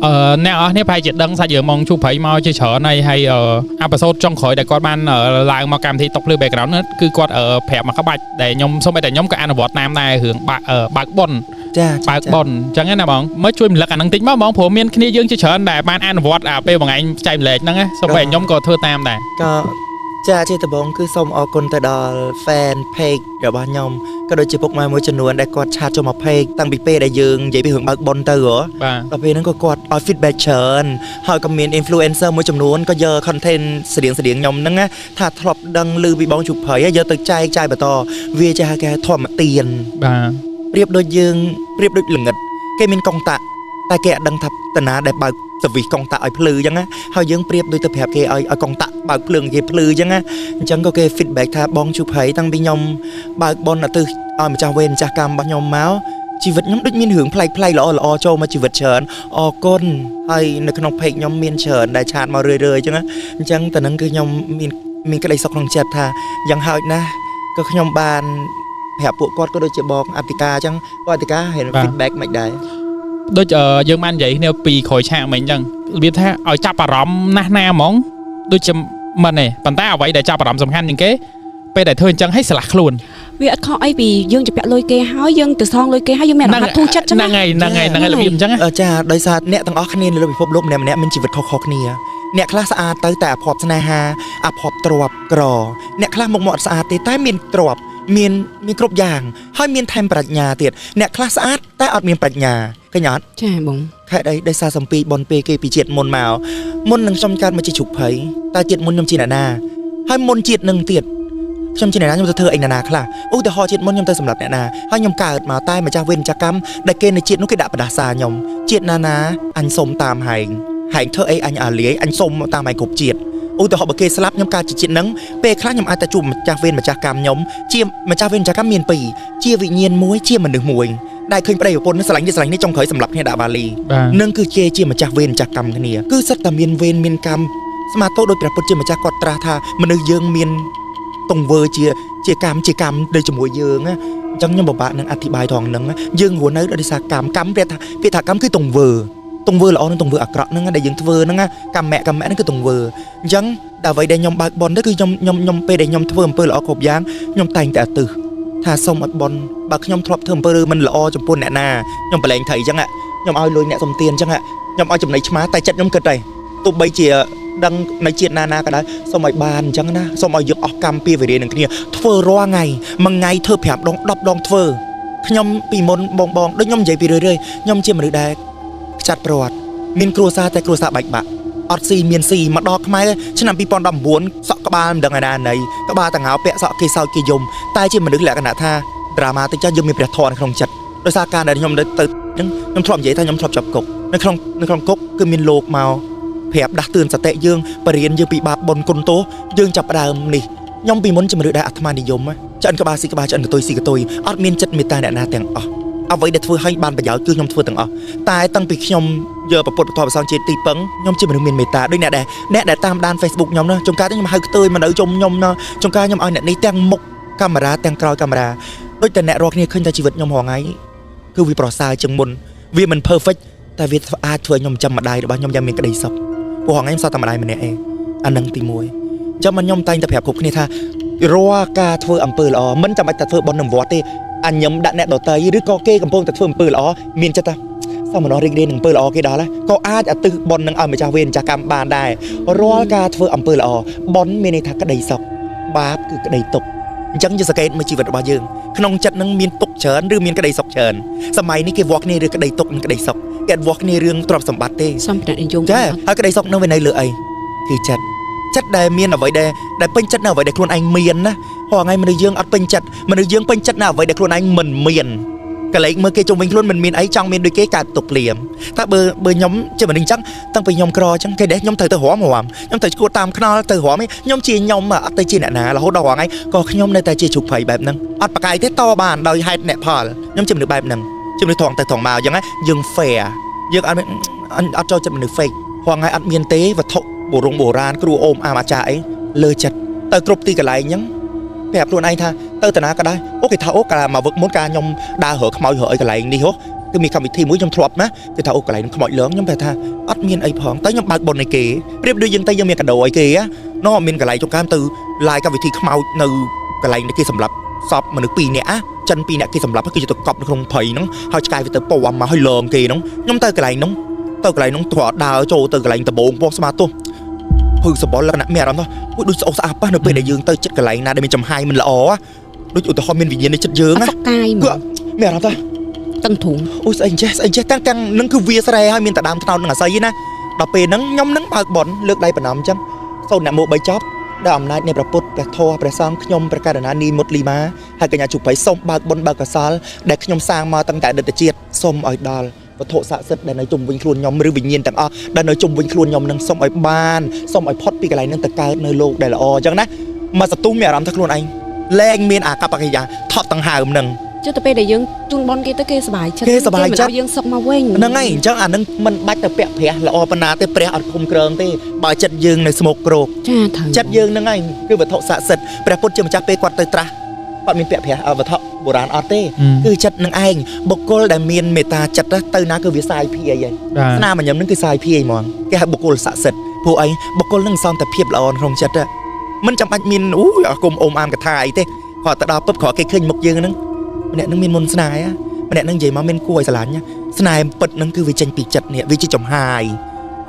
អ្នកនរគ្នាប្រហែលជាដឹងសាច់រឿងមកជួបព្រៃមកជាច្រើនហើយហើយអឺepisode ចុងក្រោយដែលគាត់បានឡើងមកកម្មវិធីតុកភ្លឺ background នោះគឺគាត់ប្រាប់មកក្បាច់ដែលខ្ញុំសូម្បីតែខ្ញុំក៏អនុវត្តតាមដែររឿងបើកបុណ្យ ចា បើកបុណ្យអញ្ចឹងណាបងមើលជួយរំលឹកអាហ្នឹងតិចមកបងព្រោះមានគ្នាយើងជាច្រើនដែលបានអនុវត្តអាពេលបងឯងចែកម្លែកហ្នឹងណាសូម្បីតែខ្ញុំក៏ធ្វើតាមដែរ ក៏ចាជាដំបូងគឺសូមអរគុណទៅដល់ fan page របស់ខ្ញុំក៏ដូចជាពុកម៉ែមួយចំនួនដែលគាត់ chat ចូលមក page តាំងពីពេលដែលយើងនិយាយពីរឿងបើកបុណ្យទៅហ៎ បាទ ដល់ពេលហ្នឹងក៏គាត់ឲ្យ feedback ច្រើនហើយក៏មាន influencer មួយចំនួនក៏យក content ស្រៀងស្រៀងខ្ញុំហ្នឹងណាថាធ្លាប់ដឹងឮពីបងជុកព្រៃហើយយកទៅចែកចាយបន្តវាចេះហៅគេធម្មទាន បាទ ប្រៀបដូចយើងប្រៀបដូចល្ងិតគេមានកុងតាក់តែគេអត់ដឹងថាតាណាដែលបើកសវិសកុងតាក់ឲ្យភ្លឺអញ្ចឹងណាហើយយើងប្រៀបដូចទៅប្រាប់គេឲ្យឲ្យកុងតាក់បើកភ្លើងគេភ្លឺអញ្ចឹងណាអញ្ចឹងក៏គេ feedback ថាបងជុកព្រៃតាំងពីខ្ញុំបើកបុណ្យឧទ្ទិសឲ្យម្ចាស់វេនម្ចាស់កម្មរបស់ខ្ញុំមកជីវិតខ្ញុំដូចមានរឿងប្លែកៗល្អល្អចូលមកជីវិតច្រើនអរគុណហើយនៅក្នុង page ខ្ញុំមានច្រើនដែល chat មករឿយៗអញ្ចឹងណាអញ្ចឹងតើនឹងគឺខ្ញុំមានក្តីសុខក្នុងចិត្តថាយ៉ាងហោចណាស់ក៏ខ្ញុំបានប្រាប់ពួកគាត់ក៏ដូចជាបងអតិកាអញ្ចឹងបងអតិកាห็น feedback មិនដែរ ដូចយើងបាននិយាយគ្នាពីក្រោយឆាកមិញអញ្ចឹងរបៀបថាឲ្យចាប់អារម្មណ៍ណាស់ណាហ្មងដូចជាមិនទេប៉ុន្តែអ្វីដែលចាប់អារម្មណ៍សំខាន់ជាងគេពេលដែលធ្វើអញ្ចឹងឲ្យស្រឡះខ្លួន វាអត់ខុសអីពីយើងជពាក់លុយគេហើយយើងទៅសងលុយគេហើយយើងមានអារម្មណ៍ថាធូរចិត្តចឹង ហ្នឹងហើយហ្នឹងហើយហ្នឹងហើយរបៀបអញ្ចឹងណា អឺចាដោយសារអ្នកទាំងអស់គ្នានៅលើពិភពលោកម្នាក់ម្នាក់មានជីវិតខុសៗគ្នាអ្នកខ្លះស្អាតទៅតែអភ័ព្វស្នេហាអភ័ព្វទ្រព្យក្រអ្នកខ្លះមុខមាត់ស្អាតទេតែមានទ្រព្យមានមានគ្រប់យ៉ាងហើយមានថែមប្រាជ្ញាទៀតអ្នកខ្លះស្អាតតែអត់មានប្រាជ្ញាឃើញអត់ ចាបង ខេត្តអីដោយសារសំពីបនពេលគេពីជាតិមុនមកមុននឹងខ្ញុំកើតមកជាជ្រុកភ័យតែជាតិមុនខ្ញុំជាអ្នកណាហើយមុនជាតិនឹងទៀតខ្ញុំជាអ្នកណាខ្ញុំទៅធ្វើអីអ្នកណាខ្លះឧទាហរណ៍ជាតិមុនខ្ញុំទៅសម្រាប់អ្នកណាហើយខ្ញុំកើតមកតែម្ចាស់វេនម្ចាស់កម្មដែលគេនៅជាតិនោះគេដាក់បដាសាខ្ញុំជាតិណាណាអញសុំតាមហែងហែងធ្វើអីអញអាលាយអញសុំតាមហែងគ្រប់ជាតិឧទាហរណ៍បើគេស្លាប់ខ្ញុំកើតជាជាតិនឹងពេលខ្លះខ្ញុំអាចទៅជួបម្ចាស់វេនម្ចាស់កម្មខ្ញុំជាម្ចាស់វេនម្ចាស់កម្មមានពីរជាវិញ្ញាណមួយជាមនុស្សមួយដែលឃើញប្តីប្រពន្ធស្រឡាញ់នេះស្រឡាញ់នេះចុងក្រោយសម្លាប់គ្នាដាក់វ៉ាលី បាទ នឹងគឺជាជាម្ចាស់វេនម្ចាស់កម្មគ្នាគឺសិតតែមានវេនមានកម្មស្មាតោដោយព្រះពុទ្ធជាម្ចាស់គាត់ត្រាស់ថាមនុស្សយើងមានទង្វើជាជាកម្មជាកម្មដូចជាមួយយើងណាអញ្ចឹងខ្ញុំពិបាកនឹងអធិប្បាយត្រង់ហ្នឹងណាយើងរស់នៅដោយសារកម្មកម្មពាក្យថាពាក្យថាកម្មគឺទង្វើទង្វើល្អនិងទង្វើអាក្រក់ហ្នឹងណាដែលយើងធ្វើហ្នឹងណាកម្មៈកម្មៈហ្នឹងគឺទង្វើអញ្ចឹងតែអ្វីដែលខ្ញុំបើកបុណ្យទៅគឺខ្ញុំខ្ញុំខ្ញុំពេលដែលខ្ញុំធ្វើអំពើល្អគ្រប់យ៉ាងខ្ញុំតែងតែឧទ្ទិសថាសូមឲ្យបុណ្យបើខ្ញុំធ្លាប់ធ្វើអំពើមិនល្អចំពោះអ្នកណាខ្ញុំប្រឡែងត្រីអញ្ចឹងខ្ញុំឲ្យលុយអ្នកសុំទានអញ្ចឹងខ្ញុំឲ្យចំណីឆ្មាតែចិត្តខ្ញុំគិតដែរទោះបីជាដឹងនៅជាតិណាណាក៏ដោយសូមឲ្យបានអញ្ចឹងណាសូមឲ្យយើងអស់កម្មពីវេរានឹងគ្នាធ្វើរាល់ថ្ងៃមួយថ្ងៃធ្វើ5ដង10ដងធ្វើខ្ញុំពីមុនបងបងដូចខ្ញុំនិយាយពីរឿយៗខ្ញុំជាមនុស្សដែលខ្ចាត់ប្រវត្តិមានគ្រួសារតែគ្រួសារបែកបាក់អត់ស៊ីមានស៊ីមកដល់ខ្មែរឆ្នាំ2019សក់ក្បាលមិនដឹងឯណាណីក្បាលតងោពាក់សក់គេសោចគេយំតែជាមនុស្សលក្ខណៈថាដ្រាម៉ាតិចចាស់យើងមានព្រះធម៌នៅក្នុងចិត្តដោយសារការដែលខ្ញុំទៅទៅហ្នឹងខ្ញុំធ្លាប់និយាយថាខ្ញុំធ្លាប់ជាប់គុកនៅក្នុងគុកគឺមានលោកមកប្រាប់ដាស់តឿនសតិយើងបរៀនយើងពីបាបបុណ្យគុណទោសយើងចាប់ផ្ដើមនេះខ្ញុំពីមុនជំរឿដែលអាត្មានិយមឆ្អិនក្បាលស៊ីក្បាលឆ្អិនកតុយស៊ីកតុយអត់មានចិត្តមេត្តាអ្នកណាទាំងអស់អ្វីដែលធ្វើឲ្យបានប្រយោជន៍គឺខ្ញុំធ្វើទាំងអស់តែតាំងពីខ្ញុំយកប្រពុតពធប្រសងជាទីពឹងខ្ញុំជាមនុស្សមានមេត្តាដូចអ្នកដែលតាមដាន Facebook ខ្ញុំណាចុងកាលខ្ញុំហៅខ្ទើយមកនៅជុំខ្ញុំណាចុងកាលខ្ញុំឲ្យអ្នកនេះទាំងមុខកាមេរ៉ាទាំងក្រោយកាមេរ៉ាដូចតែអ្នករាល់គ្នាឃើញតែជីវិតខ្ញុំរាល់ថ្ងៃគឺវាប្រសើរជាងមុនវាមិន perfect តែវាអាចធ្វើឲ្យខ្ញុំចាំម្ដាយរបស់ខ្ញុំយ៉ាងមានក្តីសុខព្រោះរាល់ថ្ងៃខ្ញុំសល់តែម្ដាយម្នាក់ឯងអានឹងទី1អញ្ចឹងមិនខ្ញុំតែងតែប្រាប់គ្រប់គ្នាថារាល់ការធ្វើអំពើល្អមិនចាំបាច់តែធ្វើបុណ្យនឹងវត្តទេអញញឹមដាក់អ្នកដតីឬក៏គេកំពុងតែធ្វើអំពើល្អមានចិត្តថាសមណរីករាយនឹងអំពើល្អគេដល់ហើយក៏អាចឧទ្ទិសបុណ្យនឹងឲ្យម្ចាស់វេនម្ចាស់កម្មបានដែររាល់ការធ្វើអំពើល្អបុណ្យមានន័យថាក្តីសុខបាបគឺក្តីទុក្ខអញ្ចឹងយើងសង្កេតមើលជីវិតរបស់យើងក្នុងចិត្តនឹងមានទុក្ខច្រើនឬមានក្តីសុខច្រើនសម័យនេះគេវាស់គ្នារឿងក្តីទុក្ខនិងក្តីសុខគេអត់វាស់គ្នារឿងទ្រព្យសម្បត្តិទេ សម្ភារៈនិយម ចាហើយក្តីសុខនឹងវានៅលើអីគឺចិត្តចិត្តដែលមានអ្វីដែលដែលពេញចិត្តនៅអ្វីដែលខ្លួនឯងមានណារាល់ថ្ងៃមនុស្សយើងអត់ពេញចិត្តមនុស្សយើងពេញចិត្តនៅអ្វីដែលខ្លួនឯងមិនមានកលែកមើលគេជុំវិញខ្លួនមិនមានអីចង់មានដូចគេកើតទុកភ្លាមតែបើខ្ញុំជាមនុស្សអញ្ចឹងតាំងពីខ្ញុំក្រអញ្ចឹងគេដែរខ្ញុំត្រូវទៅរំរំខ្ញុំត្រូវឈួតតាមខ្នល់ទៅរំឯងខ្ញុំជាខ្ញុំអត់ទៅជាអ្នកណារហូតដល់រាល់ថ្ងៃក៏ខ្ញុំនៅតែជាជ្រូកព្រៃបែបហ្នឹងអត់ប្រកែកទេតបានដោយហេតុអ្នកផលខ្ញុំជាមនុស្សបែបហ្នឹងជាមនុស្សត្រង់ទៅត្រង់មកអញ្ចឹងយើង fair យើងអត់មានអត់ចូលចិត្តមនុស្ស fake រាល់ថ្ងៃអត់មានទេវត្ថុបុរងបុរាណគ្រូអូមអាមអាចារ្យអីលើចិត្តទៅគ្រប់ទីកន្លែងអញ្ចឹងប្រាប់ខ្លួនឯងថាទៅតាណាក៏ដោយអូគេថាអូកាលមកវឹកមុនកាលខ្ញុំដើររើខ្មោចរើអីកន្លែងនេះហ៎ គឺមានកម្មវិធីមួយខ្ញុំធ្លាប់ណាគឺថាអូកន្លែងហ្នឹងខ្មោចលងខ្ញុំតែថាអត់មានអីផងតែខ្ញុំបើកបុណ្យឲ្យគេប្រៀបដូចយើងទៅយើងមានកាដូឲ្យគេណោះមានកន្លែងចុងកាមទៅឡាយកម្មវិធីខ្មោចនៅកន្លែងនេះគេសម្រាប់សពមនុស្ស2នាក់ចិន2នាក់គេសម្រាប់គេទៅកប់នៅក្នុងព្រៃហ្នឹងហើយឆ្កែវាទៅពំមកហើយលងគេហ្នឹងខ្ញុំទៅកន្លែងហ្នឹងទៅកន្លែងហ្នឹងទ្រាដើរចូលទៅកន្លែងដបងពោះស្មាទោះភឺសបល់លក្ខណៈមានអារម្មណ៍ថាអូយដូចស្អុកស្អាប់ប៉ះនៅពេលដែលយើងទៅចិត្តកន្លែងណាដែលមានចំហាយមិនល្អដូចឧទាហរណ៍មានវិញ្ញាណនៅចិត្តយើង អត់ ណា សុខកាយ គឺ ហ្មង មានអារម្មណ៍ថា តឹងទ្រូង អូយស្អីចេះស្អីចេះទាំងទាំងនឹងគឺវាស្រែហើយមានតែដើមថ្នោតនឹងអាស័យណាដល់ពេលហ្នឹងខ្ញុំនឹងបើកបនលើកដៃបណ្ណំអញ្ចឹងសូត្រអ្នកមោ3ចប់ដល់អំណាចនៃព្រះពុទ្ធព្រះធម៌ព្រះសង្ឃខ្ញុំព្រះករុណានីមុតលីម៉ាហើយកញ្ញាជុបៃសូមបើកបុណ្យបើកកុសលដែលខ្ញុំសាងមកតាំងតែអតីតជាតិសូមឲ្យដល់វត្ថុស័ក្តិសិទ្ធិដែលនៅជុំវិញខ្លួនខ្ញុំឬវិញ្ញាណទាំងអស់ដែលនៅជុំវិញខ្លួនខ្ញុំនឹងសូមឲ្យបានសូមឲ្យផុតពីកន្លែងហ្នឹងទៅកើតនៅលោកដែលល្អអញ្ចឹងណាមកសន្ទុះមានអារម្មណ៍ថាខ្លួនឯងលែងមានអាកប្បកិរិយាថប់ដង្ហើមនឹង ចុះទៅពេលដែលយើងជូនបនគេទៅគេសប្បាយចិត្ត គេសប្បាយចិត្ត គេមិនឲ្យយើងសុខមកវិញ ហ្នឹងហើយអញ្ចឹងអាហ្នឹងមិនបាច់ទៅពាក់ព្រះល្អប៉ុណ្ណាទេព្រះអត់គុំក្រងទេបើចិត្តយើងនៅស្មោកគ្រោក ចាត្រូវ ចិត្តយើងហ្នឹងហើយគឺវត្ថុស័ក្តិសិទ្ធិព្រះពុទ្ធជាម្ចាស់ពេលគាត់ទៅត្រាស់គាត់មានពាក់ព្រះវត្ថុបុរាណអត់ទេគឺចិត្តនឹងឯងបុគ្គលដែលមានមេត្តាចិត្តទៅណាគឺវាសាយភាយហើយ បាទ ស្នាមញញឹមហ្នឹងគឺសាយភាយហ្មងគេហៅបុគ្គលស័ក្តិសិទ្ធិព្រោះអីបុគ្គលហ្នឹងសំតែភាពល្អក្នុងចិត្តមិនចាំបាច់មានអូយអាគមអ៊ំអាមកថាអីទេគាត់ទៅដល់ពឹបគ្រាន់គេឃើញមុខយើងហ្នឹងម្នាក់ហ្នឹងមានមុនស្នេហ៍ម្នាក់ហ្នឹងនិយាយមកមានគួរឲ្យស្រឡាញ់ស្នេហ៍ពិតហ្នឹងគឺវាចេញពីចិត្តនេះវាជាចំហាយ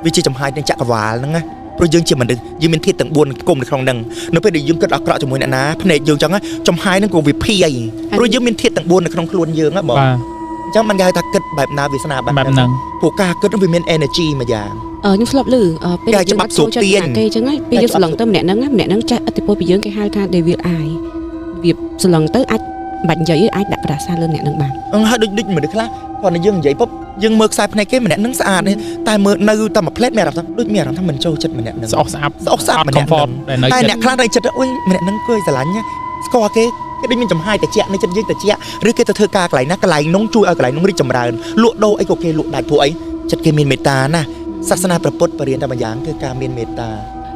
វាជាចំហាយនៃចក្រវាលហ្នឹងណាព្រោះយើងជាមនុស្សយើងមានធាតុទាំង4គុំនៅក្នុងហ្នឹងនៅពេលដែលយើងគិតអាក្រក់ជាមួយអ្នកណាភ្នែកយើងចឹងចំហាយហ្នឹងក៏វាភាយព្រោះយើងមានធាតុទាំង4នៅក្នុងខ្លួនយើងហ៎បង បាទ អញ្ចឹងมันគេហៅថាគិតបែបណាវាសនាបែប បែបហ្នឹង ព្រោះការគិតហ្នឹងវាមាន energy មួយយ៉ាង ខ្ញុំធ្លាប់ឮពេល គេច្បាប់ស្រូបទាញ គេអញ្ចឹងហើយពេលយើងស្រឡឹងទៅម្នាក់ហ្នឹងណាម្នាក់ហ្នឹងចេះឥទ្ធិពលពីយើងគេហៅថា devil eye វាស្រឡឹងទៅអាចបាច់និយាយអាចដាក់ប្រាសាលើអ្នកហ្នឹងបាន អឺហើយដូចដូចមនុស្សខ្លះគាត់តែយើងនិយាយពុបយើងមើលខ្សែភ្នែកគេម្នាក់ហ្នឹងស្អាតទេតែមើលនៅតែមួយផ្លែតមានអារម្មណ៍ថាដូចមានអារម្មណ៍ថាមិនចូលចិត្តម្នាក់ហ្នឹង ស្អុះស្អាប់ ស្អុះស្អាប់ អត់ ម្នាក់ comfort ដែលនៅ តែ ចិត្ត អ្នកខ្លះនៅចិត្តអូយម្នាក់ហ្នឹងគួរឲ្យស្រឡាញ់ណាស្គាល់គេគេដូចមានចំហាយតិចនៅចិត្តយើងតិចឬគេទៅធ្វើការកន្លែងណាកន្លែងនោះជួយឲ្យកន្លែងនោះរីកចម្រើនលក់ដូរអីក៏គេលក់ដាច់ព្រោះអីចិត្តគេមានមេត្តាណាសាសនាព្រះពុទ្ធបរិញ្ញាតែម្យ៉ាងគឺការមានមេត្ត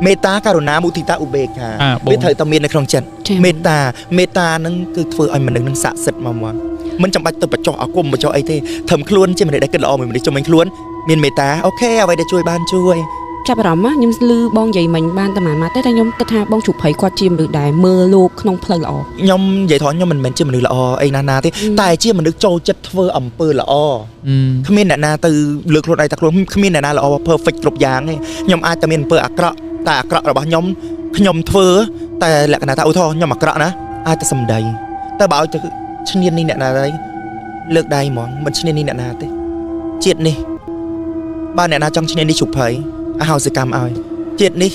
ាមេត្តាករុណាមុទិតាឧបេក្ខា អាបង វាត្រូវតែមាននៅក្នុងចិត្ត ចា៎ មេត្តាមេត្តាហ្នឹងគឺធ្វើឲ្យមនុស្សហ្នឹងស័ក្តិសិទ្ធិមកមកមិនចាំបាច់ទៅបញ្ចុះអាគមបញ្ចុះអីទេធ្វើខ្លួនជាមនុស្សដែលគិតល្អមួយមនុស្សជំនាញខ្លួនមានមេត្តាអូខេអ្វីដែលជួយបានជួយ ចាប់អារម្មណ៍ណាខ្ញុំឮបងនិយាយមិញបានតែមួយម៉ាត់ទេតែខ្ញុំគិតថាបងជប់ភ័យគាត់ជាមនុស្សដែលមើលលោកក្នុងផ្លូវល្អ ខ្ញុំនិយាយថងខ្ញុំមិនមែនជាមនុស្សល្អអីណាស់ណាទេតែជាមនុស្សចូលចិត្តធ្វើអំពើល្អគ្មានអ្នកណាទៅលើកខ្លួនឯងថាខ្លួនគ្មានអ្នកណាល្អ perfect គ្រប់យ៉ាងទេខ្ញុំអាចតែមានអំពើអាក្រក់តែអាក្រក់របស់ខ្ញុំខ្ញុំធ្វើតែលក្ខណៈថាឧទាហរណ៍ខ្ញុំអាក្រក់ណាអាចតែសំដីតែបើឲ្យទៅឈ្នាននេះអ្នកណាទេលើកដៃហ្មងមិនឈ្នាននេះអ្នកណាទេជាតិនេះបើអ្នកណាចង់ឈ្នាននេះជប់ភ័យអហោសិកម្មឲ្យជាតិនេះ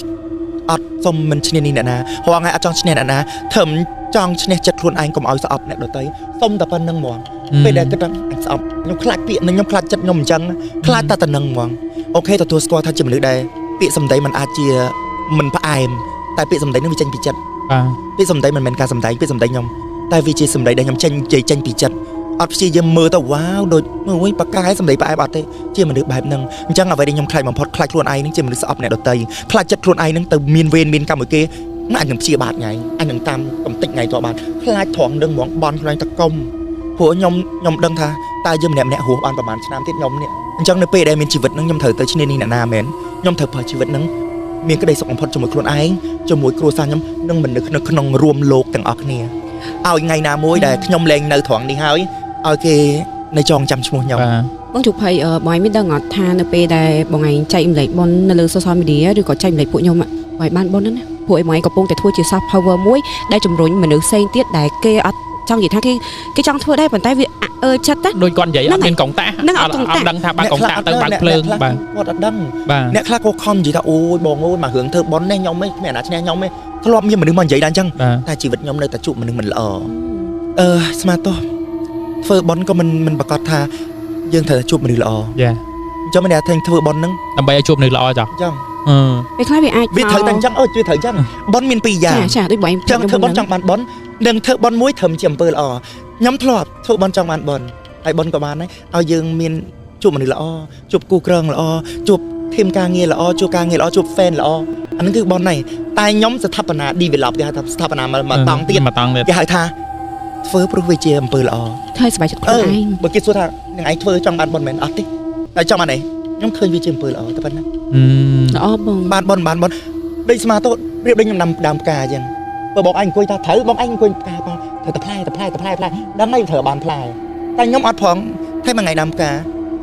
អត់សុំមិនឈ្នាននេះអ្នកណារាល់ថ្ងៃអត់ចង់ឈ្នះអ្នកណាធ្វើមិនចង់ឈ្នះចិត្តខ្លួនឯងកុំឲ្យស្អប់អ្នកដទៃសុំតែប៉ុណ្្នឹងហ្មង ពេលដែលគិតថាអញស្អប់ខ្ញុំខ្លាចពាក្យនឹងខ្ញុំខ្លាចចិត្តខ្ញុំអញ្ចឹងខ្លាចតែតំណឹងហ្មងអូខេទទួលស្គាល់ថាជាមនុស្សដែលពាក្យសម្ដីมันអាចជាមិនផ្អែមតែពាក្យសម្ដីនឹងវាចេញពីចិត្ត បាទ ពាក្យសម្ដីមិនមែនការសម្ដែងពាក្យសម្ដីខ្ញុំតែវាជាសម្ដីដែលខ្ញុំចេញនិយាយចេញពីចិត្តអត់ព្យាយាមមើលទៅវ៉ាវដូចអូយប៉ាកែសម្ដីផ្អែមអត់ទេជាមនុស្សបែបហ្នឹងអញ្ចឹងអ្វីដែលខ្ញុំខ្លាចបំផុតខ្លាចខ្លួនឯងហ្នឹងជាមនុស្សស្អប់អ្នកដទៃខ្លាចចិត្តខ្លួនឯងហ្នឹងទៅមានវេនមានកម្មមួយគេអញនឹងព្យាបាទថ្ងៃអញនឹងតាមកំតិចថ្ងៃតបានខ្លាចត្រង់នឹងហ្មងបន់ខ្លួនឯងតកុំព្រោះខ្ញុំខ្ញុំដឹងថាតើយើងម្នាក់ម្នាក់រស់បានប្រហែលឆ្នាំទៀតខ្ញុំនេះអញ្ចឹងនៅពេលដែលមានជីវិតហ្នឹងខ្ញុំត្រូវទៅឈ្នានីសអ្នកណាមែនខ្ញុំត្រូវប្រើជីវិតហ្នឹងមានក្តីសុខបំផុតជាមួយខ្លួនឯងជាមួយគ្រួសារខ្ញុំនិងមនុស្សនៅក្នុងរួមលោកទាំងអស់គ្នាឲ្យថ្ងៃណាមួយដែលខ្ញុំលែងនៅត្រង់នេះហើយឲ្យគេនៅចងចាំឈ្មោះខ្ញុំ បាទ បងជប់ភ័យបងឯងមានដឹងអត់ថានៅពេលដែលបងឯងចែកម្លែកបុណ្យនៅលើ social media ឬក៏ចែកម្លែកពួកខ្ញុំបងឯងបានបុណ្យហ្នឹងណាពួកឯងបងឯងកំពុងតែធ្វើជា soft power មួយដែលជំរុញមនុស្សផ្សេងទៀតដែលគេអត់ចង់និយាយថាគេគេចង់ធ្វើដែរប៉ុន្តែវាអើចិត្តណា ដូចគាត់និយាយអត់មានកងតា ហ្នឹងអត់កុងតា អត់ដឹងថាបើកងតាទៅបើកភ្លើងបាទ គាត់អត់ដឹង បាទ អ្នកខ្លះក៏ខំនិយាយថាអូយបងអូយមករឿងធ្វើបុណ្យនេះខ្ញុំឯងគ្មានអាណាឈ្នះខ្ញុំឯងធ្លាប់មានមនុស្សមកនិយាយដែរអញ្ចឹង បាទ តែជីវិតខ្ញុំនៅតែជួបមនុស្សមិនល្អអឺស្មាតោះធ្វើបុណ្យក៏មិនប្រកាសថាយើងត្រូវតែជួបមនុស្សល្អ យ៉ា អញ្ចឹងមានន័យថាធ្វើបុណ្យហ្នឹង ដើម្បីឲ្យជួបមនុស្សល្អចុះ អញ្ចឹង អឺ ពេលខ្លះវាអាច វាត្រូវតែអញ្ចឹងអូយវាត្រូវអញ្ចឹងបុណ្យមានពីរយ៉ាង ចាចាដូចបងឯង ចង់ធ្វើបុណ្យចង់បានបុណ្យនិងធ្វើបុណ្យមួយត្រឹមជាអំពើល្អខ្ញុំធ្លាប់ធ្វើបុណ្យចង់បានបុណ្យហើយបុណ្យក៏បានដែរឲ្យយើងមានជួបមនុស្សល្អជួបគូក្រងល្អជួបធីមការងារល្អជួបការងារល្អជួប fan ល្អអាហ្នឹងគឺបុណ្យហើយតែខ្ញុំស្ថាបនា develop គេហៅថាស្ថាបនាមកតង់ទៀត មកតង់ទៀត គេហៅថា ធ្វើព្រោះវាជាអំពើល្អ ធ្វើឲ្យសប្បាយចិត្តខ្លួនឯង បើគេសួរថានឹងឯងធ្វើចង់បានបុណ្យមែនអត់ទេតែចង់បានអីខ្ញុំឃើញវាជាអំពើល្អតែប៉ុណ្ណា ល្អបង បានបុណ្យបានបុណ្យដូចស្មាតូប្រៀបដូចខ្ញុំដាំដើមផ្កាអញ្ចឹងបើបងឯងអង្គុយថាត្រូវបងឯងអង្គុយផ្កាបងត្រូវតែផ្លែតែផ្លែតែផ្លែផ្លែដឹងហើយត្រូវបានផ្លែតែខ្ញុំអត់ផងតែមួយថ្ងៃដាំផ្កា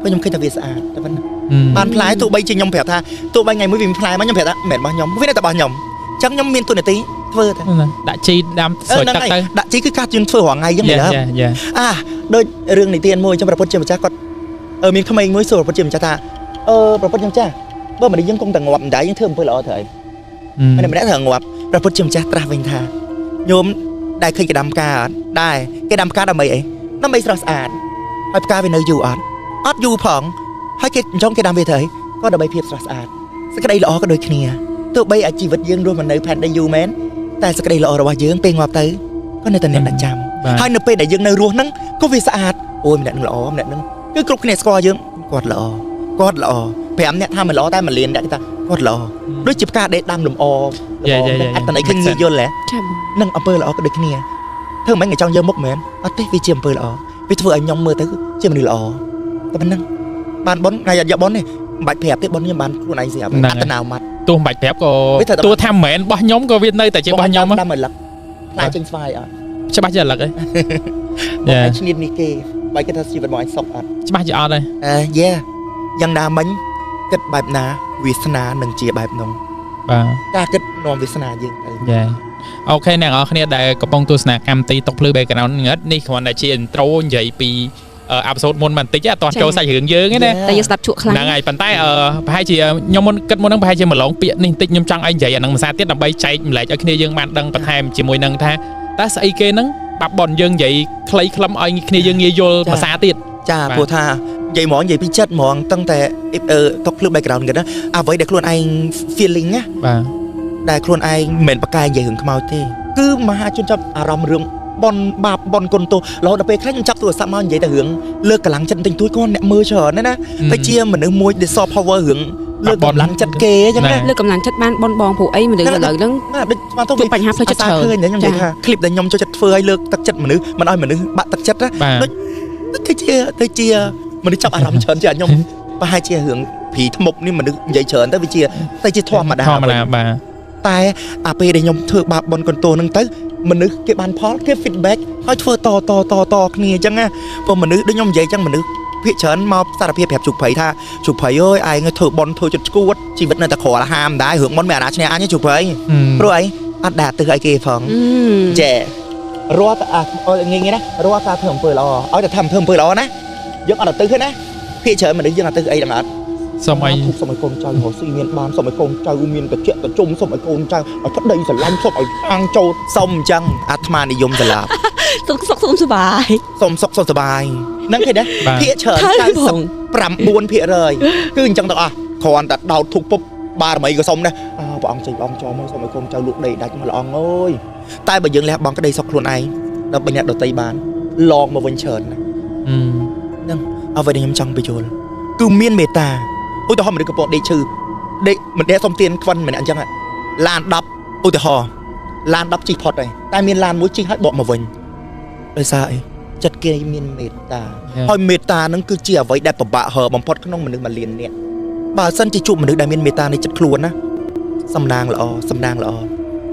ព្រោះខ្ញុំឃើញថាវាស្អាតតែប៉ុណ្ណាបានផ្លែទោះបីជាខ្ញុំប្រាប់ថាទោះបីថ្ងៃមួយវាមានផ្លែមកខ្ញុំប្រាប់ថាមិនមែនរបស់ខ្ញុំវានៅតែរបស់ខ្ញុំអញ្ចឹងខ្ញុំមានទូនាទីធ្វើតែ ដាក់ជីដាំស្រោចទឹកទៅ ដាក់ជីគឺការជឿនធ្វើរាល់ថ្ងៃអញ្ចឹងមែនទេអាដូចរឿងនិទានមួយអញ្ចឹងព្រះពុទ្ធជាម្ចាស់គាត់មានក្មេងមួយសួរព្រះពុទ្ធជាម្ចាស់ថាព្រះពុទ្ធជាម្ចាស់បើមនុស្សយើងគង់តែងាប់មិនដែរយើងធ្វើអំពើល្អត្រូវអីម្នាក់ត្រូវងាប់ព្រះពុទ្ធជាម្ចាស់ត្រាស់វិញថាញោមដែលឃើញគេដាំផ្កាអត់ដែរគេដាំផ្កាដើម្បីអីដើម្បីស្រស់ស្អាតហើយផ្កាវានៅយូរអត់អត់យូរផងហើយគេអញ្ចឹងគេដាំវាធ្វើអីក៏ដើម្បីភាពស្រស់ស្អាតសេចក្តីល្អក៏ដូចគ្នាទោះបីអាជីវិតយើងរស់មិននៅផែនដីយូរមែនតែសេចក្តីល្អរបស់យើងពេលងាប់ទៅក៏នៅតែអ្នកដែលចាំហើយនៅពេលដែលយើងនៅរស់ហ្នឹងក៏វាស្អាតអូយម្នាក់នឹងល្អម្នាក់នឹងគឺគ្រប់គ្នាស្គាល់យើងគាត់ល្អគាត់ល្អ5អ្នកថាមិនល្អតែមួយលានអ្នកគេថាគាត់ល្អដូចជាផ្កាដេកដាំលំអអត្តន័យឃើញងាយយល់ហ៎ចា៎នឹងអំពើល្អក៏ដូចគ្នាធ្វើមិនចង់យកមុខមែនអត់ទេវាជាអំពើល្អវាធ្វើឲ្យខ្ញុំមើលទៅជាមនុស្សល្អតែប៉ុណ្្នឹងបានបុណ្យថ្ងៃអត់យកបុណ្យទេមិនបាច់ប្រាប់ទេបុណ្យខ្ញុំបានខ្លួនឯងស្រាប់អត្តនោម័តទោះមិនបាច់ប្រាប់ក៏ទោះថាមិនមែនរបស់ខ្ញុំក៏វានៅតែជារបស់ខ្ញុំដាំឲ្យលឹកផ្លែចេញស្វាយអត់ច្បាស់ជាលឹកហ៎បងឯងឈ្នានេះគេបើគេថាជីវិតបងឯងសុខអត់ច្បាស់ជាអត់ទេយេយ៉ាងណាមិញគិតបែបណាវាសនានឹងជាបែបនោះបាទការគិតនាំវាសនាយើងទៅយេអូខេអ្នកនរគ្នាដែលកំពុងទស្សនាកម្មវិធីតុកភ្លឺ background ងឹតនេះគ្រាន់តែជា intro និយាយពីអេពីសូតមុនបន្តិចអត់ចូលសាច់រឿងយើងទេណាតែយើងស្ដាប់ជក់ខ្លាំងហ្នឹងហើយប៉ុន្តែប្រហែលជាខ្ញុំមុនគិតមុនហ្នឹងប្រហែលជាមួយឡងពាក្យនេះបន្តិចខ្ញុំចង់ឲ្យនិយាយអាហ្នឹងភាសាទៀតដើម្បីចែកម្លែកឲ្យគ្នាយើងបានដឹងបន្ថែមជាមួយនឹងថាតើស្អីគេហ្នឹងបាប់បនយើងនិយាយខ្លីខ្លឹមឲ្យគ្នាយើងងាយយល់ភាសាទៀតចាព្រោះថានិយាយហ្មងនិយាយពីចិត្តហ្មងតាំងតែតុកភ្លឺ background គេណាអ្វីដែលខ្លួនឯង feeling ណាបាទដែលខ្លួនឯងមិនមែនបកកែនិយាយរឿងខ្មោចទេគឺមហាជនចាប់អារម្មណ៍រឿងបនបាបបនគុណទោសរហូតដល់ពេលខ្លះខ្ញុំចាប់ទូរស័ព្ទមកនិយាយតែរឿងលើកកម្លាំងចិត្តបន្តិចបន្តួចគាត់អ្នកមើលច្រើនណាតែជាមនុស្សមួយដែល soft power រឿងលើកកម្លាំងចិត្តគេអញ្ចឹងណាលើកកម្លាំងចិត្តបានបនបងព្រោះអីមនុស្សឥឡូវហ្នឹងណាដូចស្មានទៅបញ្ហាផ្លូវចិត្តច្រើនឃើញខ្ញុំនិយាយថាคลิปដែលខ្ញុំចូលចិត្តធ្វើឲ្យលើកទឹកចិត្តមនុស្សមិនឲ្យមនុស្សបាក់ទឹកចិត្តណាដូចទៅជាមនុស្សចាប់អារម្មណ៍ច្រើនជាខ្ញុំប្រហែលជារឿងព្រីធ្មប់នេះមនុស្សនិយាយច្រើនទៅវាជាទៅជាធម្មតាបាទតែអាពេលដែលខ្ញុំធ្វើបាបបនកន្ទោហ្នឹងទៅមនុស្សគេបានផលគេ feedback ហើយធ្វើតតតតគ្នាអញ្ចឹងណាព្រោះមនុស្សដូចខ្ញុំនិយាយអញ្ចឹងមនុស្សភាគច្រើនមកសារភាពប្រាប់ជុកភ័យថាជុកភ័យអើយឯងធ្វើបនធ្វើចិត្តឈួតជីវិតនៅតែក្រហាមដែររឿងបនមានអាណាឈ្នះអញជុកភ័យព្រោះអីអត់ដាក់ទិសអីគេផងចេះរាល់តែងាយៗណារាល់ការធ្វើអំពើល្អឲ្យតែធ្វើអំពើល្អណាយើងអត់ទៅទិសទេណាភាគច្រើនមនុស្សយើងអត់ទិសអីដល់អត់សុំឲ្យកូនចៅរស់ស៊ីមានបានសុំឲ្យកូនចៅមានតិចតិជុំសុំឲ្យកូនចៅឲ្យប្តីស្រឡាញ់សុំឲ្យអាងចូលសុំអញ្ចឹងអាត្មានិយមស្លាប់សុខសុខសុំសបាយសុំសុខសុំសបាយហ្នឹងឃើញទេភាគច្រើន99%គឺអញ្ចឹងទាំងអស់គ្រាន់តែដោតធុកពុបបារមីក៏សុំដែរអើព្រះអង្គចេញព្រះអង្គចោមកសុំឲ្យកូនចៅលក់ដីដាច់មកល្អងអើយតែបើយើងលះបង់ក្តីសុខខ្លួនឯងដើម្បីអ្នកដទៃបានឡងមកវិញច្រើនណាហ្នឹងអ្វីដែលខ្ញុំចង់បញ្យល់គឺមានមេត្តាឧទាហរណ៍មនុស្សកំពុងដេកឈឺដេកមិនដេកសុំទៀនខ្វិនម្នាក់អញ្ចឹងឡាន10ឧទាហរណ៍ឡាន10ជិះផុតហើយតែមានឡានមួយជិះហើយបកមកវិញដោយសារអីចិត្តគេមានមេត្តាហើយមេត្តានឹងគឺជាអ្វីដែលពិបាកហើបំផុតក្នុងមនុស្សមួយលាននាក់បើសិនជាជួបមនុស្សដែលមានមេត្តានៃចិត្តខ្លួនណាសំណាងល្អសំណាងល្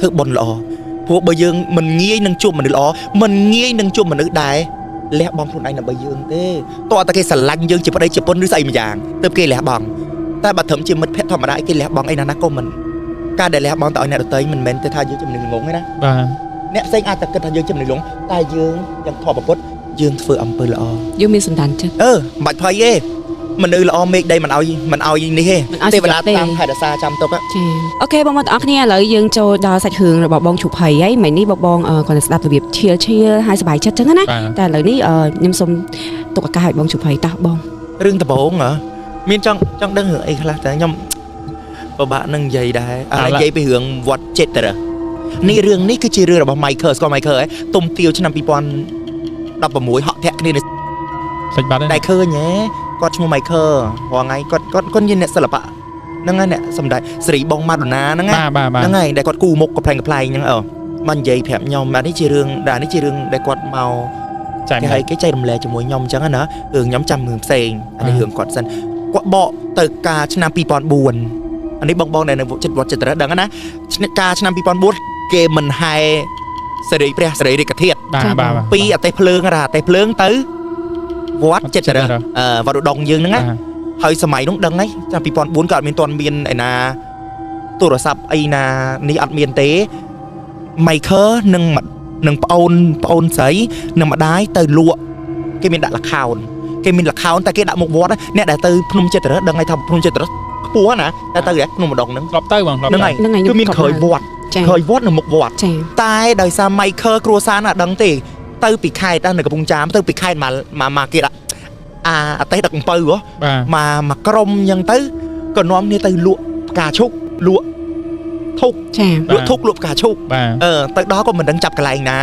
អធ្វើបុណ្យល្អព្រោះបើយើងមិនងាយនឹងជួបមនុស្សល្អមិនងាយនឹងជួបមនុស្សដែលលះបង់ខ្លួនឯងដើម្បីយើងទេតោះតែគេស្រឡាញ់យើងជាប្តីជាប្រពន្ធឬស្អីម្យ៉ាងទើបគេលះបង់តែបើត្រឹមជាមិត្តភក្តិធម្មតាគេលះបង់អីណាណាក៏មិនការដែលលះបង់ទៅឲ្យអ្នកដទៃមិនមែនទេថាយើងជាមនុស្សល្ងងទេណាបាទអ្នកផ្សេងអាចតែគិតថាយើងជាមនុស្សល្ងងតែយើងយ៉ាងធម៌ពុទ្ធយើងធ្វើអំពើល្អយើងមានសន្តានចិត្តមិនបាច់ភ័យទេមនុស្សល្អមេឃដីមិនឲ្យមិនឲ្យនេះទេទេវតាតាមថែរក្សាចាំទុកចាអូខេបងប្អូនទាំងអស់គ្នាឥឡូវយើងចូលដល់សាច់រឿងរបស់បងជុភ័យហើយមិញនេះបងគាត់ស្ដាប់របៀបឈៀលឈៀលហើយសប្បាយចិត្តចឹងណាតែឥឡូវនេះខ្ញុំសូមទុកឱកាសឲ្យបងជុភ័យតោះបងរឿងដំបូងហ៎មានចង់ដឹងរឿងអីខ្លះតែខ្ញុំពិបាកនឹងនិយាយដែរឥឡូវនិយាយពីរឿងវត្តចេតរៈនេះរឿងនេះគឺជារឿងរបស់ Michael ស្គាល់ Michael ហ៎ទុំទាវឆ្នាំ2016ហក់ធាក់គ្នានៅសាច់បាត់តែឃើញហ៎គាត់ឈ្មោះ Michael រាល់ថ្ងៃគាត់ជាអ្នកសិល្បៈហ្នឹងហើយអ្នកសម្ដែងសេរីបងម៉ាដូណាហ្នឹងហ្នឹងហើយដែលគាត់គូមុខកំប្លែងហ្នឹង មកនិយាយប្រាប់ខ្ញុំអានេះជារឿងដែលនេះជារឿងដែលគាត់មក ចែក គេឲ្យគេចែករំលែកជាមួយខ្ញុំអញ្ចឹងណារឿងខ្ញុំចាំរឿងផ្សេងអានេះរឿងគាត់សិនគាត់បកទៅការឆ្នាំ2004អានេះបងបងដែលនៅចិត្តវត្តចិត្តរដឹងណាការឆ្នាំ2004គេមិនហែសេរីព្រះសេរីរាជធាតុ បាទបាទបាទ ពីអតេភ្លើងរ៉ាអតេភ្លើងទៅវត្តចិត្តរអឺវត្តឧដុងយើងហ្នឹងណាហើយសម័យនោះដឹងហើយឆ្នាំ2004ក៏អត់មានទាន់មានឯណាទូរស័ព្ទអីណានេះអត់មានទេ Michael និងនឹងប្អូនប្អូនស្រីនិងម្ដាយទៅលក់គេមានដាក់លខោនគេមានលខោនតែគេដាក់មុខវត្តអ្នកដែលទៅភ្នំចិត្តរដឹងហើយថាភ្នំចិត្តរខ្ពស់ណាតែទៅភ្នំឧដុងហ្នឹង ធ្លាប់ទៅបងធ្លាប់ ហ្នឹងហើយ ហ្នឹងហើយ គឺមានក្រោយវត្តក្រោយវត្តនិងមុខវត្ត ចា តែដោយសារ Michael គ្រួសារណាដឹងទេទៅពីខេត្តនៅកំពង់ចាមទៅពីខេត្តមកមកគេដាក់អាអតេដឹកអំពៅហ៎ បាទ មកក្រុមអញ្ចឹងទៅក៏នាំគ្នាទៅលក់ផ្កាឈូកលក់ធុក ចា លក់ធុកលក់ផ្កាឈូក បាទ អឺទៅដល់ក៏មិនដឹងចាប់កន្លែងណា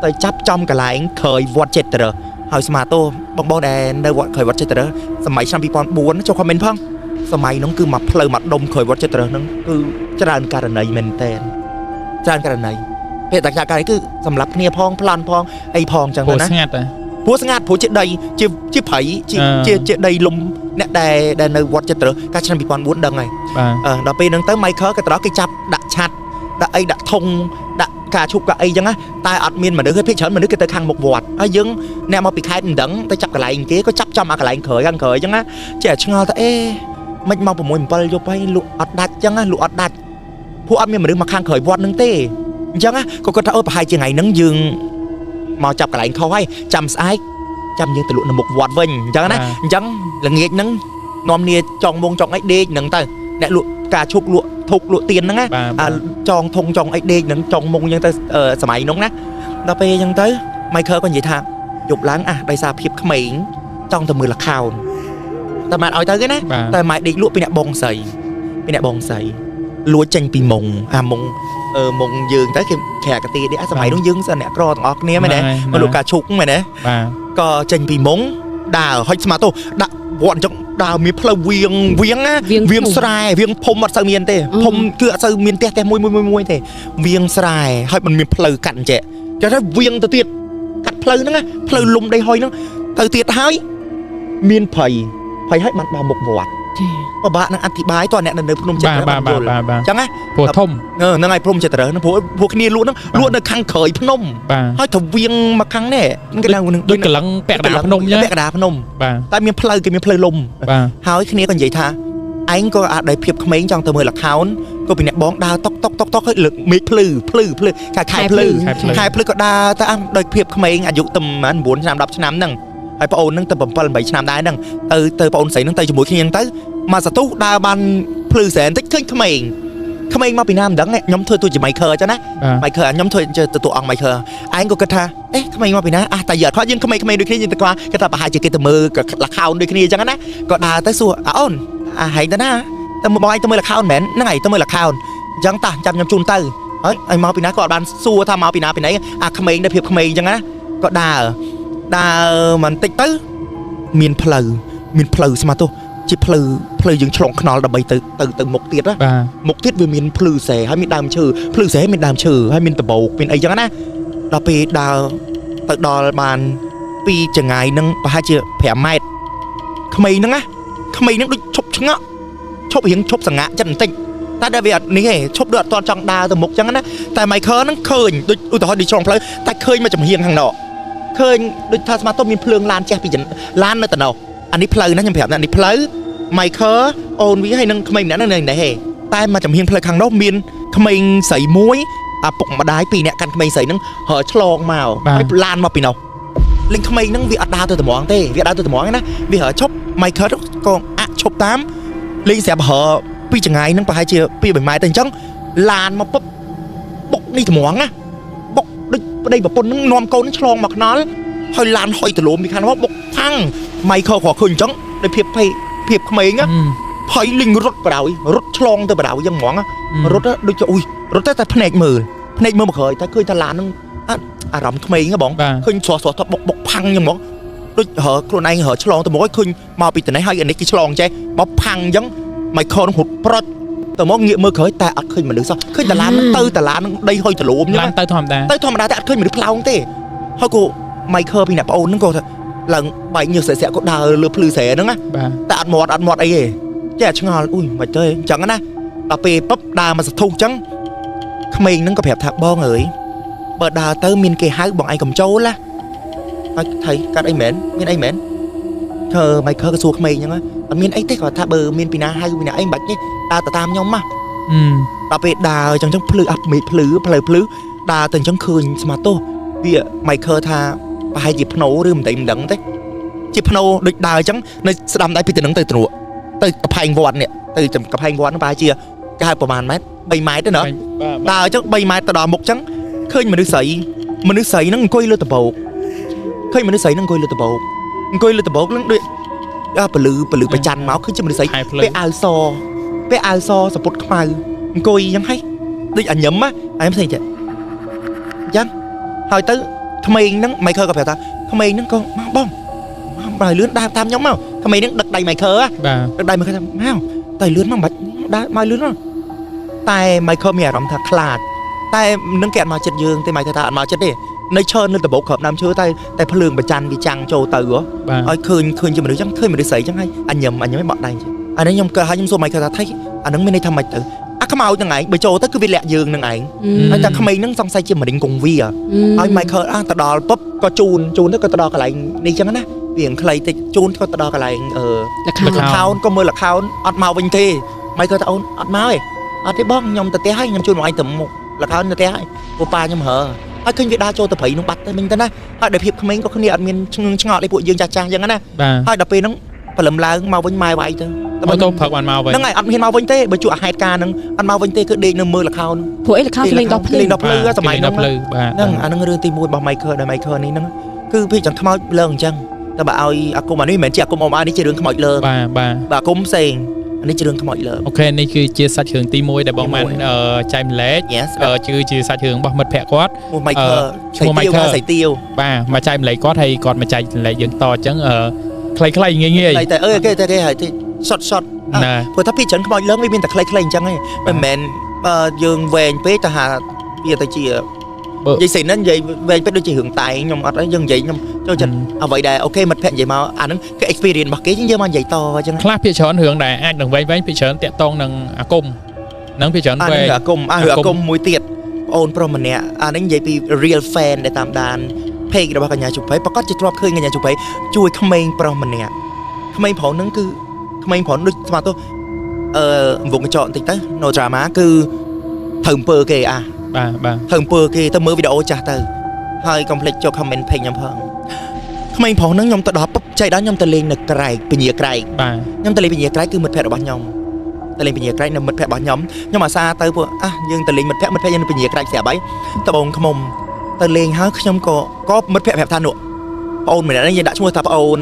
ទៅចាប់ចំកន្លែងក្រោយវត្តចិត្តរហើយស្មាតោបងបងដែលនៅវត្តក្រោយវត្តចិត្តរសម័យឆ្នាំ2004ចូល comment ផងសម័យនោះគឺមកផ្លូវមកដុំក្រោយវត្តចិត្តរហ្នឹងគឺច្រើនករណីមែនតែនច្រើនករណីពេលតែករណីគឺសម្រាប់គ្នាផងប្លន់ផងអីផងចឹង ព្រោះ ទៅណា ស្ងាត់ហ៎ ព្រោះស្ងាត់ព្រោះជាដីជាជាព្រៃជាជាជាដីលំអ្នកដែលដែលនៅវត្តចិត្តរកាលឆ្នាំ2004ដឹងហើយ បាទ អឺដល់ពេលហ្នឹងទៅ Michael ក៏ត្រង់គេចាប់ដាក់ឆាត់ដាក់អីដាក់ធុងដាក់ការឈប់កាអីចឹងណាតែអត់មានមនុស្សទេភាគច្រើនមនុស្សគេទៅខាងមុខវត្តហើយយើងអ្នកមកពីខេត្តមិនដឹងទៅចាប់កន្លែងគេក៏ចាប់ចំអាកន្លែងក្រោយខាងក្រោយចឹងណាចេះឆ្ងល់ថាអេមិនមក6 7យប់ហើយលក់អត់ដាច់ចឹងណាលក់អត់ដាច់ពួកអត់មានមនុស្សមកខាងក្រោយវត្តហ្នឹងទេអញ្ចឹងណាក៏គាត់ថាអូប្រហែលជាថ្ងៃហ្នឹងយើងមកចាប់កន្លែងខុសហើយចាំស្អែកចាំយើងទៅលក់នៅមុខវត្តវិញអញ្ចឹងណាអញ្ចឹងល្ងាចហ្នឹងនាំគ្នាចងមងចងអីដេកហ្នឹងទៅអ្នកលក់ការឈុកលក់ធុកលក់ទៀនហ្នឹងណា បាទ អាចងធុងចងអីដេកហ្នឹងចងមុងអញ្ចឹងទៅសម័យហ្នឹងណាដល់ពេលអញ្ចឹងទៅ Michael ក៏និយាយថាយប់ឡើងអាដោយសារភាពក្មេងចង់ទៅមើលល្ខោនតែម៉ែឲ្យទៅគេណា បាទ តែម៉ែដេកលក់ពីអ្នកបងស្រីពីអ្នកបងស្រីលួចចេញពីមុងអាមុងអឺមុងយើងទៅគេក្រាកទីនេះអាសម័យនោះយើងសិនអ្នកក្រទាំងអស់គ្នាមែនទេមកលក់ការឈុកមែនទេ បាទ ក៏ចេញពីមុងដើរហុចស្មាតោដាក់វត្តអញ្ចឹងដើរមានផ្លូវវៀងវៀងណាវៀងស្រែវៀងភុំអត់សូវមានទេភុំគឺអត់សូវមានផ្ទះផ្ទះមួយមួយមួយមួយទេវៀងស្រែហើយมันមានផ្លូវកាត់អញ្ចឹងគេថាវៀងទៅទៀតកាត់ផ្លូវហ្នឹងណាផ្លូវលំដីហុយហ្នឹងទៅទៀតហើយមានព្រៃព្រៃហើយបានដល់មុខវត្ត ចា ពិបាកនឹងអធិប្បាយតើអ្នកនៅភ្នំចិត្ត បាទបាទ យល់ បាទបាទ អញ្ចឹងណា ព្រោះធំ ហ្នឹងហើយភ្នំចិត្តហ្នឹងព្រោះពួកគ្នាលក់ហ្នឹងលក់នៅខាងក្រោយភ្នំ បាទ ហើយទៅវៀងមកខាងនេះគេឡើងនឹង ដូចកលឹងពាក់កណ្ដាលភ្នំអញ្ចឹង ពាក់កណ្ដាលភ្នំ បាទ តែមានផ្លូវគេមានផ្លូវលំ បាទ ហើយគ្នាក៏និយាយថាឯងក៏អាចដោយភាពក្មេងចង់ទៅមើលល្ខោនក៏ពីអ្នកបងដើរតុកតុកតុកតុកឲ្យលើកមេឃភ្លឺភ្លឺភ្លឺខែខែភ្លឺ ខែភ្លឺ ខែភ្លឺក៏ដើរទៅអាដោយភាពក្មេងអាយុតែប្រហែល9ឆ្នាំ10ឆ្នាំហ្នឹងហើយប្អូនហ្នឹងទៅ7 8ឆ្នាំដែរហ្នឹងទៅទៅប្អូនស្រីហ្នឹងទៅជាមួយគ្នាហ្នឹងទៅមកសន្ទុះដើរបានភ្លឺសែនតិចឃើញក្មេងក្មេងមកពីណាមិនដឹងខ្ញុំធ្វើទូជា Michael ចឹងណា បាទ Michael ខ្ញុំធ្វើទៅតួអង្គ Michael ឯងក៏គិតថាអេក្មេងមកពីណាអះតែយកគាត់យើងក្មេងៗដូចគ្នាយើងទៅខ្វះគេថាប្រហែលជាគេទៅមើលល្ខោនដូចគ្នាចឹងណាក៏ដើរទៅសួរអអូនអាហែងទៅណាទៅបងឯងទៅមើលល្ខោនមែនហ្នឹងឯងទៅមើលល្ខោនអញ្ចឹងតាចាំខ្ញុំជូនទៅហើយឲ្យមកពីណាក៏អត់បានសួរថាមកពីណាពីណីអាក្មេងដែលភាពក្មេងចឹងណាក៏ដើរដើរបន្តិចទៅមានផ្លូវមានផ្លូវស្មាទោះជាផ្លូវផ្លូវយើងឆ្លងថ្នល់ដើម្បីទៅទៅទៅមុខទៀតណា បាទ មុខទៀតវាមានភ្លឺស្រែហើយមានដើមឈើភ្លឺស្រែមានដើមឈើហើយមានដបោកមានអីចឹងណាដល់ពេលដើរទៅដល់បានពីចង្ងាយនឹងប្រហែលជា5ម៉ែត្រក្មេងហ្នឹងណាក្មេងហ្នឹងដូចឈប់ឆ្ងក់ឈប់រៀងឈប់សង្ហាក់ចិត្តបន្តិចតែដល់វាអត់នេះទេឈប់ដូចអត់ទាន់ចង់ដើរទៅមុខចឹងណាតែ Michael ហ្នឹងឃើញដូចឧទាហរណ៍ដូចឆ្លងផ្លូវតែឃើញមកចំហៀងខាងនោះឃើញដូចថាស្មាតូមានភ្លើងឡានជះពីឡាននៅតំណោះអានេះផ្លូវណាខ្ញុំប្រាប់ណានេះផ្លូវ Michael អូនវាហើយនឹងក្មេងម្នាក់ហ្នឹងនៅនេះទេតែមកចំហៀងផ្លូវខាងនោះមានក្មេងស្រីមួយអាពុកម្ដាយពីរអ្នកកាន់ក្មេងស្រីហ្នឹងហើឆ្លងមកហើយឡានមកពីនោះលេងក្មេងហ្នឹងវាអត់ដើរទៅតម្រងទេវាអត់ដើរទៅតម្រងទេណាវាហើឈប់ Michael ក៏អាក់ឈប់តាមលេងស្រាប់ហើពីចង្ងាយហ្នឹងប្រហែលជា2 3ម៉ែត្រទៅអញ្ចឹងឡានមកពុបបុកនេះតម្រងណាបុកដូចប្តីប្រពន្ធហ្នឹងនាំកូនហ្នឹងឆ្លងមកខ្នល់ហើយឡានហុយទលំពីខាងនោះបុកផាំង Michael គ្រាន់ឃើញអញ្ចឹងដោយភាពភ័យភាពក្មេងណា ភ័យលីងរត់បដ ாய் រត់ឆ្លងទៅបដ ாய் យ៉ាងហ្មងរត់ដូចជាអ៊ុយរត់តែតែភ្នែកមើលភ្នែកមើលមកក្រោយតែឃើញថាឡានហ្នឹងអារម្មណ៍ក្មេងហ៎បង បាទ ឃើញស្រស់ស្រស់ថាបុកបុកផាំងយ៉ាងហ្មងដូចរើខ្លួនឯងរើឆ្លងទៅមកឲ្យឃើញមកពីត្នេះហើយអានេះគេឆ្លងចេះមកផាំងអញ្ចឹង Michael នឹងរត់ប្រុច ទៅមកងាកមើលក្រោយតែអត់ឃើញមនុស្សសោះឃើញតឡានហ្នឹងទៅតឡានហ្នឹងដីហុយទលំហ្នឹង ឡានទៅធម្មតា ទៅធម្មតាតែអត់ឃើញមនុស្សផ្លោងទេហើយក៏ Michael ពីអ្នកប្អូនហ្នឹងក៏ថាឡើងបែកញើសស្រាក់ៗក៏ដើរលើភ្លឺស្រែហ្នឹងណា បាទ តែអត់មាត់អត់មាត់អីទេចេះតែឆ្ងល់អ៊ុយមិនទេអញ្ចឹងណាដល់ពេលពឹបដើរមកសធុះអញ្ចឹងក្មេងហ្នឹងក៏ប្រាប់ថាបងអើយបើដើរទៅមានគេហៅបងឯងកុំចូលណាហើយថៃកាត់អីមែនមានអីមែនធ្វើ Michael ក៏សួរក្មេងអញ្ចឹងណាអត់មានអីទេគាត់ថាបើមានពីណាហៅពីណាអីមិនបាច់ទេដើរទៅតាមខ្ញុំណា អឺ ដល់ពេលដើរអញ្ចឹងភ្លឺអាប់មេឃភ្លឺផ្លូវភ្លឺដើរទៅអញ្ចឹងឃើញស្មាទោសវា Michael ថាប្រហែលជាភ្នោឬមិនដឹងទេជាភ្នោដូចដើរអញ្ចឹងនៅស្ដាំដៃពីទៅនឹងទៅទ្រក់ទៅកផែងវត្តនេះទៅកផែងវត្តហ្នឹងប្រហែលជាគេហៅប្រហែលម៉ែត្រ3ម៉ែត្រទេណា បាទ ដើរអញ្ចឹង3ម៉ែត្រទៅដល់មុខអញ្ចឹងឃើញមនុស្សស្រីមនុស្សស្រីហ្នឹងអង្គុយលើដំបូកឃើញមនុស្សស្រីហ្នឹងអង្គុយលើដំបូកអង្គុយលើដំបូកហ្នឹងដូចអាពលឺពលឺប្រច័នមកឃើញជាមនុស្សស្រី ខែភ្លឺ ពាក់អាវសពាក់អាវសសពុតខ្មៅអង្គុយអញ្ចឹងហីដូចអាញឹមណាអាញឹមផ្សេងចេះអញ្ចឹងហើយទៅក្មេងហ្នឹង Michael ក៏ប្រាប់ថាក្មេងហ្នឹងក៏មកបងមកបើឲ្យលឿនដើរតាមខ្ញុំមកក្មេងហ្នឹងដឹកដៃ Michael ហ៎ បាទ ដឹកដៃ Michael ថាមកតែលឿនមកមិនបាច់ដើរមកលឿនមកតែ Michael មានអារម្មណ៍ថាខ្លាចតែនឹងគេអត់មកចិត្តយើងទេ Michael ថាអត់មកចិត្តទេនៅឈើនៅដបោកក្របដើមឈើតែតែភ្លើងប្រច័នវាចាំងចូលទៅហ៎ បាទ ឲ្យឃើញឃើញជាមនុស្សចឹងឃើញមនុស្សស្រីចឹងហើយអញញឹមអញញឹមឲ្យបក់ដៃចឹងអានេះខ្ញុំកើហើយខ្ញុំសួរម៉ៃខើថាថៃអានឹងមានន័យថាម៉េចទៅអាខ្មោចហ្នឹងឯងបើចូលទៅគឺវាលាក់យើងហ្នឹងឯងហើយតែក្មេងហ្នឹងសង្ស័យជាមរិញកងវាហើយម៉ៃខើអាទៅដល់ពុបក៏ជូនជូនទៅក៏ទៅដល់កន្លែងនេះចឹងណាវាខ្លីតិចជូនក៏ទៅដល់កន្លែងអឺ លខោ លខោនក៏មើលលខោនអត់មកវិញទេម៉ៃខើថាអូនអត់មកទេអត់ទេបងខ្ញុំទៅផ្ទះហើយខ្ញុំជូនមកឯងទៅមុខលខោនទៅផ្ទះហើយពូប៉ាខ្ញុំហើហើយឃើញវាដើរចូលទៅព្រៃនោះបាត់ទៅវិញទៅណាហើយដោយភាពក្មេងក៏គ្នាអត់មានឆ្ងឹងឆ្ងល់អីពួកយើងចាស់ចាស់ចឹងណា បាទ ហើយដល់ពេលហ្នឹងព្រលឹមឡើងមកវិញម៉ែវាយទៅតែ ម៉ូតូផឹកបានមកវិញ ហ្នឹងហើយអត់មានមកវិញទេបើជួអាហេតុការណ៍ហ្នឹងអត់មកវិញទេគឺដេកនៅមើលល្ខោន ព្រោះអីលខោគេលេងដល់ភ្លឺ លេងដល់ភ្លឺសម័យហ្នឹង ភ្លឺបាទ ហ្នឹងអាហ្នឹងរឿងទី1របស់ Michael ដែល Michael នេះហ្នឹងគឺពីចង់ខ្មោចលើងអញ្ចឹងតែបើឲ្យអាគមអានេះមិនមែនជាអាគមអមអានេះជារឿងខ្មោចលើង បាទបាទ បើអាគមផ្សេងអានេះជារឿងខ្មោចលើង អូខេនេះគឺជាសាច់រឿងទី1ដែលបងបានចែកម្លែក Yes គឺជាសាច់រឿងរបស់មិត្តភក្តិគាត់ ឈ្មោះ Michael ឈ្មោះ Michael សៃទាវ បាទមកចែកម្លែកគាត់ហើយគាត់មកចែកម្លែកយើងតអញ្ចឹងខ្លីៗងាយងាយ តែអើគេតែគេហើយទី shot shot ណា ព្រោះថាពីច្រើនខ្មោចលើងវាមានតែខ្លីៗអញ្ចឹងឯងមិនមែនបើយើងវែងពេកទៅហាវាទៅជា បើ និយាយស្អីហ្នឹងនិយាយវែងពេកដូចជារឿងតែងខ្ញុំអត់អីយើងនិយាយខ្ញុំចូលចិត្តអ្វីដែលអូខេមិត្តភក្តិនិយាយមកអាហ្នឹងគឺ experience របស់គេយើងយកមកនិយាយតអញ្ចឹង ខ្លះភាគច្រើនរឿងដែលអាចនឹងវែងវែងភាគច្រើនតាក់តងនឹងអាគមនឹងភាគច្រើន អា វែង ហ្នឹងអាគមអារឿងអាគមមួយទៀតបងអូនប្រុសម្នាក់អាហ្នឹងនិយាយពី real fan ដែលតាមដាន page របស់កញ្ញាជុភ័យប្រកាសជាធ្លាប់ឃើញកញ្ញាជុភ័យជួយក្មេងប្រុសម្នាក់ក្មេងប្រុសហ្នឹងគឺក្មេងប្រុសដូចស្មាតទៅអឺវងកញ្ចក់បន្តិចទៅ no drama គឺត្រូវអំពើគេអា បាទបាទ ធ្វើអំពើគេទៅមើលវីដេអូចាស់ទៅហើយកុំភ្លេចចូល comment page ខ្ញុំផងក្មេងប្រុសហ្នឹងខ្ញុំទៅដល់ពុបចៃដល់ខ្ញុំទៅលេងនៅក្រែកពញាក្រែក បាទ ខ្ញុំទៅលេងពញាក្រែកគឺមិត្តភក្តិរបស់ខ្ញុំទៅលេងពញាក្រែកនៅមិត្តភក្តិរបស់ខ្ញុំខ្ញុំអាសាទៅពួកអាយើងទៅលេងមិត្តភក្តិមិត្តភក្តិយើងនៅពញាក្រែកស្រាប់ហើយដបងខ្មុំទៅលេងហើយខ្ញុំក៏ក៏មិត្តភក្តិប្រាប់ថានោះប្អូនម្នាក់ហ្នឹងយើងដាក់ឈ្មោះថាប្អូន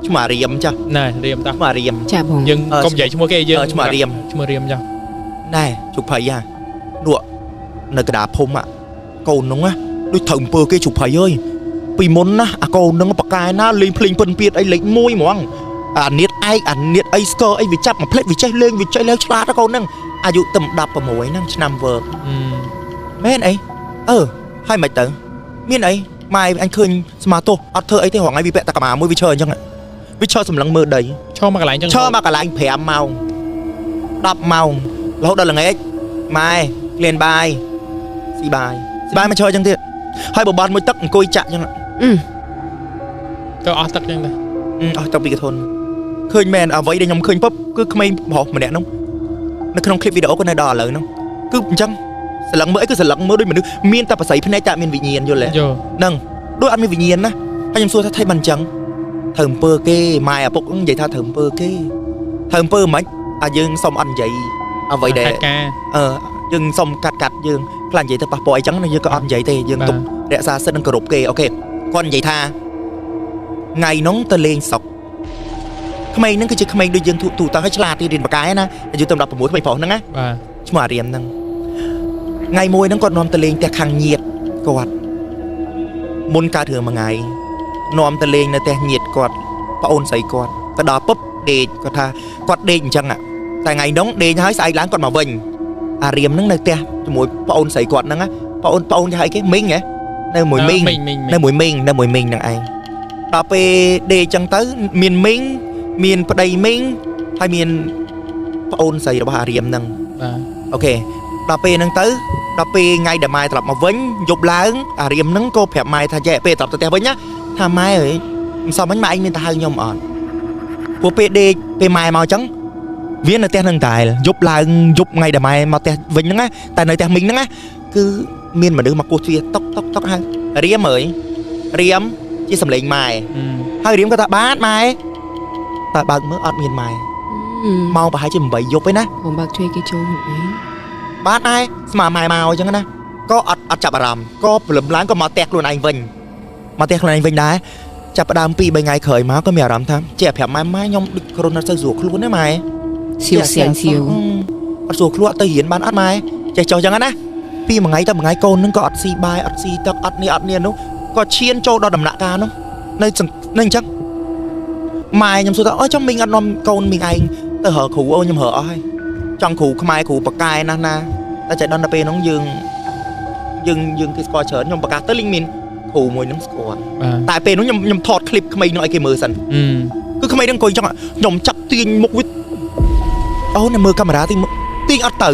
ឈ្មោះអារៀមចាស់ ណែរៀមតោះ ឈ្មោះអារៀម ចាបង យើងកុំនិយាយឈ្មោះគេយើង ឈ្មោះអារៀម ឈ្មោះរៀមចាស់ ណែជុកភ័យហ่ะនោះនៅកណ្ដាលភូមិកូននោះណាដូចត្រូវអំពើគេជុកភ័យអើយពីមុនណាអាកូននឹងប៉កែណាលេងភ្លេងពិនពៀតអីលេខ1ហ្មងអានៀតឯកអានៀតអីស្គរអីវាចាប់មកផ្លេចវាចេះលេងវាចេះលេងឆ្លាតកូនហ្នឹងអាយុតែ16ហ្នឹងឆ្នាំវើកមែនអីអឺហើយមិនទៅមានអីម៉ែអញឃើញស្មាទោសអត់ធ្វើអីទេរងថ្ងៃវាពាក់តែកម្មាមួយវាឈរអញ្ចឹងវាឈរសម្លឹងមើលដី ឈរមកកន្លែងចឹង ឈរមកកន្លែង5ម៉ោង10ម៉ោងរហូតដល់ល្ងាចម៉ែក្លៀនបាយស៊ីបាយស៊ីបាយមកឈរអញ្ចឹងទៀតហើយបបន់មួយទឹកអង្គុយចាក់អញ្ចឹង ទៅអស់ទឹកចឹងទៅ អស់ទឹកពីកធនឃើញមែនអ្វីដែលខ្ញុំឃើញពុបគឺក្មេងប្រុសម្នាក់នោះនៅក្នុងคลิปវីដេអូក៏នៅដល់ឥឡូវនោះគឺអញ្ចឹងសន្លឹងមើលអីគឺសន្លឹងមើលដូចមនុស្សមានតែបស័យភ្នែកតែអត់មានវិញ្ញាណយល់ទេ យល់ ហ្នឹងដូចអត់មានវិញ្ញាណណាហើយខ្ញុំសួរថាថៃបានអញ្ចឹងត្រូវអំពើគេម៉ែឪពុកនិយាយថាត្រូវអំពើគេត្រូវអំពើមិនអាយើងសុំអត់និយាយអ្វីដែល ហេតុការណ៍ អឺយើងសុំកាត់កាត់យើងខ្លាចនិយាយទៅប៉ះពាល់អីចឹងណាយើងក៏អត់និយាយទេយើងទុករក្សាសិទ្ធិនិងគោរពគេអូខេគាត់និយាយថាថ្ងៃនោះទៅលេងស្រុកក្មេងហ្នឹងគឺជាក្មេងដូចយើងទូទៅឲ្យឆ្លាតទៀតរៀនបកែណាអាយុទៅ16ក្មេងប្រុសហ្នឹងណា បាទ ឈ្មោះអារៀមហ្នឹងថ្ងៃមួយហ្នឹងគាត់នាំទៅលេងផ្ទះខាងញាតគាត់មុនកើតរឿងមួយថ្ងៃនាំទៅលេងនៅផ្ទះញាតគាត់ប្អូនស្រីគាត់ទៅដល់ពុបដេកគាត់ថាគាត់ដេកអញ្ចឹង តែថ្ងៃនោះដេកហើយស្អែកឡើងគាត់មកវិញអារៀមហ្នឹងនៅផ្ទះជាមួយប្អូនស្រីគាត់ហ្នឹងណាប្អូនប្អូនគេហៅគេមីងហ៎នៅមួយមីង មីងមីង នៅមួយមីងនៅមួយមីងហ្នឹងឯងដល់ពេលដេកចឹងទៅមានមីងមានប្តីមីងហើយមានប្អូនស្រីរបស់អារៀមហ្នឹង បាទ OK ដល់ពេលហ្នឹងទៅដល់ពេលថ្ងៃដែលម៉ែត្រឡប់មកវិញយប់ឡើងអារៀមហ្នឹងក៏ប្រាប់ម៉ែថាចេះពេលត្រឡប់ទៅផ្ទះវិញណាថាម៉ែអើយមិនសមមិញម៉ែឯងមានទៅហៅខ្ញុំអត់ព្រោះពេលដេកពេលម៉ែមកចឹងវានៅផ្ទះហ្នឹងតែយប់ឡើងយប់ថ្ងៃដែលម៉ែមកផ្ទះវិញហ្នឹងណាតែនៅផ្ទះមីងហ្នឹងណាគឺមានមនុស្សមកគោះទ្វារតុកតុកតុកហៅរៀមអើយរៀមជាសំឡេងម៉ែហើយរៀមក៏ថាបាទម៉ែតែបើកមើលអត់មានម៉ែម៉ោងប្រហែលជា8យប់ឯណា ผมបើកជួយគេចូលខ្លួនឯង បាទដែរស្មាម៉ែមកអញ្ចឹងណាក៏អត់អត់ចាប់អារម្មណ៍ក៏ព្រលឹមឡើងក៏មកផ្ទះខ្លួនឯងវិញមកផ្ទះខ្លួនឯងវិញដែរចាប់ផ្ដើម2 3ថ្ងៃក្រោយមកក៏មានអារម្មណ៍ថាចេះប្រាប់ម៉ែម៉ែខ្ញុំដូចគ្រុនអត់សូវស្រួលខ្លួនទេម៉ែ សៀវសៀងសៀវ អត់ស្រួលខ្លួនអត់ទៅរៀនបានអត់ម៉ែចេះចុះអញ្ចឹងណាពីមួយថ្ងៃទៅមួយថ្ងៃកូននឹងក៏អត់ស៊ីបាយអត់ស៊ីទឹកអត់នេះអត់នេះនោះក៏ឈានចូលដល់ដំណាក់កាលនោះនៅនៅអញ្ចឹងម៉ែខ្ញុំសួរថាអូចុះមីងអត់នាំកូនមីងឯងទៅរកគ្រូអូខ្ញុំរកអស់ហើយចង់គ្រូខ្មែរគ្រូប៉ាកែណាស់ណាតែចៃដន្យដល់ពេលហ្នឹងយើងយើងយើងគេស្គាល់ច្រើនខ្ញុំប្រកាសទៅលីងមានគ្រូមួយហ្នឹងស្គាល់ បាទ តែពេលនោះខ្ញុំខ្ញុំថតคลิปក្មេងនោះឲ្យគេមើលសិន គឺក្មេងហ្នឹងអង្គុយចង់ខ្ញុំចាប់ទាញមុខវាអូនមើលកាមេរ៉ាទីទាញអត់ទៅ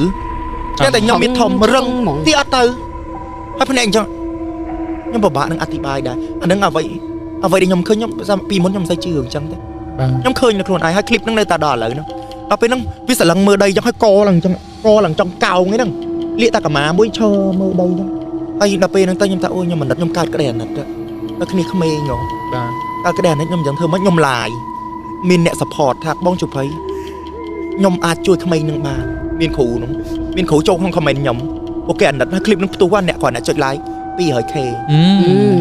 តែតែខ្ញុំមានធំរឹង ហ្មង ទាញអត់ទៅហើយភ្នែកអញ្ចឹងខ្ញុំពិបាកនឹងអធិប្បាយដែរអាហ្នឹងអ្វីអ្វីដែលខ្ញុំឃើញខ្ញុំពីមុនខ្ញុំមិនសូវជឿអញ្ចឹងទេ បាទ ខ្ញុំឃើញនៅខ្លួនឯងហើយคลิปហ្នឹងនៅតែដល់ឥឡូវហ្នឹងដល់ពេលហ្នឹងវាស្រឡឹងមើលដីអញ្ចឹងហើយកឡើងអញ្ចឹងកឡើងចង់កោងហ្នឹងលាកតាកាម៉ាមួយឈរមើលដីអញ្ចឹងហើយដល់ពេលហ្នឹងទៅខ្ញុំថាអូខ្ញុំអាណិតខ្ញុំកើតក្តីអាណិតដល់គ្នាក្មេងហ៎ បាទ កើតក្តីអាណិតខ្ញុំមិនដឹងធ្វើម៉េចខ្ញុំឡាយមានអ្នក support ថាបងជុភ័យខ្ញុំអាចជួយក្មេងនឹងបានមានគ្រូនោះមានគ្រូចូលក្នុង comment ខ្ញុំអូខេអាណិតហើយ clip នឹងផ្ទុះអ្នកគ្រាន់តែចុច like 200K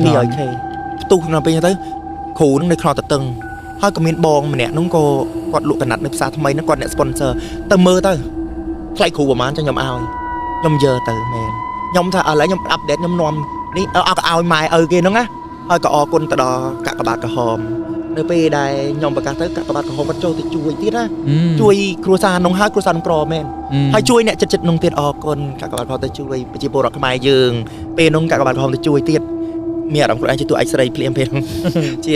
200K ផ្ទុះដល់ពេលហ្នឹងទៅគ្រូនឹងនៅខ្លោតតឹងហើយក៏មានបងម្នាក់នោះក៏គាត់លក់កណាត់នៅផ្សារថ្មីហ្នឹងគាត់អ្នក sponsor ទៅមើលទៅថ្លៃគ្រូប្រហែលចឹងខ្ញុំឲ្យខ្ញុំយកទៅមែនខ្ញុំថាឥឡូវខ្ញុំ update ខ្ញុំនាំនេះឲ្យក៏ឲ្យម៉ែឪគេហ្នឹងណាហើយក៏អរគុណទៅដល់កាកបាទក្រហមនៅពេលដែលខ្ញុំប្រកាសទៅកាកបាទក្រហមគាត់ចូលទៅជួយទៀតណាជួយគ្រួសារនោះហើយគ្រួសារនោះក្រមែនហើយជួយអ្នកចិត្តចិត្តនោះទៀតអរគុណកាកបាទក្រហមទៅជួយប្រជាពលរដ្ឋខ្មែរយើងពេលនោះកាកបាទក្រហមទៅជួយទៀតមានអារម្មណ៍ខ្លួនឯងជាតួឯកស្រីភ្លាមភ្លាមជា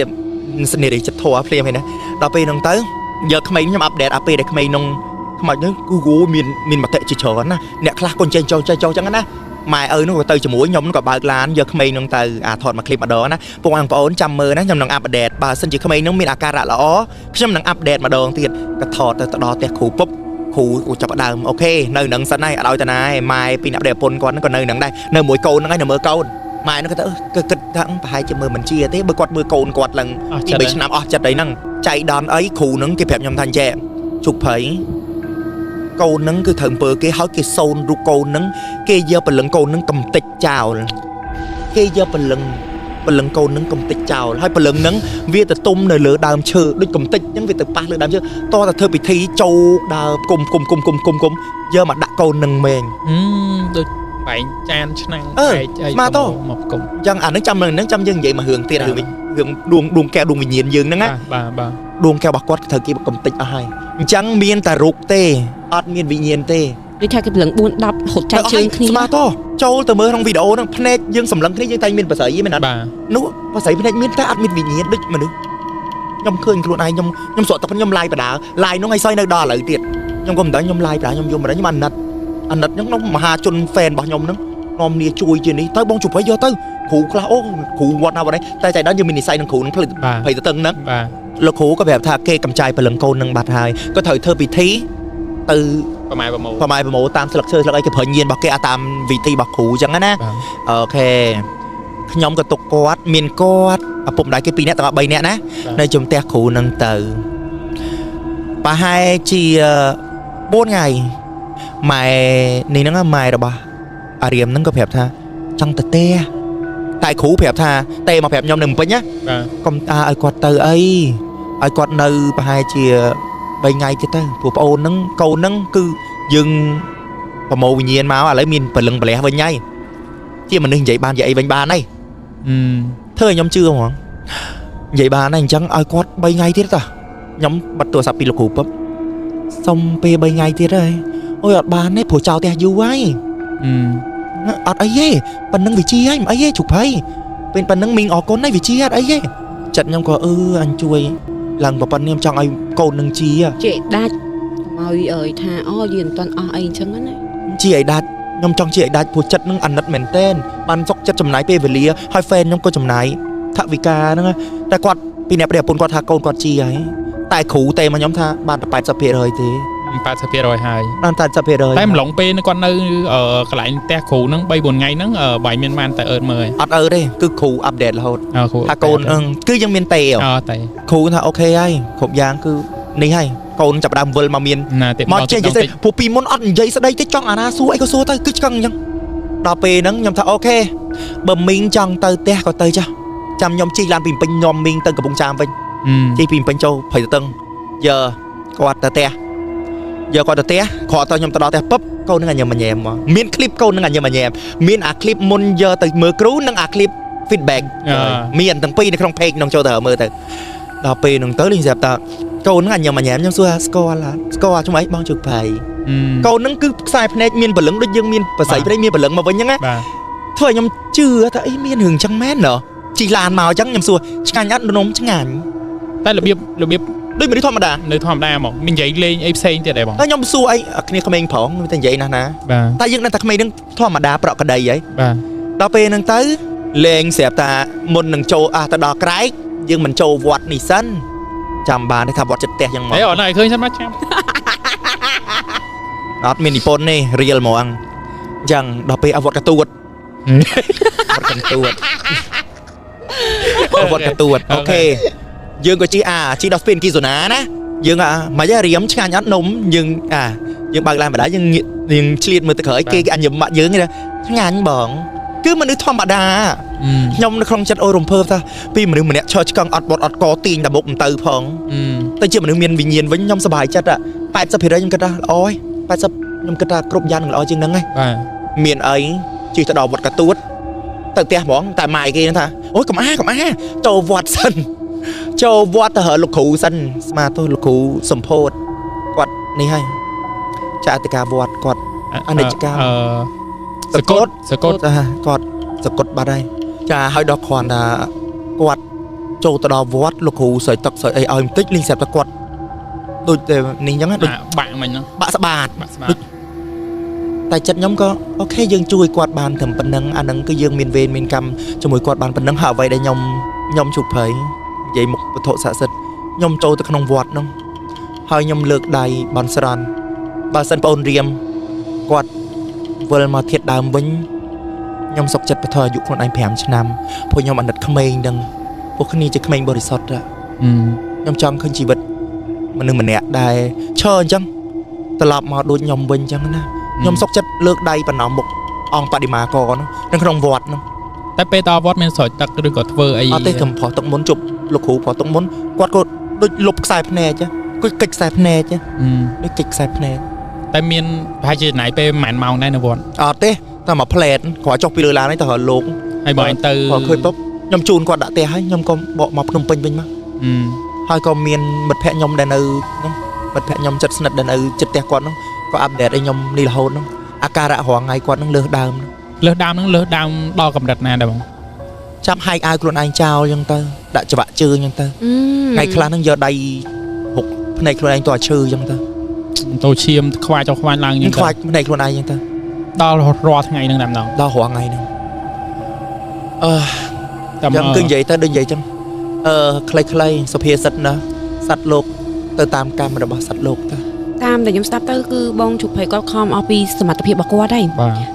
ស្នេហ៍ចិត្តធัวភ្លាមហ្នឹងណាដល់ពេលនោះទៅយកក្មេងខ្ញុំ update អាពេលដែលក្មេងនោះខ្មោចនោះ Google មានមានមតិជាច្រើនណាអ្នកខ្លះក៏ចេញចូលចេញចូលចឹងណាម៉ែឪនោះក៏ទៅជាមួយខ្ញុំក៏បើកឡានយកក្មេងនោះទៅអាថតមួយคลิปម្ដងណាពុកបងប្អូនចាំមើលណាខ្ញុំនឹង update បើសិនជាក្មេងនោះមានអាការៈល្អខ្ញុំនឹង update ម្ដងទៀតក៏ថតទៅដល់ផ្ទះគ្រូពុបគ្រូក៏ចាប់ដើម OK នៅនឹងសិនហើយអត់ឲ្យតាណាឯងម៉ែពីអ្នកប្តីប្រពន្ធគាត់ក៏នៅនឹងដែរនៅមួយកូនហ្នឹងឯងនៅមើលកូនម៉ែនោះក៏ទៅគឺគិតថាប្រហែលជាមើលមិនជាទេបើគាត់មើលកូនគាត់ឡើងពី3ឆ្នាំអស់ចិត្តអីហ្នឹងចៃដន្យអីគ្រូហ្នឹងគេប្រាប់ខ្ញុំថាចេះជុកភ័យកូនហ្នឹងគឺត្រូវអំពើគេហើយគេសូនរូបកូនហ្នឹងគេយកព្រលឹងកូនហ្នឹងកំតិចចោលគេយកព្រលឹងព្រលឹងកូនហ្នឹងកំតិចចោលហើយព្រលឹងហ្នឹងវាទៅទុំនៅលើដើមឈើដូចកំតិចហ្នឹងវាទៅប៉ះលើដើមឈើតតែធ្វើពិធីចូលដើរគុំគុំគុំគុំគុំគុំយកមកដាក់កូននឹងមែង ដូចបែងចានឆ្នាំង បែកអីមក គុំ អញ្ចឹងអាហ្នឹងចាំហ្នឹងចាំយើងនិយាយមករឿងទៀតរឿងរឿងដួងដួងកែវដួងវិញ្ញាណយើងហ្នឹងណា បាទបាទ ដួងកែវរបស់គាត់ត្រូវគេកំតិចអស់ហើយអញ្ចឹងមានតែរូបទេអត់មានវិញ្ញាណទេ ដូចថាគេព្រលឹង4 10ហត់ចែកជើងគ្នា ស្មាតចូលទៅមើលក្នុងវីដេអូហ្នឹងភ្នែកយើងសម្លឹងគ្នាយើងតែមានបស័យមែនអត់នោះបស័យភ្នែកមានតែអត់មានវិញ្ញាណដូចមនុស្សខ្ញុំឃើញខ្លួនឯងខ្ញុំខ្ញុំស្រក់ទឹកខ្ញុំឡាយបដាឡាយនោះឲ្យសយនៅដល់ឥឡូវទៀតខ្ញុំក៏មិនដឹងខ្ញុំឡាយបដាខ្ញុំយំមិនដឹងខ្ញុំអាណិតអាណិតខ្ញុំក្នុងមហាជន fan របស់ខ្ញុំហ្នឹងនាំគ្នាជួយជានេះទៅបងជប់ឲ្យយកទៅគ្រូខ្លះអូគ្រូវត្តណាវត្តនេះតែចៃដន្យយើងមាននិស័យនឹងគ្រូនឹងផ្លិតភ័យទៅតឹងហ្នឹងលោកគ្រូក៏ប្រាប់ថាគេកំចាយព្រលឹងកូននឹងបាត់ហើយក៏ត្រូវធ្វើពិធីទៅ ប្រម៉ែប្រមូល ប្រម៉ែប្រមូលតាមស្លឹកឈើស្លឹកអីគេប្រើញៀនរបស់គេអាតាមវិធីរបស់គ្រូអញ្ចឹងណា OK ខ្ញុំក៏ទុកគាត់មានគាត់ឪពុកម្ដាយគេ2នាក់ទាំងអស់3នាក់ណានៅជំទះគ្រូនឹងទៅប្រហែលជា4ថ្ងៃម៉ែនេះហ្នឹងម៉ែរបស់អារៀមហ្នឹងក៏ប្រាប់ថាចង់ទៅផ្ទះតែគ្រូប្រាប់ថាទេមកប្រាប់ខ្ញុំនៅពេញណាកុំតាឲ្យគាត់ទៅអីឲ្យគាត់នៅប្រហែលជា3ថ្ងៃទៀតទៅព្រោះប្អូនហ្នឹងកូនហ្នឹងគឺយើងប្រមូលវិញ្ញាណមកឥឡូវមានព្រលឹងប្រលះវិញហើយជាមនុស្សនិយាយបាននិយាយអីវិញបានហើយធ្វើឲ្យខ្ញុំជឿហ្មងនិយាយបានហើយអញ្ចឹងឲ្យគាត់3ថ្ងៃទៀតតាខ្ញុំបិទទូរស័ព្ទពីលោកគ្រូពឹប សុំពេល3ថ្ងៃទៀតហើយអូយអត់បានទេព្រោះចោលផ្ទះយូរហើយអត់អីទេប៉ណ្ណឹងវិជាហើយមិនអីទេជុកភ័យពេលប៉ណ្ណឹងមីងអរគុណហើយវិជាអត់អីទេចិត្តខ្ញុំក៏អឺអញជួយឡើងប៉ុណ្ណឹងខ្ញុំចង់ឲ្យកូននឹងជា ជាដាច់កុំឲ្យអើយថាអូយើងមិនទាន់អស់អីអញ្ចឹងណា ជាឲ្យដាច់ខ្ញុំចង់ជាឲ្យដាច់ព្រោះចិត្តនឹងអាណិតមែនតែនបានសុកចិត្តចំណាយពេលវេលាហើយ fan ខ្ញុំក៏ចំណាយថវិកាហ្នឹងតែគាត់ពីអ្នកប្រពន្ធគាត់ថាកូនគាត់ជាហើយតែគ្រូទេមកខ្ញុំថាបានតែ80%ទេ 80%ហើយ បានតែ80% តែម្លងពេលគាត់នៅកន្លែងផ្ទះគ្រូហ្នឹង3 4ថ្ងៃហ្នឹងបាយមានបានតែអឺតមើល អត់អឺទេគឺគ្រូ update រហូតថាកូនគឺយើងមានទេ អត់ទេ គ្រូថា OK ហើយគ្រប់យ៉ាងគឺនេះហើយកូនចាប់ដើមវិលមកមានមកចេះនិយាយព្រោះពីមុនអត់និយាយស្ដីទេចង់អាណាសួរអីក៏សួរទៅគឺឆ្កឹងអញ្ចឹងដល់ពេលហ្នឹងខ្ញុំថា OK បើមីងចង់ទៅផ្ទះក៏ទៅចាស់ចាំខ្ញុំជិះឡានពីពេញខ្ញុំមីងទៅកំពង់ចាមវិញជិះពីពេញចូលព្រៃតឹងយើគាត់ទៅផ្ទះយកគាត់ទៅផ្ទះគ្រាន់តែខ្ញុំទៅដល់ផ្ទះពឹបកូននឹងអញញ៉ែមមកមានคลิปកូននឹងអញញ៉ែមមានអាคลิปមុនយកទៅមើលគ្រូនិងអាคลิป feedback មានទាំងពីរនៅក្នុង page ក្នុងចូលទៅមើលទៅដល់ពេលហ្នឹងទៅលេងស្រាប់តាកូននឹងអញញ៉ែមខ្ញុំសួរស្គាល់ស្គាល់ជំអីបងជុកភ័យកូននឹងគឺខ្សែភ្នែកមានព្រលឹងដូចយើងមានប្រស័យភ្នែកមានព្រលឹងមកវិញហ្នឹងណាធ្វើឲ្យខ្ញុំជឿថាអីមានរឿងចឹងមែនណ៎ជិះឡានមកចឹងខ្ញុំសួរឆ្ងាញ់អត់នំឆ្ងាញ់ តែរបៀបដូចមនុស្សធម្មតានៅធម្មតាហ្មងមាននិយាយលេងអីផ្សេងទៀតដែរបងតែខ្ញុំសួរអីគ្នាក្មេងប្រងតែនិយាយណាស់ណាតែយើងដឹងតែក្មេងនឹងធម្មតាប្រក់ក្តីហីបាទដល់ពេលហ្នឹងទៅលេងស្រាប់តាមុននឹងចូលអះទៅដល់ក្រែកយើងមិនចូលវត្តនេះសិនចាំបានទេថាវត្តចិត្តផ្ទះយ៉ាងមកអីអូនឲ្យឃើញសិនមកចាំអត់មាននិពន្ធទេរៀលហ្មងអញ្ចឹងដល់ពេលអវត្តកទួតវត្តកទួតវត្តកទួតអូខេយើងក៏ជិះអាជិះដល់ស្ពានគីសូណាណាយើងអាមិនរៀមឆ្ងាញ់អត់នំយើងអាយើងបើកឡានបណ្ដាយើងយើងឆ្លៀតមើលទៅក្រោយគេអញញឹមមាត់យើងឆ្ងាញ់បងគឺមនុស្សធម្មតាខ្ញុំនៅក្នុងចិត្តអូរំភើបថាពីមនុស្សម្នាក់ឈរឆ្កឹងអត់បត់អត់កទាញតែមុខមិនទៅផងទៅជាមនុស្សមានវិញ្ញាណវិញខ្ញុំសប្បាយចិត្ត80%ខ្ញុំគិតថាល្អហើយ80ខ្ញុំគិតថាគ្រប់យ៉ាងនឹងល្អជាងហ្នឹងហើយបាទមានអីជិះទៅដល់វត្តកទួតទៅផ្ទះហ្មងតែម៉ែគេថាអូយកុំអាចូលវត្តសិនចូលវត្តទៅរកលោកគ្រូសិនស្មាទៅលោកគ្រូសម្ពោធគាត់នេះហើយចាអធិការវត្តគាត់អនិច្ចកម្មសកុតគាត់សកុតបាត់ហើយចាហើយដល់គ្រាន់ថាគាត់ចូលទៅដល់វត្តលោកគ្រូស្រោចទឹកស្រោចអីឲ្យបន្តិចលេងស្រាប់តែគាត់ដូចតែនេះអញ្ចឹងដូចបាក់មិញហ្នឹងបាក់ស្បាតតែចិត្តខ្ញុំក៏អូខេយើងជួយគាត់បានត្រឹមប៉ុណ្្នឹងអាហ្នឹងគឺយើងមានវេនមានកម្មជាមួយគាត់បានប៉ុណ្្នឹងហើយអ្វីដែលខ្ញុំជោគភ័យនិយាយមុខវត្ថុស័ក្តិសិទ្ធិខ្ញុំចូលទៅក្នុងវត្តហ្នឹងហើយខ្ញុំលើកដៃបន់ស្រន់បើសិនប្អូនរៀមគាត់វិលមកធាតដើមវិញខ្ញុំសុខចិត្តបន្ថយអាយុខ្លួនឯង5ឆ្នាំព្រោះខ្ញុំអាណិតក្មេងហ្នឹងពួកគ្នាជាក្មេងបរិសុទ្ធខ្ញុំចង់ឃើញជីវិតមនុស្សម្នាក់ដែលឈរអញ្ចឹងត្រឡប់មកដូចខ្ញុំវិញអញ្ចឹងណាខ្ញុំសុខចិត្តលើកដៃបណ្ណមុខអង្គបដិមាករហ្នឹងនៅក្នុងវត្តហ្នឹងតែពេលដល់វត្តមានស្រោចទឹកឬក៏ធ្វើអីអត់ទេខ្ញុំប្រោះទឹកមុនជប់លោកគ្រូប្រោះទឹកមុនគាត់ក៏ដូចលុបខ្សែភ្នែកដូចកិច្ចខ្សែភ្នែកដូចកិច្ចខ្សែភ្នែកតែមានប្រហែលជាចំណាយពេលប្រហែលម៉ោងដែរនៅវត្តអត់ទេតែមួយផ្លែតគ្រាន់ចុះពីលើឡាននេះទៅរកលោកហើយបងឯងទៅគាត់ឃើញពុបខ្ញុំជូនគាត់ដាក់ផ្ទះហើយខ្ញុំក៏បកមកភ្នំពេញវិញមកហើយក៏មានមិត្តភក្តិខ្ញុំដែលនៅហ្នឹងមិត្តភក្តិខ្ញុំចិត្តស្និទ្ធដែលនៅចិត្តផ្ទះគាត់ហ្នឹងក៏អាប់ដេតឲ្យខ្ញុំនេះរហូតហ្នឹងអាការៈរាល់ថ្ងៃគាត់ហ្នឹងលើសដើមហ្នឹងលើសដើមដល់កម្រិតណាដែរបងចាប់ហែកអាវខ្លួនឯងចោលអញ្ចឹងទៅដាក់ច្បាក់ជើងអញ្ចឹងទៅថ្ងៃខ្លះហ្នឹងយកដៃហុកភ្នែកខ្លួនឯងទៅឲ្យឈឺអញ្ចឹងទៅទៅឈាមខ្វាចចុះខ្វាចឡើងអញ្ចឹងខ្វាចភ្នែកខ្លួនឯងអញ្ចឹងទៅដល់រាល់ថ្ងៃហ្នឹងតែម្ដងដល់រាល់ថ្ងៃហ្នឹងអឺយ៉ាងគឺនិយាយទៅដូចនិយាយអញ្ចឹងខ្លីៗសុភាសិតណាសត្វលោកទៅតាមកម្មរបស់សត្វលោកទៅតាមដែលខ្ញុំស្ដាប់ទៅគឺបងជុកភ័យគាត់ខំអស់ពីសមត្ថភាពរបស់គាត់ហើយ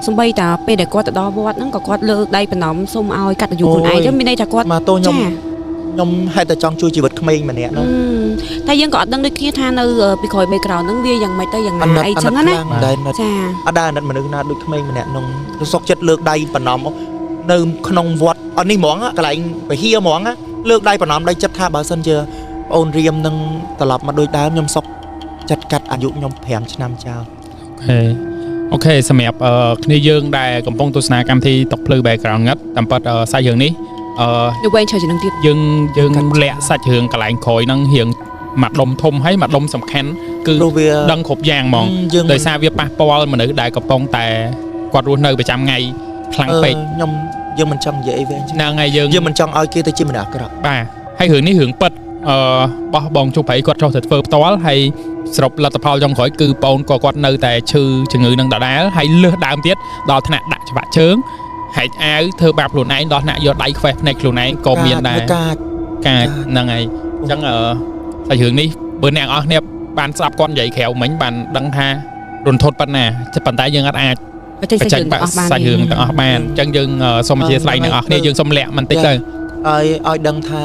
សំបីតាពេលដែលគាត់ទៅដល់វត្តហ្នឹងក៏គាត់លើកដៃបណ្ណំសុំឲ្យកាត់អាយុខ្លួនឯងទៅមានន័យថាគាត់មកទោខ្ញុំហេតុតែចង់ជួយជីវិតក្មេងម្នាក់នោះតែយើងក៏អត់ដឹងដូចគ្នាថានៅពីក្រោយ background ហ្នឹងវាយ៉ាងម៉េចទៅយ៉ាងណាអីចឹងណាចាអត់ដែរអាណិតមនុស្សណាដូចក្មេងម្នាក់នោះសុកចិត្តលើកដៃបណ្ណំនៅក្នុងវត្តអត់នេះហ្មងកន្លែងពហិហ្មងលើកដៃបណ្ណំដៃចិត្តថាបើសិនជាប្អូនរៀមនឹងត្រឡប់មកដូចដើមខ្ញុំសុកចិត្តកាត់អាយុខ្ញុំ5ឆ្នាំចោលអូខេសម្រាប់គ្នាយើងដែលកំពុងទស្សនាកម្មវិធីតុកភ្លឺ background ងឹតតាមពិតសាច់រឿងនេះនៅវែងច្រើនជាងនឹងទៀតយើងលាក់សាច់រឿងកន្លែងក្រោយហ្នឹងរៀងមួយដុំធំហើយមួយដុំសំខាន់ គឺ ព្រោះវា ដឹងគ្រប់យ៉ាងហ្មង យើង ដោយសារវាប៉ះពាល់មនុស្សដែលកំពុងតែគាត់រស់នៅប្រចាំថ្ងៃខ្លាំងពេក ខ្ញុំយើងមិនចង់និយាយអីវែង ហ្នឹងហើយយើង យើងមិនចង់ឲ្យគេទៅជាមនុស្សអាក្រក់ បាទហើយរឿងនេះរឿងពិតបោះបងជុកប្រៃគាត់ចុះទៅធ្វើផ្ទាល់ហើយសរុបលទ្ធផលចុងក្រោយគឺបងក៏គាត់នៅតែឈឺជំងឺនឹងដដែលហើយលើសដើមទៀតដល់ថ្នាក់ដាក់ច្បាក់ជើងហែកអាវធ្វើបាបខ្លួនឯងដល់ថ្នាក់យកដៃខ្វេះភ្នែកខ្លួនឯងក៏មានដែរ កាច កាចហ្នឹងហើយអញ្ចឹងសាច់រឿងនេះបើអ្នកនរគ្នាបានស្ដាប់គាត់និយាយក្រៅមិញបានដឹងថារន្ធត់ប៉ុណ្ណាប៉ុន្តែយើងអត់អាច បញ្ចេញ បញ្ចេញ សាច់រឿងទាំងអស់បាន សាច់រឿងទាំងអស់បានអញ្ចឹងយើងសូមអធិស្ឋានអ្នកនរគ្នាយើងសូមលាក់បន្តិចទៅ ឲ្យដឹងថា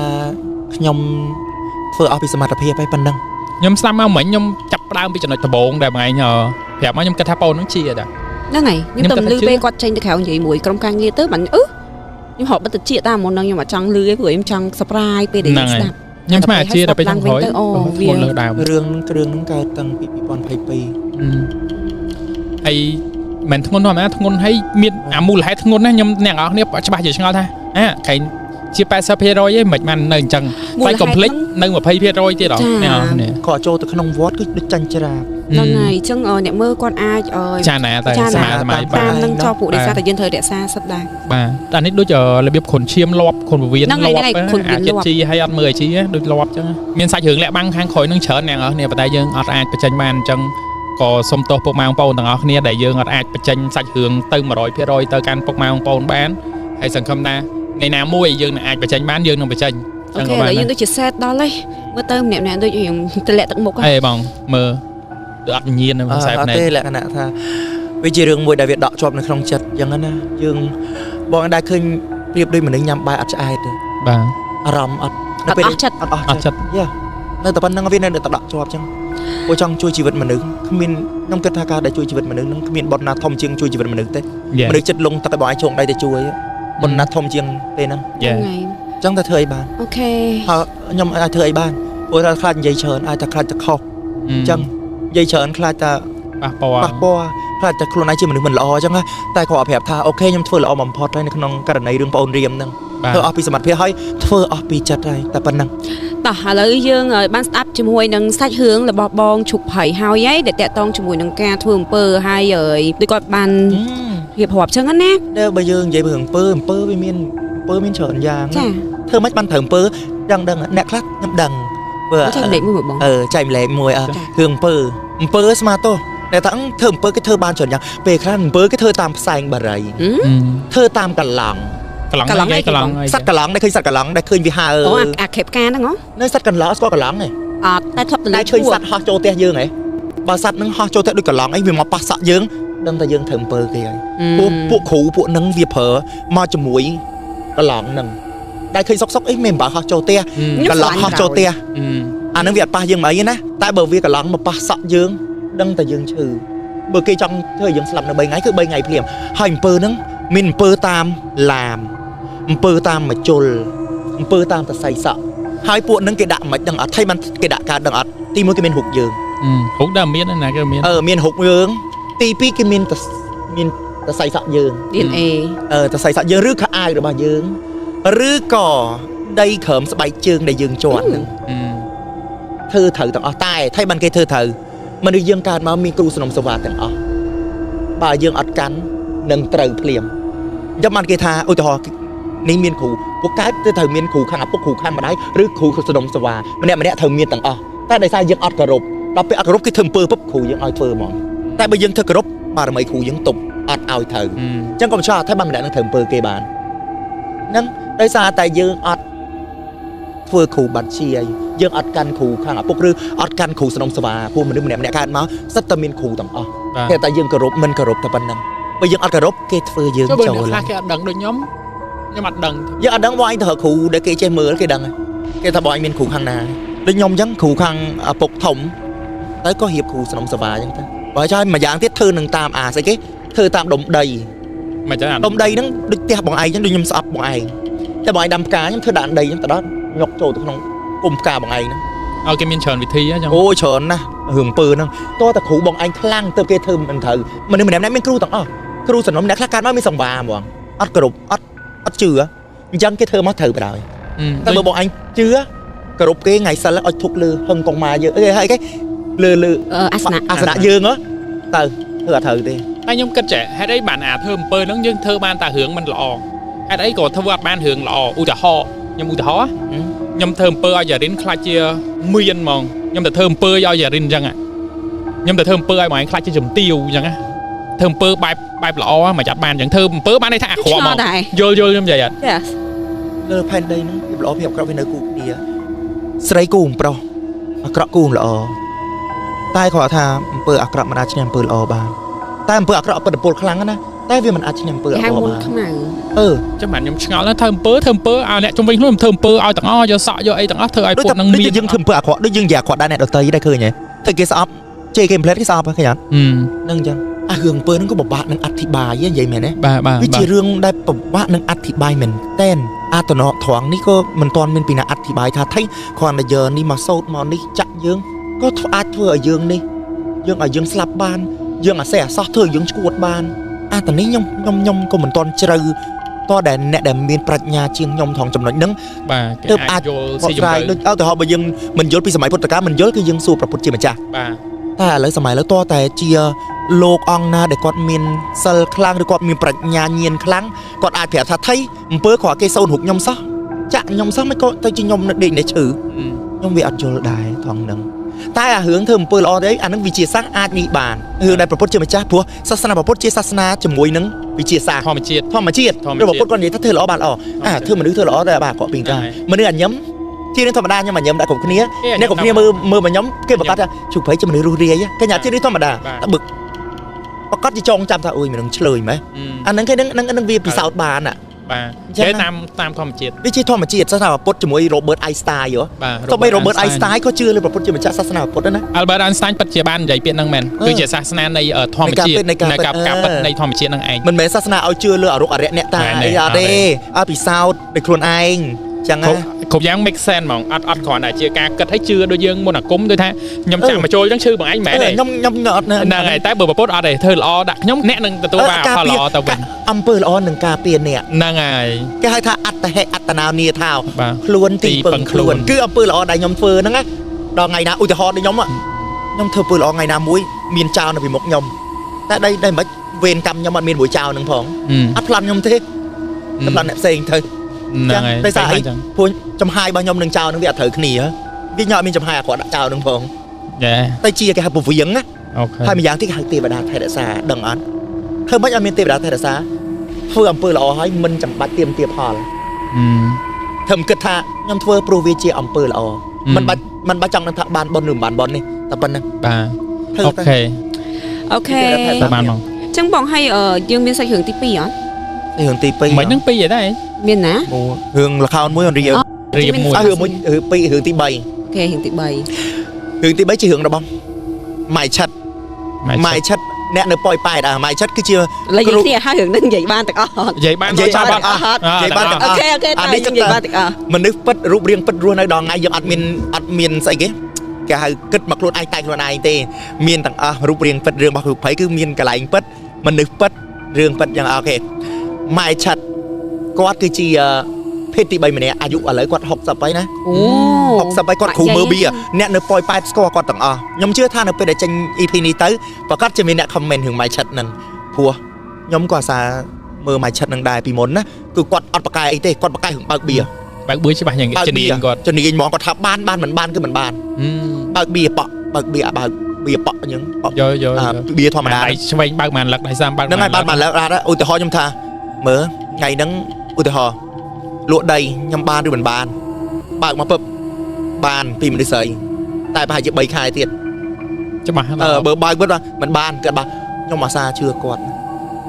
ខ្ញុំធ្វើអស់ពីសមត្ថភាពហើយប៉ុណ្ណឹង ខ្ញុំស្ដាប់មកមិញខ្ញុំចាប់ផ្ដើមពីចំណុចដំបូងដែលបងឯងប្រាប់មកខ្ញុំគិតថាបងនឹងជាតា ហ្នឹងហើយខ្ញុំទៅលឺពេលគាត់ចេញទៅក្រៅនិយាយមួយក្រុមការងារទៅបានខ្ញុំហៅបិទតិចតាមមុនហ្នឹងខ្ញុំអត់ចង់លឺទេព្រោះខ្ញុំចង់ surprise ពេលដែលខ្ញុំស្ដាប់ ខ្ញុំស្មានជាដល់ពេលចុងក្រោយ អូវា លើដើម រឿងហ្នឹងកើតតាំងពី2022 ហើយមិនធ្ងន់ធម្មតាធ្ងន់ហើយមានអាមូលហេតុធ្ងន់ណាខ្ញុំអ្នកនរគ្នាច្បាស់ជាឆ្ងល់ថាអាខែជា 80% ឯងមិនបាននៅអញ្ចឹងតែកុំភ្លេចនៅ 20% ទៀតអត់អ្នកនរគ្នា គាត់ចូលទៅក្នុងវត្តគឺដូចចាញ់ច្រាប ហ្នឹងហើយអញ្ចឹងអ្នកមើលគាត់អាច ចាណាតែសម័យសម័យ តាមនឹងចោលពួកដោយសារតែយើងត្រូវរក្សាសិទ្ធដែរ បាទតែនេះដូចរបៀបខុនឈាមលាប់ខុនពវៀនលាប់អាជាតិជីហើយអត់មើលអាជីដូចលាប់អញ្ចឹងមានសាច់រឿងលាក់បាំងខាងក្រោយនឹងច្រើនអ្នកនរគ្នាប៉ុន្តែយើងអត់អាចបញ្ចេញបានអញ្ចឹងក៏សូមទោសពុកម៉ែបងប្អូនទាំងអស់គ្នាដែលយើងអត់អាចបញ្ចេញសាច់រឿងទៅ 100% ទៅកាន់ពុកម៉ែបងប្អូនបានហើយសង្ឃឹមថាថ្ងៃណាមួយយើងនឹងអាចបញ្ចេញបានយើងនឹងបញ្ចេញ អូខេឥឡូវយើងដូចជាសេតដល់ហើយមើលទៅម្នាក់ៗដូចរៀងទម្លាក់ទឹកមុខ អេបងមើលដូចអត់វិញ្ញាណនៅខ្សែភ្នែក អត់ទេលក្ខណៈថាវាជារឿងមួយដែលវាដក់ជាប់នៅក្នុងចិត្តយ៉ាងហ្នឹងណាយើងបងដែរឃើញប្រៀបដូចមនុស្សញ៉ាំបាយអត់ឆ្អែតទេ បាទ អារម្មណ៍អត់ អត់អស់ចិត្ត អត់អស់ចិត្តយ៉ានៅតែប៉ុណ្្នឹងវានៅតែដក់ជាប់ចឹងព្រោះចង់ជួយជីវិតមនុស្សគ្មានខ្ញុំគិតថាការដែលជួយជីវិតមនុស្សនឹងគ្មានបុណ្យណាធំជាងជួយជីវិតមនុស្សទេមនុស្សចិត្តលងទឹកឲ្យបងឯងជោគដៃទៅជួយបុណ្យណាធំជាងទេហ្នឹង ហ្នឹងហើយ ចឹងតែធ្វើអីបាន អូខេ ហើយខ្ញុំអាចធ្វើអីបានព្រោះថាខ្លាចនិយាយច្រើនអាចតែខ្លាចតែខុសចឹងនិយាយច្រើនខ្លាចតែ ប៉ះពាល់ ខ្លាចតែខ្លួនឯងជាមនុស្សមិនល្អចឹងណាតែគាត់ប្រាប់ថាអូខេខ្ញុំធ្វើល្អបំផុតហើយនៅក្នុងករណីរឿងប្អូនរៀមហ្នឹងធ្វើអស់ពីសមត្ថភាពហើយធ្វើអស់ពីចិត្តហើយតែប៉ុណ្្នឹង តោះឥឡូវយើងបានស្ដាប់ជាមួយនឹងសាច់រឿងរបស់បងឈុកភ័យហើយឯងដែលតាក់ទងជាមួយនឹងការធ្វើអំពើហើយដូចគាត់បានរៀបរាប់ចឹងណា ដែលបើយើងនិយាយពីរឿងអំពើអំពើវាមានអំពើមានច្រើនយ៉ាង ចា ធ្វើម៉េចបានត្រូវអំពើដឹងដឹងអ្នកខ្លះខ្ញុំដឹងបើ ចែកម្លែកមួយបង ចែកម្លែកមួយរឿងអំពើអំពើស្មាទោសតែថាធ្វើអំពើគេធ្វើបានច្រើនយ៉ាងពេលខ្លះអំពើគេធ្វើតាមផ្សែងបារីធ្វើតាមកន្លង កន្លងកន្លង សត្វកន្លងដែលឃើញសត្វកន្លងដែលឃើញវាហើ អូអាខេបការហ្នឹងហ៎ នៅសត្វកន្លងស្គាល់កន្លងទេ អត់តែធ្លាប់ទៅ តែឃើញសត្វហោះចូលផ្ទះយើងហ៎បើសត្វហ្នឹងហោះចូលផ្ទះដូចកន្លងអីវាមកប៉ះសក់យើងដឹងតែយើងត្រូវអំពើគេហើយពួកគ្រូពួកហ្នឹងវាប្រើមកជាមួយកន្លងហ្នឹងតែឃើញសុកសុកអីមិនបើហោះចូលផ្ទះកន្លងហោះចូលផ្ទះអាហ្នឹងវាអត់ប៉ះយើងមិនអីណាតែបើវាកន្លងមកប៉ះសក់យើងដឹងតែយើងឈឺបើគេចង់ធ្វើឲ្យយើងស្លាប់នៅ3ថ្ងៃគឺ3ថ្ងៃភ្លាមហើយអំពើហ្នឹងមានអំពើតាមឡាមអំពើតាមមជុលអំពើតាមតសៃសក់ហើយពួកហ្នឹងគេដាក់មិនដឹងអត់ថៃបានគេដាក់ការដឹងអត់ទីមួយគេមានរូបយើង រូបដែលមានណាគេមាន មានរូបយើងទីពីរគេមានមានតសៃសក់យើង DNA តសៃសក់យើងឬខោអាវរបស់យើងឬក៏ដីក្រោមស្បែកជើងដែលយើងជាន់ហ្នឹងធ្វើត្រូវទាំងអស់តែថៃបានគេធ្វើត្រូវមនុស្សយើងកើតមកមានគ្រូសំណុំសវ៉ាទាំងអស់បើយើងអត់កាន់នឹងត្រូវភ្លាមអញ្ចឹងបានគេថាឧទាហរណ៍នេះមានគ្រូពួកកើតទៅត្រូវមានគ្រូខាងឪពុកគ្រូខាងម្ដាយឬគ្រូសំណុំសវ៉ាម្នាក់ម្នាក់ត្រូវមានទាំងអស់តែដោយសារយើងអត់គោរពដល់ពេលអត់គោរពគេធ្វើអំពើពុបគ្រូយើងឲ្យធ្វើហ្មងតែបើយើងធ្វើគោរពបារមីគ្រូយើងទប់អត់ឲ្យត្រូវអញ្ចឹងកុំឆ្លងថៃបានម្នាក់នឹងត្រូវអំពើគេបានហ្នឹងដោយសារតែយើងអត់ធ្វើគ្រូបាត់ជាយើងអត់កាន់គ្រូខាងឪពុកឬអត់កាន់គ្រូសំណុំសវ៉ាពួកមនុស្សម្នាក់ម្នាក់កើតមកសិតតែមានគ្រូទាំងអស់តែតែយើងគោរពមិនគោរពតែប៉ុណ្្នឹងបើយើងអត់គោរពគេធ្វើយើងចូល ចូលខ្លះគេអត់ដឹងដូចខ្ញុំខ្ញុំអត់ដឹង យើងអត់ដឹងបងឯងទៅរកគ្រូដែលគេចេះមើលគេដឹងគេថាបងឯងមានគ្រូខាងណាដូចខ្ញុំអញ្ចឹងគ្រូខាងឪពុកធំទៅក៏រៀបគ្រូសំណុំសវ៉ាអញ្ចឹងទៅបើចោលមួយយ៉ាងទៀតធ្វើនឹងតាមអាស្អីគេធ្វើតាមដុំដី មិនចឹង ដុំដីហ្នឹងដូចផ្ទះបងឯងអញ្ចឹងដូចខ្ញុំស្អប់បងឯងតែបងឯងដាំផ្កាខ្ញុំធ្វើដាក់ដីអញ្ចឹងទៅដល់ញុកចូលទៅក្នុងគុំផ្កាបងឯងហ្នឹង ឲ្យគេមានច្រើនវិធីអញ្ចឹង អូច្រើនណាស់រឿងអំពើហ្នឹងតោះតែគ្រូបងឯងខ្លាំងទៅគេធ្វើមិនត្រូវមនុស្សម្នាក់ៗមានគ្រូទាំងអស់គ្រូសំណុំអ្នកខ្លះកើតមកមានសង្វាហ្មងអត់គោរពអត់ជឿអញ្ចឹងគេធ្វើមកត្រូវបណ្ដោយតែបើបងឯងជឿគោរពគេថ្ងៃសិលឲ្យធុកលើហឹងកងម៉ាយើងអីហើយគេ លើលើ អាសនៈ អាសនៈយើងហ៎ទៅធ្វើអត់ត្រូវទេ តែខ្ញុំគិតចេះហេតុអីបានអាធ្វើអំពើហ្នឹងយើងធ្វើបានតែរឿងមិនល្អហេតុអីក៏ធ្វើអត់បានរឿងល្អឧទាហរណ៍ខ្ញុំឧទាហរណ៍ខ្ញុំធ្វើអំពើឲ្យយ៉ារិនខ្លាចជាមៀនហ្មងខ្ញុំទៅធ្វើអំពើឲ្យយ៉ារិនអញ្ចឹងខ្ញុំទៅធ្វើអំពើឲ្យបងឯងខ្លាចជាជំទាវអញ្ចឹងធ្វើអំពើបែបបែបល្អមិនចាត់បានអញ្ចឹងធ្វើអំពើបានន័យថាអាក្រក់ហ្មង ដែរ យល់យល់ខ្ញុំនិយាយអត់ Yes លើផែនដីហ្នឹងភាពល្អភាពអាក្រក់វានៅគូគ្នាស្រីគូប្រុសអាក្រក់គូល្អតែគាត់ថាអំពើអាក្រក់មិនអាចឈ្នះអំពើល្អបានតែអំពើអាក្រក់ពិតពលខ្លាំងណាស់តែវាមិនអាចឈ្នះអំពើ គេហៅ ល្អបាន មុនខ្មៅ អឺ ចឹងបានខ្ញុំឆ្ងល់ណាស់ធ្វើអំពើធ្វើអំពើឲ្យអ្នកជុំវិញខ្លួនធ្វើអំពើឲ្យទាំងអស់យកសក់យកអីទាំងអស់ធ្វើឲ្យ ដូច ពួកនឹងមាន តែដូចយើងធ្វើអំពើអាក្រក់ដូចយើងនិយាយអាក្រក់ដែរអ្នកដទៃដែរឃើញហ៎ធ្វើគេស្អប់ជេរគេផ្លែតគេស្អប់ឃើញអត់ហ្នឹងអញ្ចឹងអារឿងអំពើហ្នឹងក៏ពិបាកនឹងអធិប្បាយនិយាយមែនទេ បាទបាទ វាជារឿងដែលពិបាកនឹងអធិប្បាយមែនតែនអាតំណត្រង់នេះក៏មិនទាន់មានពីណាអធិប្បាយថាថៃគ្រាន់តែយកនេះមកសោតមកនេះចាក់យើងក៏ធ្វើអាចធ្វើឲ្យយើងនេះយើងឲ្យយើងស្លាប់បានយើងអាសេះអាសោះធ្វើឲ្យយើងឈួតបានអាតនេះខ្ញុំខ្ញុំខ្ញុំក៏មិនទាន់ជ្រៅតដែលអ្នកដែលមានប្រាជ្ញាជាងខ្ញុំថងចំណុចហ្នឹង បាទគេ ទើបអាច អាចយល់ បក ស៊ីជម្រៅ ស្រាយដូចឧទាហរណ៍បើយើងមិនយល់ពីសម័យពុទ្ធកាលមិនយល់គឺយើងសួរព្រះពុទ្ធជាម្ចាស់ បាទ តែឥឡូវសម័យឥឡូវតតែជាលោកអង្គណាដែលគាត់មានសិលខ្លាំងឬគាត់មានប្រាជ្ញាញាណខ្លាំងគាត់អាចប្រាប់ថាថៃអំពើគ្រាន់គេសូនរូបខ្ញុំសោះចាក់ខ្ញុំសោះមិនក៏ទៅជាខ្ញុំនៅដេកនៅឈឺខ្ញុំវាអត់យល់ដែរថងហ្នឹងតែអារឿងធ្វើអំពើល្អទេអាហ្នឹងវិជាសាស្ត្រអាចនេះបានរឿងដែលព្រះពុទ្ធជាម្ចាស់ព្រោះសាសនាព្រះពុទ្ធជាសាសនាជាមួយនឹងវិជាសាស្ត្រ ធម្មជាតិ ធម្មជាតិ ធម្មជាតិ ព្រះពុទ្ធគាត់និយាយថាធ្វើល្អបានល្អអាធ្វើមនុស្សធ្វើល្អតែបាទគាត់ពីកាមនុស្សអាញឹមជារឿងធម្មតាខ្ញុំអាញឹមដាក់គ្រប់គ្នាអ្នកគ្រប់គ្នាមើលមើលមកខ្ញុំគេប្រកាសថាជុកព្រៃជាមនុស្សរស់រាយកញ្ញាជារឿងធម្មតាតែបឹកប្រកាសជាចងចាំថាអូយមនុស្សឆ្លើយម៉េះអាហ្នឹងគេនឹងនឹងវាពិសោធន៍បាន បាទគេតាមតាមធម្មជាតិ វាជាធម្មជាតិសាសនាពុទ្ធជាមួយ Robert Einstein ហ៎ បាទ ទោះបី Robert Einstein ក៏ជឿលើព្រះពុទ្ធជាម្ចាស់សាសនាពុទ្ធដែរណា Albert Einstein ពិតជាបាននិយាយពាក្យហ្នឹងមែនគឺជាសាសនានៃធម្មជាតិ នៃការ នៃការការពិតនៃធម្មជាតិហ្នឹងឯង មិនមែនសាសនាឲ្យជឿលើអរុកអរិយអ្នកតាអីអត់ទេឲ្យពិសោធន៍ដោយខ្លួនឯងចឹងណា គ្រប់គ្រប់យ៉ាង make sense ហ្មងអត់អត់គ្រាន់តែជាការគិតឲ្យជឿដូចយើងមុនអាគមដូចថាខ្ញុំចាក់មកចូលចឹងឈឺបងឯងមែនទេ ខ្ញុំខ្ញុំអត់ ហ្នឹងហើយតែបើប្រពន្ធអត់ទេធ្វើល្អដាក់ខ្ញុំអ្នកនឹងទទួលបានផលល្អទៅវិញ អំពើល្អនឹងការពារអ្នក ហ្នឹងហើយ គេហៅថាអត្តហេអត្តនោនីថា បាទ ខ្លួនទីពឹង ទីពឹងខ្លួន ខ្លួនគឺអំពើល្អដែលខ្ញុំធ្វើហ្នឹងណាដល់ថ្ងៃណាឧទាហរណ៍ដូចខ្ញុំខ្ញុំធ្វើអំពើល្អថ្ងៃណាមួយមានចោលនៅពីមុខខ្ញុំតែដីដីមិនវេនកម្មខ្ញុំអត់មានមួយចោលហ្នឹងផងអត់ប្លន់ខ្ញុំទេប្លន់អ្នកផ្សេងទៅ ហ្នឹងហើយ ដោយសារអីព្រោះចំហាយរបស់ខ្ញុំនឹងចោលហ្នឹងវាអត់ត្រូវគ្នាវាញ៉ាំអត់មានចំហាយអាក្រក់ដាក់ចោលហ្នឹងផង យ៉ា តែជាគេហៅពវៀងណា អូខេ ហើយម្យ៉ាងទៀតគេហៅទេវតាថែរក្សាដឹងអត់ធ្វើម៉េចឲ្យមានទេវតាថែរក្សាធ្វើអំពើល្អហើយមិនចាំបាច់ទាមទារផលធ្វើមិនគិតថាខ្ញុំធ្វើព្រោះវាជាអំពើល្អមិនបាច់មិនបាច់ចង់ដឹងថាបានបុណ្យឬមិនបានបុណ្យនេះតែប៉ុណ្្នឹង បាទ ធ្វើទៅ អូខេ អូខេ ទៅបានហ្មង ចឹងបងឲ្យយើងមានសាច់រឿងទី2អត់ រឿងទី2 មិនហ្នឹងពីរឯដែរ មានណា មួយរឿងល្ខោនមួយរៀប រៀបមួយ អើរឿងមួយរឿងពីររឿងទី3 OK រឿងទី3 រឿងទី3ជារឿងរបស់ម៉ៃឆិតម៉ៃឆិតអ្នកនៅប៉ោយប៉ែតអាម៉ៃឆិតគឺជា ឥឡូវយើងគ្នាឲ្យរឿងហ្នឹងនិយាយបានទាំងអស់ និយាយបាន និយាយបានទាំងអស់ និយាយបានទាំងអស់ OK OK អានេះ តែយើងនិយាយបានទាំងអស់ មនុស្សពិតរូបរាងពិតរស់នៅដល់ថ្ងៃយើងអត់មានអត់មានស្អីគេគេហៅគិតមកខ្លួនឯងតែខ្លួនឯងទេមានទាំងអស់រូបរាងពិតរឿងរបស់គ្រូភ័យគឺមានកន្លែងពិតមនុស្សពិតរឿងពិតយ៉ាង OK ម៉ែឆិតគាត់គឺជាភេទទី3ម្នាក់អាយុឥឡូវគាត់60ហើយណា អូ 60ហើយគាត់គ្រូមើលបៀអ្នកនៅប៉ោយប៉ែតស្គាល់គាត់ទាំងអស់ខ្ញុំជឿថានៅពេលដែលចេញ EP នេះទៅប្រកាសជាមានអ្នក comment រឿងម៉ែឆិតហ្នឹងព្រោះខ្ញុំក៏អាសាមើលម៉ែឆិតហ្នឹងដែរពីមុនណាគឺគាត់អត់ប្រកែអីទេគាត់ប្រកែរឿងបើកបៀ បើកបឿច្បាស់យ៉ាង បើកបៀ ជំនាញគាត់ ជំនាញហ្មងគាត់ថាបានបានមិនបានគឺមិនបានបើកបៀប៉ក់បើកបៀបើកបៀប៉ក់អញ្ចឹងប៉ក់ យកយក អាបៀធម្មតា ដៃឆ្វេងបើកបានលឹកដៃស្ដាំបើក ហ្នឹងហើយបានបានលើកដែរឧទាហរណ៍ខ្ញុំថាមើលថ្ងៃហ្នឹងឧទាហរណ៍លក់ដីខ្ញុំបានឬមិនបានបើកមកពឹបបានពីមនុស្សស្រីតែប្រហែលជា3ខែទៀត ច្បាស់ អឺបើបើកវិញមិនបានគាត់បាទខ្ញុំអាសាជឿគាត់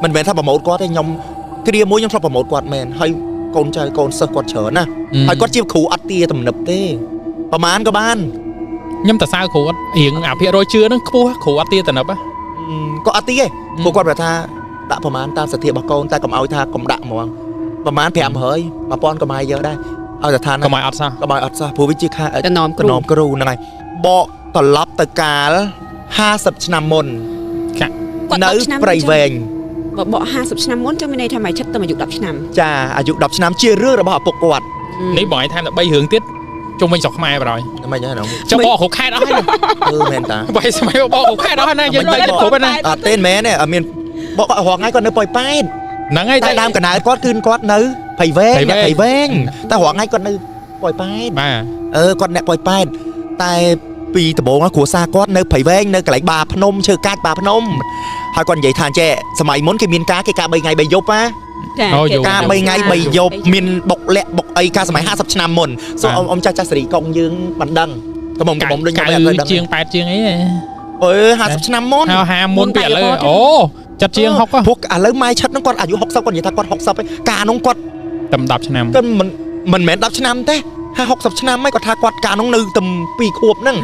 មិនមែនថាប្រម៉ូទគាត់ទេខ្ញុំគ្រាមួយខ្ញុំធ្លាប់ប្រម៉ូទគាត់មែនហើយកូនចៅកូនសិស្សគាត់ច្រើនណាហើយគាត់ជាគ្រូអត់ទាទំនឹបទេប្រហែលក៏បាន ខ្ញុំតសើគ្រូអត់រៀងអាភាគរយជឿហ្នឹងខ្ពស់គ្រូអត់ទាតំណឹប ក៏អត់ទាទេព្រោះគាត់ប្រាប់ថាដាក់ប្រហែលតាមសទ្ធារបស់កូនតែកុំឲ្យថាកុំដាក់ហ្មងប្រហែល500 1000ក៏មកយកដែរឲ្យតែថា កុំឲ្យអត់សោះ កុំឲ្យអត់សោះព្រោះវាជាខា តំណមគ្រូ តំណមគ្រូហ្នឹងហើយបកត្រឡប់ទៅកាល50ឆ្នាំមុន គាត់ នៅ 10ឆ្នាំ ព្រៃវែង បើបក50ឆ្នាំមុនចឹងមានន័យថាម៉ែឆិតទៅអាយុ10ឆ្នាំ ចាអាយុ10ឆ្នាំជារឿងរបស់ឪពុកគាត់ នេះបងឲ្យថែមតែ3រឿងទៀត ជុំវិញស្រុកខ្មែរបណ្ដោយ មិនហ្នឹង ចុះបកគ្រប់ខេត្តអស់ហើយ អឺមែនតា បើសម័យបកគ្រប់ខេត្តអស់ហើយណាយើងទៅគ្រប់ហើយណា អត់ទេមែនទេអត់មានបកគាត់រងថ្ងៃគាត់នៅប៉ោយប៉ែត ហ្នឹងហើយ តែដើមកណើតគាត់គឺគាត់នៅភៃវែងអ្នកភៃវែងតែរងថ្ងៃគាត់នៅប៉ោយប៉ែត បាទ អឺគាត់អ្នកប៉ោយប៉ែតតែពីដំបូងគ្រួសារគាត់នៅព្រៃវែងនៅកន្លែងបាភ្នំឈើកាច់បាភ្នំហើយគាត់និយាយថាចេះសម័យមុនគេមានការគេការ3ថ្ងៃ3យប់ណា ចា ការ3ថ្ងៃ3យប់មានបុកលាក់បុកអីការសម័យ50ឆ្នាំមុនសូមអ៊ំចាស់ចាស់សេរីកងយើងមិនដឹងកំមុំកំមុំដូចខ្ញុំអត់ដឹង ជាង8ជាងអី អឺ50ឆ្នាំមុន ហៅហាមុនពីឥឡូវអូចិត្តជាង60 ពួកឥឡូវម៉ែឆិតហ្នឹងគាត់អាយុ60គាត់និយាយថាគាត់60ហើយកាលនោះគាត់ តែ10ឆ្នាំ គាត់មិនមែន10ឆ្នាំទេ50 60ឆ្នាំហើយគាត់ថាគាត់កាលនោះនៅតែ2ខួបហ្នឹង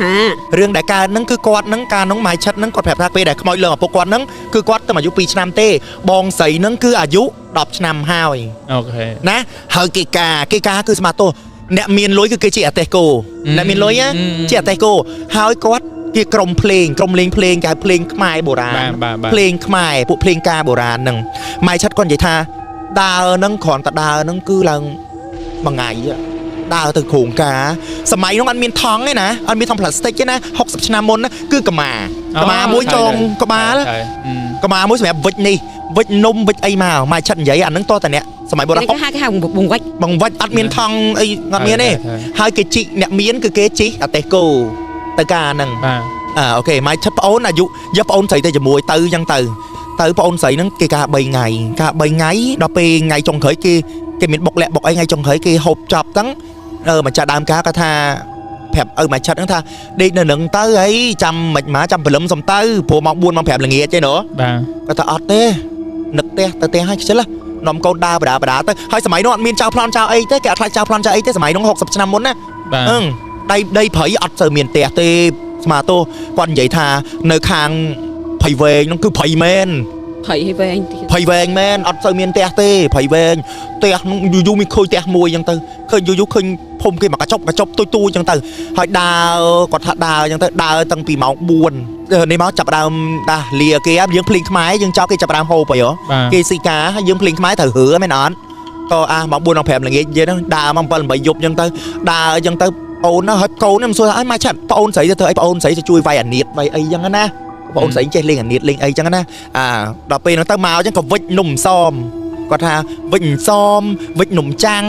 រឿងដែលកើតហ្នឹងគឺគាត់ហ្នឹងកាលនោះម៉ែឆិតហ្នឹងគាត់ប្រាប់ថាពេលដែលខ្មោចលើឪពុកគាត់ហ្នឹងគឺគាត់តែអាយុ2ឆ្នាំទេបងស្រីហ្នឹងគឺអាយុ10ឆ្នាំហើយ អូខេ ណាហើយគេការគឺស្មាតោអ្នកមានលុយគឺគេជាអតេកូអ្នកមានលុយណាជាអតេកូហើយគាត់គេក្រុមភ្លេងក្រុមលេងភ្លេងគេហៅភ្លេងខ្មែរបុរាណភ្លេងខ្មែរពួកភ្លេងការបុរាណហ្នឹងម៉ែឆិតគាត់និយាយថាដើរហ្នឹងគ្រាន់តែដើរហ្នឹងគឺឡើងមួយថ្ងៃដើរទៅគ្រងការសម័យនោះអត់មានថង់ទេណាអត់មានថង់ប្លាស្ទិកទេណា60ឆ្នាំមុនណាគឺកម្មាកម្មាមួយចងក្បាលកម្មាមួយសម្រាប់វិចនេះវិចនំវិចអីមកម៉ែឆិតនិយាយអាហ្នឹងតតែអ្នកសម័យបុរាណ គេហៅគេហៅបង្វិច បង្វិចអត់មានថង់អីអត់មានទេហើយគេជីកអ្នកមានគឺគេជីកអតេកូទៅការហ្នឹង បាទ អូខេម៉ែឆិតប្អូនអាយុយកប្អូនស្រីទៅជាមួយទៅអញ្ចឹងទៅទៅប្អូនស្រីហ្នឹងគេការ3ថ្ងៃការ3ថ្ងៃដល់ពេលថ្ងៃចុងក្រោយគេគេមានបុកលាក់បុកអីថ្ងៃចុងក្រោយគេហូបចប់ហ្នឹងម្ចាស់ដើមការគាត់ថាប្រាប់ឪម៉ែឆិតហ្នឹងថាដេកនៅនឹងទៅអីចាំមិនមកចាំព្រលឹមសុំទៅព្រោះម៉ោង4ម៉ោង5ល្ងាចទេណូ បាទ គាត់ថាអត់ទេនឹកផ្ទះទៅផ្ទះហើយខ្ជិលនាំកូនដើរបដាបដាទៅហើយសម័យនោះអត់មានចៅប្លន់ចៅអីទេគេអត់ខ្លាចចៅប្លន់ចៅអីទេសម័យនោះ60ឆ្នាំមុនណា បាទ អឺដីព្រៃអត់សូវមានផ្ទះទេស្មាទោគាត់និយាយថានៅខាងព្រៃវែងហ្នឹងគឺព្រៃមែន ព្រៃវែងទៀត ព្រៃវែងមែនអត់សូវមានផ្ទះទេព្រៃវែងផ្ទះហ្នឹងយូរយូរមានឃើញផ្ទះមួយអញ្ចឹងទៅឃើញយូរយូរឃើញភូមិគេមកកញ្ចប់កញ្ចប់ទូចទូចអញ្ចឹងទៅហើយដើរគាត់ថាដើរអញ្ចឹងទៅដើរតាំងពីម៉ោង4នេះមកចាប់ដើមដាស់លាគេយើងភ្លេងខ្មែរយើងចោលគេចាប់ដើមហូបអីហ៎គេស៊ីការហើយយើងភ្លេងខ្មែរត្រូវរើមែនអត់ក៏អាម៉ោង4ម៉ោង5ល្ងាចយើងហ្នឹងដើរម៉ោង7 8យប់អញ្ចឹងទៅដើរអញ្ចឹងទៅអូនណាហើយកូនខ្ញុំសួរថាអីម៉ែឆាត់ប្អូនស្រីទៅធ្វើអីប្អូនស្រីទៅជួយវាយអានៀតវាយអីអញ្ចឹងណាប្អូនស្រីចេះលេងអានៀតលេងអីចឹងណាអាដល់ពេលហ្នឹងទៅមកចឹងក៏វិចនំសមគាត់ថាវិចសមវិចនំចាំង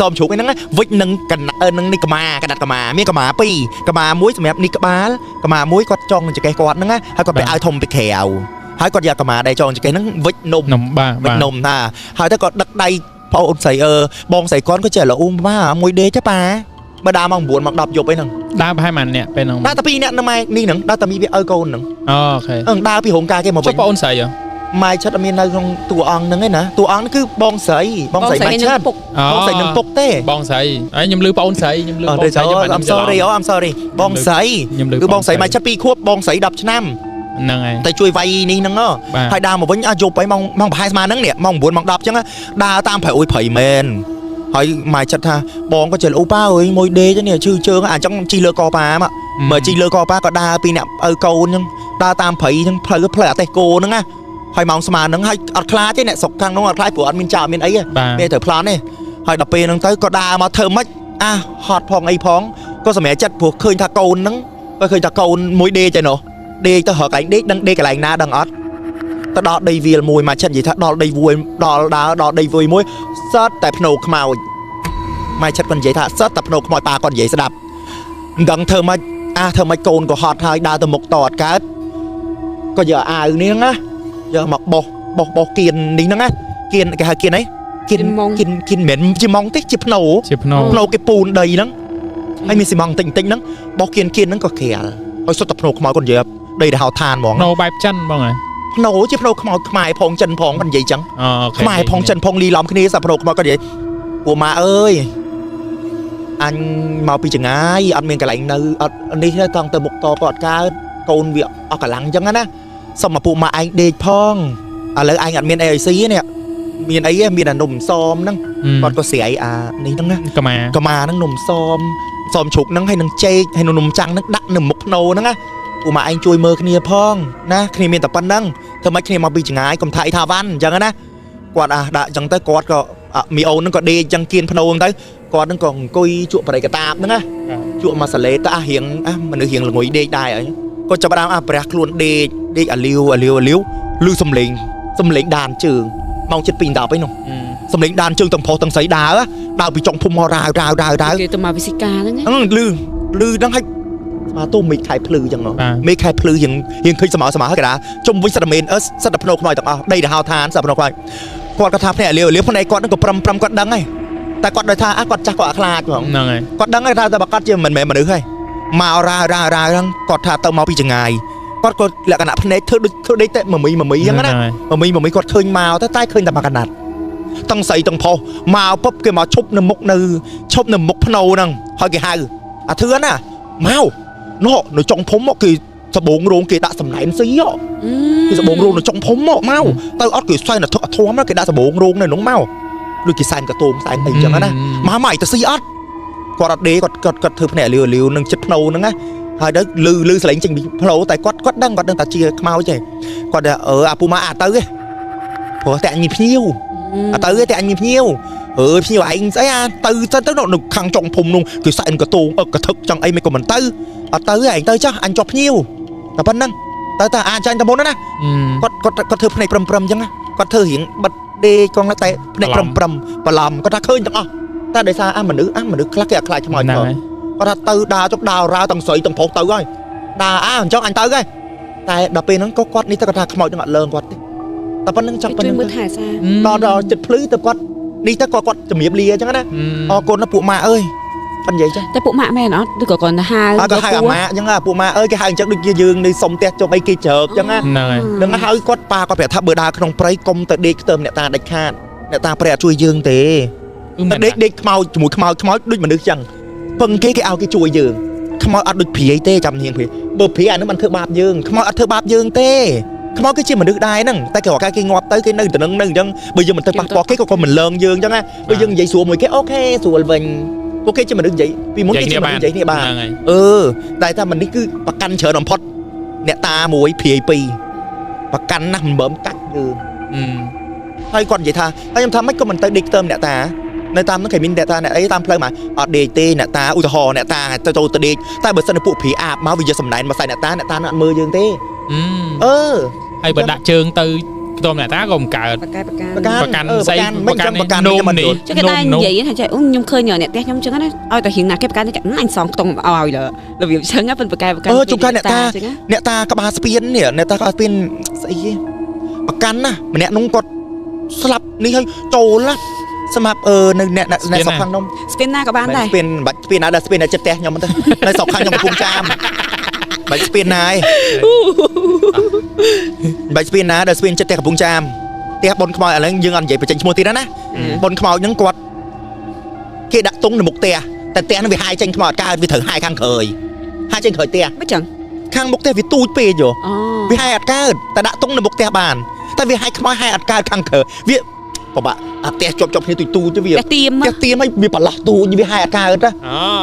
សមជ្រូកអីហ្នឹងវិចនឹងកណ្ដានឹងនេះកម្មាកណ្ដាត់កម្មាមានកម្មាពីរកម្មាមួយសម្រាប់នេះក្បាលកម្មាមួយគាត់ចងនឹងចង្កេះគាត់ហ្នឹងណាហើយគាត់ไปឲ្យធំពីក្រៅហើយគាត់យកកម្មាដែលចងចង្កេះហ្នឹងវិចនំ នំបាទ វិចនំថាហើយទៅគាត់ដឹកដៃប្អូនស្រីអឺបងស្រីគាត់ក៏ចេះលោម៉ាមួយដេកទេប៉ាបើដើរម៉ោង9ម៉ោង10យប់អីហ្នឹង ដើរប្រហែលម៉ានអ្នកពេលហ្នឹង ដើរតែ2អ្នកនៅម៉ែនេះហ្នឹងដើរតែមីវាឪកូនហ្នឹង អូខេ អឺដើរពីរោងការគេមកវិញ ចុះប្អូនស្រីហ៎ ម៉ែឆិតអត់មាននៅក្នុងតួអង្គហ្នឹងឯណាតួអង្គហ្នឹងគឺបងស្រីបងស្រីម៉ែឆិត ពុក បងស្រីនឹងពុកទេ បងស្រីហើយខ្ញុំលឺប្អូនស្រីខ្ញុំលឺបងស្រី I'm sorry អូ I'm sorry បងស្រីគឺបងស្រីម៉ែឆិត2ខួបបងស្រី10ឆ្នាំ ហ្នឹងហើយ តែជួយវាយនេះហ្នឹងហើយដើរមកវិញអស់យប់ហើយម៉ោងម៉ោងប្រហែលស្មើហ្នឹងនេះម៉ោង9ម៉ោង10អញ្ចឹងដើរតាមព្រៃអុយព្រៃមែនហើយម៉ែចិត្តថាបងក៏ចេះអូប៉ាអើយមួយដេកនេះឈឺជើងអញ្ចឹងជីលើកប៉ាមកមើលជីលើកប៉ាក៏ដើរពីអ្នកឪកូនអញ្ចឹងដើរតាមព្រៃអញ្ចឹងផ្លូវផ្លូវអតេះគោហ្នឹងណាហើយម៉ោងស្មើហ្នឹងហើយអត់ខ្លាចទេអ្នកស្រុកខាងនោះអត់ខ្លាចព្រោះអត់មានចោលមានអីទេមានត្រូវប្លន់ទេហើយដល់ពេលហ្នឹងទៅក៏ដើរមកធ្វើម៉េចអាហត់ផងអីផងក៏សម្រេចចិត្តព្រោះឃើញថាកូនហ្នឹងក៏ឃើញថាកូនមួយដេកទេនោះដេកទៅរកកន្លែងដេកដឹងដេកកន្លែងណាដឹងអត់ទៅដល់ដីវាលមួយមកចិត្តនិយាយថាដល់ដីវួយដល់ដើរដល់ដីវួយមួយសតតែភ្នោខ្មោចម៉ែចិត្តគាត់និយាយថាសតតែភ្នោខ្មោចប៉ាគាត់និយាយស្ដាប់មិនដឹងធ្វើម៉េចអាធ្វើម៉េចកូនក៏ហត់ហើយដើរទៅមុខតអត់កើតក៏យកអាវនេះណាយកមកបោះបោះបោះគៀននេះហ្នឹងណាគៀនគេហៅគៀនអីគៀនគៀនគៀនមិនមែនជាម៉ងទេជាភ្នោ ជាភ្នោ ភ្នោគេពូនដីហ្នឹងហើយមានស៊ីម៉ងតិចតិចហ្នឹងបោះគៀនគៀនហ្នឹងក៏ក្រាលហើយសុទ្ធតែភ្នោខ្មោចគាត់និយាយដីដែលហៅឋានហ្មង ភ្នោបែបចិនបងហ៎ ភ្នោជាភ្នោខ្មោចខ្មែរផងចិនផងគាត់និយាយចឹងខ្មែរផងចិនផងលីឡំគ្នាសាភ្នោខ្មោចគាត់និយាយពួកម៉ាអើយអញមកពីចងាយអត់មានកន្លែងនៅអត់នេះទេតង់ទៅមុខតក៏អត់កើតកូនវាអស់កម្លាំងចឹងណាសុំមកពួកម៉ាឯងដេកផងឥឡូវឯងអត់មានអីឲ្យស៊ីនេះមានអីមានអានំសមហ្នឹងគាត់ក៏ស្រាយអានេះហ្នឹងណា កម្មា កម្មាហ្នឹងនំសមសមជ្រូកហ្នឹងហើយនឹងចេកហើយនឹងនំចាំងហ្នឹងដាក់នៅមុខភ្នោហ្នឹងណាពួកម៉ាឯងជួយមើលគ្នាផងណាគ្នាមានតែប៉ុណ្្នឹងធ្វើម៉េចគ្នាមកពីចងាយកុំថាអីថាវ៉ាន់អញ្ចឹងណាគាត់អាដាក់អញ្ចឹងទៅគាត់ក៏មីអូនហ្នឹងក៏ដេកអញ្ចឹងគៀនភ្នោហ្នឹងទៅ គាត់ហ្នឹងក៏អង្គុយជក់បរិកតាបហ្នឹងណាជក់មកសាឡេទៅអារៀងអាមនុស្សរៀងល្ងុយដេកដែរអីគាត់ចាប់ផ្ដើមអាប្រះខ្លួនដេកដេកអាលាវអាលាវអាលាវឮសំឡេងសំឡេងដានជើងម៉ោង7:10អីនោះសំឡេងដានជើងទាំងប្រុសទាំងស្រីដើរដើរពីចុងភូមិមករាវរាវរាវរាវ គេទៅមកវិសិកាហ្នឹង ហ្នឹងលឺលឺហ្នឹងឲ្យស្មាទូមេឃខែភ្លឺចឹងមេឃខែភ្លឺរៀងរៀងឃើញស្មៅស្មៅហើយកដាជុំវិញសិតតែមេនអឺសិតតែភ្នោខ្មោចទាំងអស់ដីដែលហៅឋានសិតភ្នោខ្មោចគាត់ក៏ថាភ្នែកលាវលាវភ្នែកគាត់ហ្នឹងក៏ប្រឹមប្រឹមគាត់ដឹងហើយតែគាត់ដោយថាអាគាត់ចាស់គាត់អត់ខ្លាចហ្មង ហ្នឹងហើយ គាត់ដឹងហើយថាតែបើគាត់ជាមិនមែនមនុស្សហើយមករាវរាវរាវហ្នឹងគាត់ថាទៅមកពីចងាយគាត់ក៏លក្ខណៈភ្នែកធ្វើដូចធ្វើដេកតែមមីមមីចឹងណាមមីមមីគាត់ឃើញមកតែតែឃើញតែមកកណាត់ទាំងស្រីទាំងប្រុសមកពឹបគេមកឈប់នៅមុខនៅឈប់នៅមុខភ្នោហ្នឹងហើយគេហៅអាធឿនណាមកនោះនៅចុងភូមិមកគេសបងរោងគេដាក់សំណែនស៊ីហ៎គេសបងរោងនៅចុងភូមិមកមកទៅអត់គេសែនធធំគេដាក់សបងរោងនៅនោះមកដូចគេសែនកតោងសែនអីចឹងណាមកមកទៅស៊ីអត់គាត់អត់ដេគាត់គាត់គាត់ធ្វើភ្នែកលាវលាវនឹងចិត្តភ្នោហ្នឹងណាហើយទៅលឺលឺសលេងចេញពីភ្នោតែគាត់គាត់ដឹងគាត់ដឹងតែជាខ្មោចទេគាត់ថាអឺអាពូម៉ាអាទៅទេព្រោះតែអញមានភ្ញៀវអត់ទៅទេតែអញមានភ្ញៀវអើយភ្ញៀវឯងស្អីអាទៅទៅទៅនៅខាងចុងភូមិនោះគេសែនកតោងអឹកកថឹកចង់អីមិនក៏មិនទៅអត់ទៅឯងទៅចាស់អញជាប់ភ្ញៀវតែប៉ុណ្្នឹងទៅទៅអាចចាញ់តែមុនណាគាត់គាត់គាត់ធ្វើភ្នែកប្រឹមប្រឹមអញ្ចឹងគាត់ធ្វើរៀងបិទដេកងតែភ្នែកប្រឹមប្រឹមបន្លំគាត់ថាឃើញទាំងអស់តែដោយសារអាមនុស្សអាមនុស្សខ្លះគេអត់ខ្លាចខ្មោចផងគាត់ថាទៅដើរចុកដើររ៉ាទាំងស្រីទាំងប្រុសទៅហើយដើរអាអញ្ចឹងអញទៅហើយតែដល់ពេលហ្នឹងក៏គាត់នេះទៅគាត់ថាខ្មោចនឹងអត់លើងគាត់ទេតែប៉ុណ្្នឹងចង់ប៉ុណ្្នឹង មើលថែសារ ដល់ដល់ចិត្តភ្លឺទៅគាត់នេះទៅគាត់គាត់ជំរាបលាអញ្ចឹងណាអរគុណណាពួកម៉ាក់អើយគាត់និយាយចឹង តែពួកម៉ាក់មែនអត់ឬក៏គាត់ទៅហៅ អត់ក៏ហៅអាម៉ាក់អញ្ចឹងពួកម៉ាក់អើយគេហៅអញ្ចឹងដូចជាយើងនៅសុំផ្ទះចុះអីគេជ្រើកអញ្ចឹងណា ហ្នឹងហើយ នឹងហៅគាត់ប៉ាគាត់ប្រាប់ថាបើដើរក្នុងព្រៃកុំទៅដេកខ្ទើមអ្នកតាដាច់ខាតអ្នកតាព្រៃអត់ជួយយើងទេ គឺ តែដេកដេកខ្មោចជាមួយខ្មោចខ្មោចដូចមនុស្សចឹងពឹងគេគេឲ្យគេជួយយើងខ្មោចអត់ដូចព្រាយទេចាំនាងព្រាយបើព្រាយអានឹងមិនធ្វើបាបយើងខ្មោចអត់ធ្វើបាបយើងទេខ្មោចគឺជាមនុស្សដែរហ្នឹងតែគេរកគេងាប់ទៅគេនៅតំណឹងនៅអញ្ចឹងបើយើងមិនទៅប៉ះពាល់គេក៏គាត់មិនលងយើងអញ្ចឹងណាបើយើងនិយាយស្រួលមួយគេអូខេស្រួលវិញពួកគេជាមនុស្សនិយាយពីមុនគេជាមនុស្សនិយាយគ្នាបាន ហ្នឹងហើយ អឺតែថាមិននេះគឺប្រកាន់ច្រើនបំផុតអ្នកតាមួយព្រាយពីរប្រកាន់ណាស់មិនបើមកាច់យើងហើយគាត់និយាយថាហើយខ្ញុំថាម៉េចក៏មិនទៅដេកខ្ទើមអ្នកតានៅតាមហ្នឹងគេមានអ្នកតាអ្នកអីតាមផ្លូវមកអត់ដេកទេអ្នកតាឧទាហរណ៍អ្នកតាទៅទៅដេកតែបើសិនជាពួកព្រាយអាបមកវាយកសំណែនមកใส่អ្នកតាអ្នកតានឹងអត់មើលយើងទេអឺ ហើយបើដាក់ជើងទៅខ្ទមអ្នកតាក៏មិនកើត ប្រកែប្រកាន់ ប្រកាន់ ប្រកាន់ស្អី មិនចឹងប្រកាន់ នោមនេះ ចឹងគេដែរនិយាយថាចេះអូខ្ញុំឃើញអ្នកផ្ទះខ្ញុំចឹងណាឲ្យតែរៀងណាគេប្រកាន់តែអញសងខ្ទង់ឲ្យលើរបៀបចឹងណាប៉ុនប្រកែប្រកាន់ អឺជួនកាលអ្នកតាអ្នកតាក្បាលស្ពាននេះអ្នកតាក្បាលស្ពានស្អីគេប្រកាន់ណាម្នាក់នោះគាត់ស្លាប់នេះហើយចូលណាសម្រាប់អឺនៅអ្នកអ្នកស្រុកខាងនោះ ស្ពានណាក៏បានដែរ ស្ពានបាច់ស្ពានណាដល់ស្ពានណាចិត្តផ្ទះខ្ញុំទៅនៅស្រុកខាងខ្ញុំកំពង់ចាមបាច់ស្ពានណាឯងបាច់ស្ពានណាដល់ស្ពានចិត្តផ្ទះកំពង់ចាមផ្ទះបុនខ្មោចឥឡូវយើងអត់និយាយបញ្ចេញឈ្មោះទៀតណាបុនខ្មោចហ្នឹងគាត់គេដាក់តុងនៅមុខផ្ទះតែផ្ទះហ្នឹងវាហាយចេញខ្មោចអត់កើតវាត្រូវហាយខាងក្រោយហាយចេញក្រោយផ្ទះ មិនចឹង ខាងមុខផ្ទះវាទូចពេកយោ អូ វាហាយអត់កើតតែដាក់តុងនៅមុខផ្ទះបានតែវាហាយខ្មោចហាយអត់កើតខាងក្រោយវាពិបាកអាផ្ទះជាប់ជាប់គ្នាទូចទូចទៅវា ផ្ទះទៀម ផ្ទះទៀមហើយវាប្រឡោះទូចវាហាយអត់កើតណា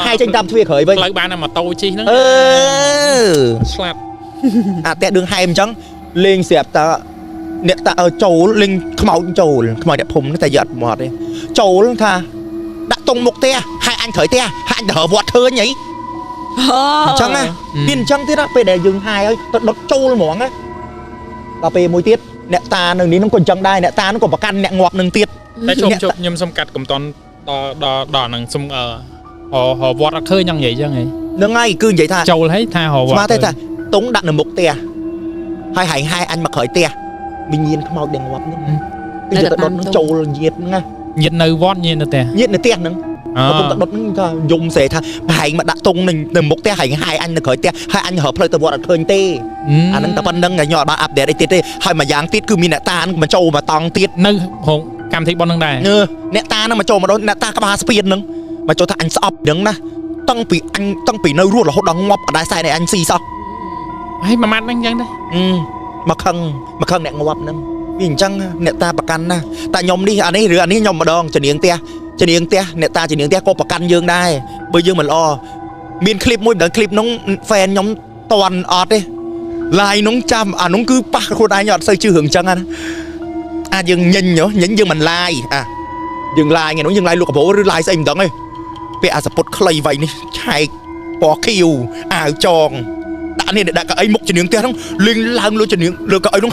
ហាយចេញតាមទ្វារក្រោយវិញ ផ្លូវបានតែម៉ូតូជិះហ្នឹង អឺ ស្លាប់ អាផ្ទះឌឿងហែមអញ្ចឹងលេងស្រាប់តើអ្នកតាចូលលេងខ្មោចចូលខ្មោចអ្នកភូមិតែយកអត់មកទេចូលថាដាក់តុងមុខផ្ទះហាយអញក្រោយផ្ទះហាយអញទៅវត្តឃើញហីអញ្ចឹងណាមានអញ្ចឹងទៀតណាពេលដែលយើងហាយហើយទៅដុតចូលហ្មងណាដល់ពេលមួយទៀតអ្នកតានៅនេះហ្នឹងក៏អញ្ចឹងដែរអ្នកតាហ្នឹងក៏ប្រកាន់អ្នកងាប់នឹងទៀត តែជប់ជប់ខ្ញុំសុំកាត់កំតនដល់ដល់ដល់ហ្នឹងសុំអឺហវត្តអត់ឃើញយ៉ាងនិយាយចឹងហី ហ្នឹងហើយគឺនិយាយថា ចូលហីថាហវត្ត ស្មាតែថាតុងដាក់នៅមុខផ្ទះហើយហែងហាយអញមកក្រោយផ្ទះវិញ្ញាណខ្មោចដែលងាប់ហ្នឹងគឺយកទៅដុតហ្នឹងចូលញាតហ្នឹងណា ញាតនៅវត្តញាតនៅផ្ទះ ញាតនៅផ្ទះហ្នឹងកំពុងតែដុតហ្នឹងថាយំស្រែថាហែងមកដាក់តុងនៅមុខផ្ទះហែងហាយអញនៅក្រោយផ្ទះហើយអញរើផ្លូវទៅវត្តអត់ឃើញទេអាហ្នឹងតែប៉ុណ្្នឹងខ្ញុំអត់បានអាប់ដេតអីទៀតទេហើយមួយយ៉ាងទៀតគឺមានអ្នកតាហ្នឹងមកចូលមកតង់ទៀត នៅហងកម្មវិធីប៉ុនហ្នឹងដែរ អ្នកតាហ្នឹងមកចូលមកដល់អ្នកតាក្បាលស្ពានហ្នឹងមកចូលថាអញស្អប់ហ្នឹងណាតាំងពីអញតាំងពីនៅរស់រហូតដល់ងាប់អត់ដែរសែនឲ្យអញស៊ីសោះ ហើយមួយម៉ាត់ហ្នឹងអញ្ចឹងដែរ មកខឹងមកខឹងអ្នកងាប់ហ្នឹងវាអញ្ចឹងអ្នកតាប្រកាន់ណាតែខ្ញុំនេះអានេះឬអានេះខ្ញុំម្ដងជំនាញផ្ទះជំនាញផ្ទះអ្នកតាជំនាញផ្ទះក៏ប្រកាន់យើងដែរបើយើងមិនល្អមានคลิปមួយមិនដឹងคลิปនោះហ្វេនខ្ញុំតន់អត់ទេឡាយនោះចាំអានោះគឺប៉ះខ្លួនឯងអត់សូវជឿរឿងអញ្ចឹងណាអាចយើងញញញញយើងមិនឡាយអាយើងឡាយថ្ងៃនោះយើងឡាយលក់កាបូឬឡាយស្អីមិនដឹងទេ ពាក់អាសពុតខ្លីវៃនេះឆែកពណ៌ខៀវអាវចងដាក់នេះដាក់កៅអីមុខជំនាងផ្ទះហ្នឹងលេងឡើងលើជំនាងលើកៅអីហ្នឹ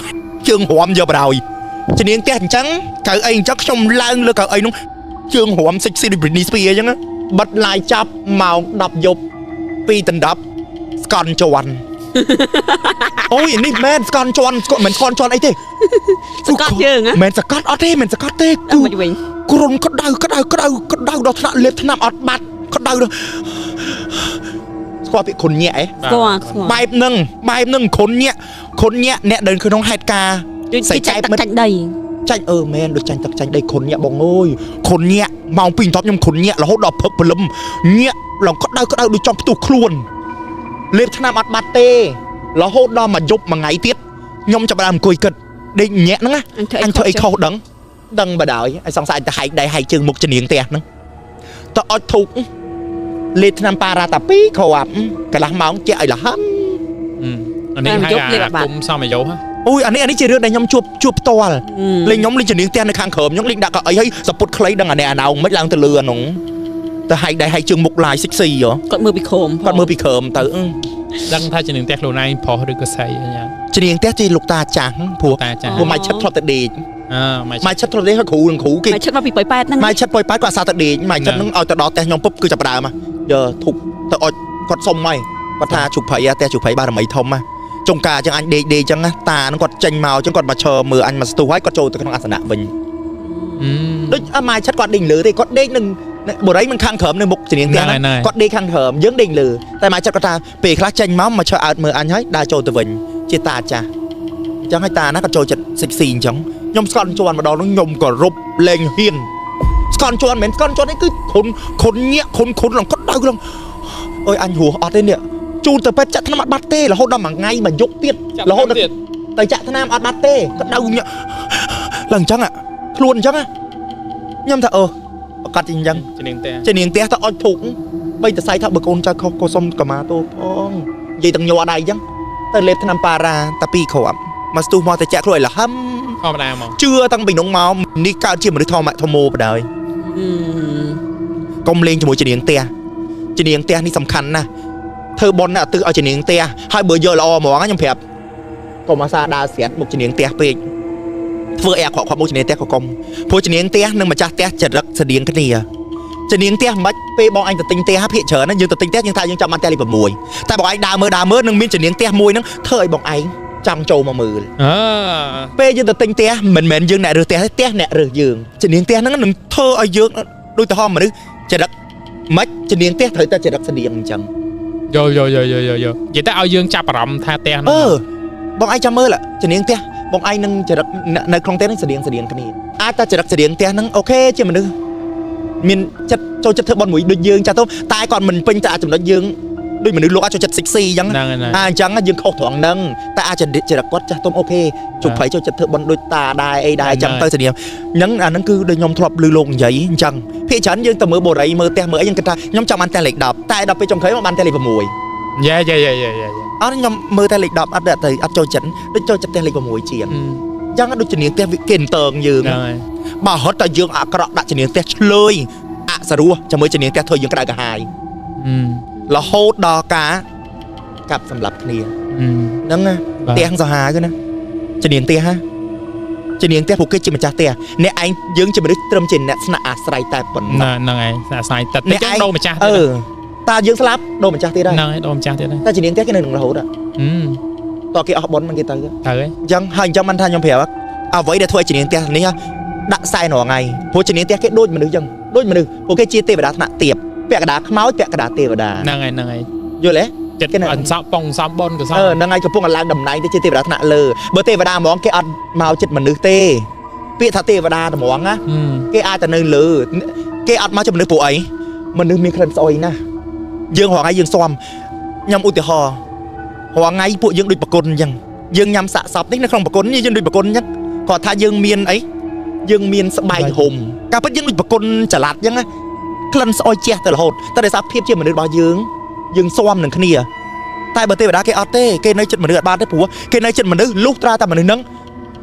ងជើងរំយកបណ្ដោយជំនាងផ្ទះអញ្ចឹងកៅអីអញ្ចឹងខ្ញុំឡើងលើកៅអីហ្នឹងជើងរំសិចស៊ីដូច Britney Spears អញ្ចឹងណាបិទឡាយចាប់ម៉ោង10យប់2ដណ្ដប់ស្កន់ជន់ អូយនេះមែនស្កន់ជន់ស្កន់មិនស្កន់ជន់អីទេ សកត់យើងហ៎ មិនសកត់អត់ទេមិនសកត់ទេ គឺ ដល់មកវិញ គ្រុនក្តៅក្តៅក្តៅក្តៅដល់ថ្នាក់លេបថ្នាំអត់បាត់ក្តៅដល់ស្គាល់ពាក្យគ្រុនញាក់ឯង ស្គាល់ស្គាល់ បែបហ្នឹងបែបហ្នឹងគ្រុនញាក់គ្រុនញាក់អ្នកដែលក្នុងហេតុការណ៍ ដូចគេចាញ់ទឹកចាញ់ដី ចាញ់អឺមែនដូចចាញ់ទឹកចាញ់ដីគ្រុនញាក់បងអើយគ្រុនញាក់ម៉ោង2 10ខ្ញុំគ្រុនញាក់រហូតដល់ព្រឹកព្រលឹមញាក់ឡើងក្តៅក្តៅដូចចង់ផ្ទុះខ្លួនលេបថ្នាំអត់បាត់ទេរហូតដល់មួយយប់មួយថ្ងៃទៀតខ្ញុំចាប់ផ្ដើមអង្គុយគិតដេកញាក់ហ្នឹងណា អញធ្វើ អញធ្វើអីខុសដឹងដឹងបដ ாய் អញសង្ស័យអញទៅហែកដៃហែកជើងមុខជំនាងផ្ទះហ្នឹងទៅអុចធូបលេបថ្នាំប៉ារ៉ាតា2គ្រាប់កន្លះម៉ោងជាឲ្យលហឹម អានេះហៅអាគុំសមអាយុហ៎ អូយអានេះអានេះជារឿងដែលខ្ញុំជួបជួបផ្ទាល់លេងខ្ញុំលេងជំនាងផ្ទះនៅខាងក្រោមខ្ញុំលេងដាក់កៅអីហើយសពុតខ្លីដឹងអានេះអាណោងមិនឡើងទៅលើអានោះទៅហែកដៃហែកជើងមុខឡាយសិចស៊ីហ៎ គាត់មើលពីក្រោម គាត់មើលពីក្រោមទៅអឺ ដឹងថាជំនាញផ្ទះខ្លួនឯងប្រុសឬក៏ស្រីអីយ៉ាង ជំនាងផ្ទះជាលោកតាចាស់ព្រោះ តាចាស់ ព្រោះម៉ែឆិតធ្លាប់ទៅដេក អើម៉ែ ម៉ែឆិតធ្លាប់ដេកហើយគ្រូនឹងគ្រូគេ មកឈិតមកពីប៉ោយប៉ែតហ្នឹង ម៉ែឆិតប៉យប៉ែតគាត់អាសាទៅដេកម៉ែឆិតហ្នឹងឲ្យទៅដល់ផ្ទះខ្ញុំពុបគឺចាប់ផ្ដើមហ៎យកធប់ទៅអុចគាត់សុំហើយគាត់ថាជុកព្រៃផ្ទះជុកព្រៃបារមីធំហ៎ចុងការចឹងអញដេកដេកចឹងណាតាហ្នឹងគាត់ចេញមកចឹងគាត់មកឈរមើលអញមកស្ទុះហើយគាត់ចូលទៅក្នុងអាសនៈវិញដូចអម៉ែឆិតគាត់ដេកលើទេគាត់ដេកនឹងបុរីមិនខាងក្រោមនៅមុខជំនាញផ្ទះហ្នឹងគាត់ដេកខាងក្រោមយើងដេកលើតែម៉ែឆិតគាត់ថាពេលខ្លះចេញមកមកឈរអើតមើលអញហើយដើរចូលទៅវិញជាតាចាស់អញ្ចឹងហើយតាណាគាត់ចូលចិត្តសិចស៊ីអញ្ចឹងខ្ញុំស្កល់ជន់ម្ដងហ្នឹងខ្ញុំក៏រົບលែងហ៊ាន ស្កន់ជន់មិនមែនស្កន់ជន់នេះគឺខុនខុនញាក់ខុនខុនឡើងគាត់ដៅឡើងអើយអញរស់អត់ទេនេះជូនទៅពេទ្យចាក់ថ្នាំអត់បាត់ទេរហូតដល់មួយថ្ងៃមួយយប់ទៀតរហូតដល់ទៅចាក់ថ្នាំអត់បាត់ទេគាត់ដៅញាក់ឡើងអញ្ចឹងអាខ្លួនអញ្ចឹងខ្ញុំថាអឺប្រកាសជាអញ្ចឹង ជំនាញផ្ទះ ជានាងផ្ទះទៅអុចធូបបីតសៃថាបើកូនចៅខុសក៏សុំកម្មាទោសផងនិយាយទាំងញ័រដៃអញ្ចឹងទៅលេបថ្នាំប៉ារ៉ាតាពីរគ្រាប់មកស្ទុះមកទៅចាក់ខ្លួនឲ្យលហឹម ធម្មតាហ្មង ជឿតាំងពីនោះមកនេះកើតជាមនុស្សធម្មធមោបដ ாய் កុំលេងជាមួយជំនាញផ្ទះជំនាញផ្ទះនេះសំខាន់ណាស់ធ្វើប៉ុនណាទិសឲ្យជំនាញផ្ទះហើយបើយកល្អហ្មងខ្ញុំប្រាប់កុំអាសាដើរស្រាត់មុខជំនាញផ្ទះពេកធ្វើអីអាក្រក់ខំមុខជំនាញផ្ទះក៏កុំព្រោះជំនាញផ្ទះនិងម្ចាស់ផ្ទះចរិតស្តៀងគ្នាជំនាញផ្ទះមិនពេលបងអញទៅទិញផ្ទះភាគច្រើនណាយើងទៅទិញផ្ទះយើងថាយើងចាំបានផ្ទះលេខ6តែបងឯងដើរមើលដើរមើលនឹងមានជំនាញផ្ទះមួយហ្នឹងធ្វើឲ្យបងឯងចង់ចូលមកមើល អើ ពេលយើងទៅទិញផ្ទះមិនមែនយើងអ្នករើសផ្ទះទេផ្ទះអ្នករើសយើងជំនាញផ្ទះហ្នឹងនឹងធ្វើឲ្យយើងដូចទៅហមមនុស្សចរិតមិនជំនាញផ្ទះត្រូវតែចរិតស្តៀងអញ្ចឹង យល់យល់យល់យល់យល់យល់និយាយទៅឲ្យយើងចាប់អារម្មណ៍ថាផ្ទះហ្នឹង អឺបងឯងចាំមើលជំនាញផ្ទះបងឯងនឹងចរិតនៅក្នុងផ្ទះហ្នឹងស្តៀងស្តៀងគ្នាអាចតែចរិតស្តៀងផ្ទះហ្នឹងអូខេជាមនុស្សមានចិត្តចូលចិត្តធ្វើបុណ្យមួយដូចយើងចាស់ទៅតែគាត់មិនពេញតែចំណុចយើងដូចមនុស្សលោកអាចចូលចិត្តសិចស៊ីអញ្ចឹង ហ្នឹងហើយ អាអញ្ចឹងយើងខុសត្រង់ហ្នឹងតែអាចចរិតគាត់ចាស់ទុំអូខេជុកភ័យចូលចិត្តធ្វើបុណ្យដូចតាដែរអីដែរអញ្ចឹងទៅស្នាមហ្នឹងអាហ្នឹងគឺដូចខ្ញុំធ្លាប់ឮលោកនិយាយអញ្ចឹងភាគច្រើនយើងទៅមើលបូរីមើលផ្ទះមើលអីយើងគិតថាខ្ញុំចង់បានផ្ទះលេខ10តែដល់ពេលចុងក្រោយមកបានផ្ទះលេខ6 យេយេយេយេយេ អត់ខ្ញុំមើលតែលេខ10អត់ទៅអត់ចូលចិត្តដូចចូលចិត្តផ្ទះលេខ6ជាងអញ្ចឹងដូចជំនាញផ្ទះគេអន្តងយើង ហ្នឹងហើយ បើរត់តែយើងអាក្រក់ដាក់ជំនាញផ្ទះឆ្លើយអសរោះជាមួយជំនាញផ្ទះធ្វើយើងក្តៅក្រហាយរហូតដល់ការកាប់សម្លាប់គ្នាហ្នឹងណា ផ្ទះសាហាវណាជំនាញផ្ទះហ่ะជំនាញផ្ទះពួកគេជាម្ចាស់ផ្ទះអ្នកឯងយើងជាមនុស្សត្រឹមជាអ្នកស្នាក់អាស្រ័យតែប៉ុណ្ណោះ ហ្នឹងហើយស្នាក់អាស្រ័យតែតិចចឹងដូរម្ចាស់ អឺ ទៀត តាយើងស្លាប់ដូរម្ចាស់ទៀតហើយ ហ្នឹងហើយដូរម្ចាស់ទៀតហើយ តែជំនាញផ្ទះគេនៅនឹងរហូតតើគេអស់បុណ្យមិនគេទៅ ត្រូវហើយ អញ្ចឹងហើយអញ្ចឹងមិនថាខ្ញុំប្រាប់អ្វីដែលធ្វើឲ្យជំនាញផ្ទះនេះដាក់សែនរាល់ថ្ងៃព្រោះជំនាញផ្ទះគេដូចមនុស្សអញ្ចឹងដូចមនុស្សពួកគេជាទេវតាថ្នាក់ទាបពាក់កណ្ដាលខ្មោចពាក់កណ្ដាលទេវតា ហ្នឹងហើយហ្នឹងហើយ យល់ទេ ចិត្តអន្សក់បងសំបុនកស អឺហ្នឹងហើយកំពុងតែឡើងតំណែងទៅជាទេវតាថ្នាក់លើបើទេវតាហ្មងគេអត់មកចិត្តមនុស្សទេពាក្យថាទេវតាហ្មងណាគេអាចតែនៅលើគេអត់មកចិត្តមនុស្សព្រោះអីមនុស្សមានក្លិនស្អុយណាស់យើងរាល់ថ្ងៃយើងស៊ាំខ្ញុំឧទាហរណ៍រាល់ថ្ងៃពួកយើងដូចប្រគុណអញ្ចឹងយើងញ៉ាំសាក់សពនេះនៅក្នុងប្រគុណនេះយើងដូចប្រគុណអញ្ចឹងគាត់ថាយើងមានអីយើងមានស្បែកហុំការពិតយើងដូចប្រគុណចល័តអញ្ចឹងណាក្លិនស្អុយជះទៅរហូតតែដោយសារភាពជាមនុស្សរបស់យើងយើងស៊ាំនឹងគ្នាតែបើទេវតាគេអត់ទេគេនៅចិត្តមនុស្សអត់បានទេព្រោះគេនៅចិត្តមនុស្សលុះត្រាតែមនុស្សហ្នឹង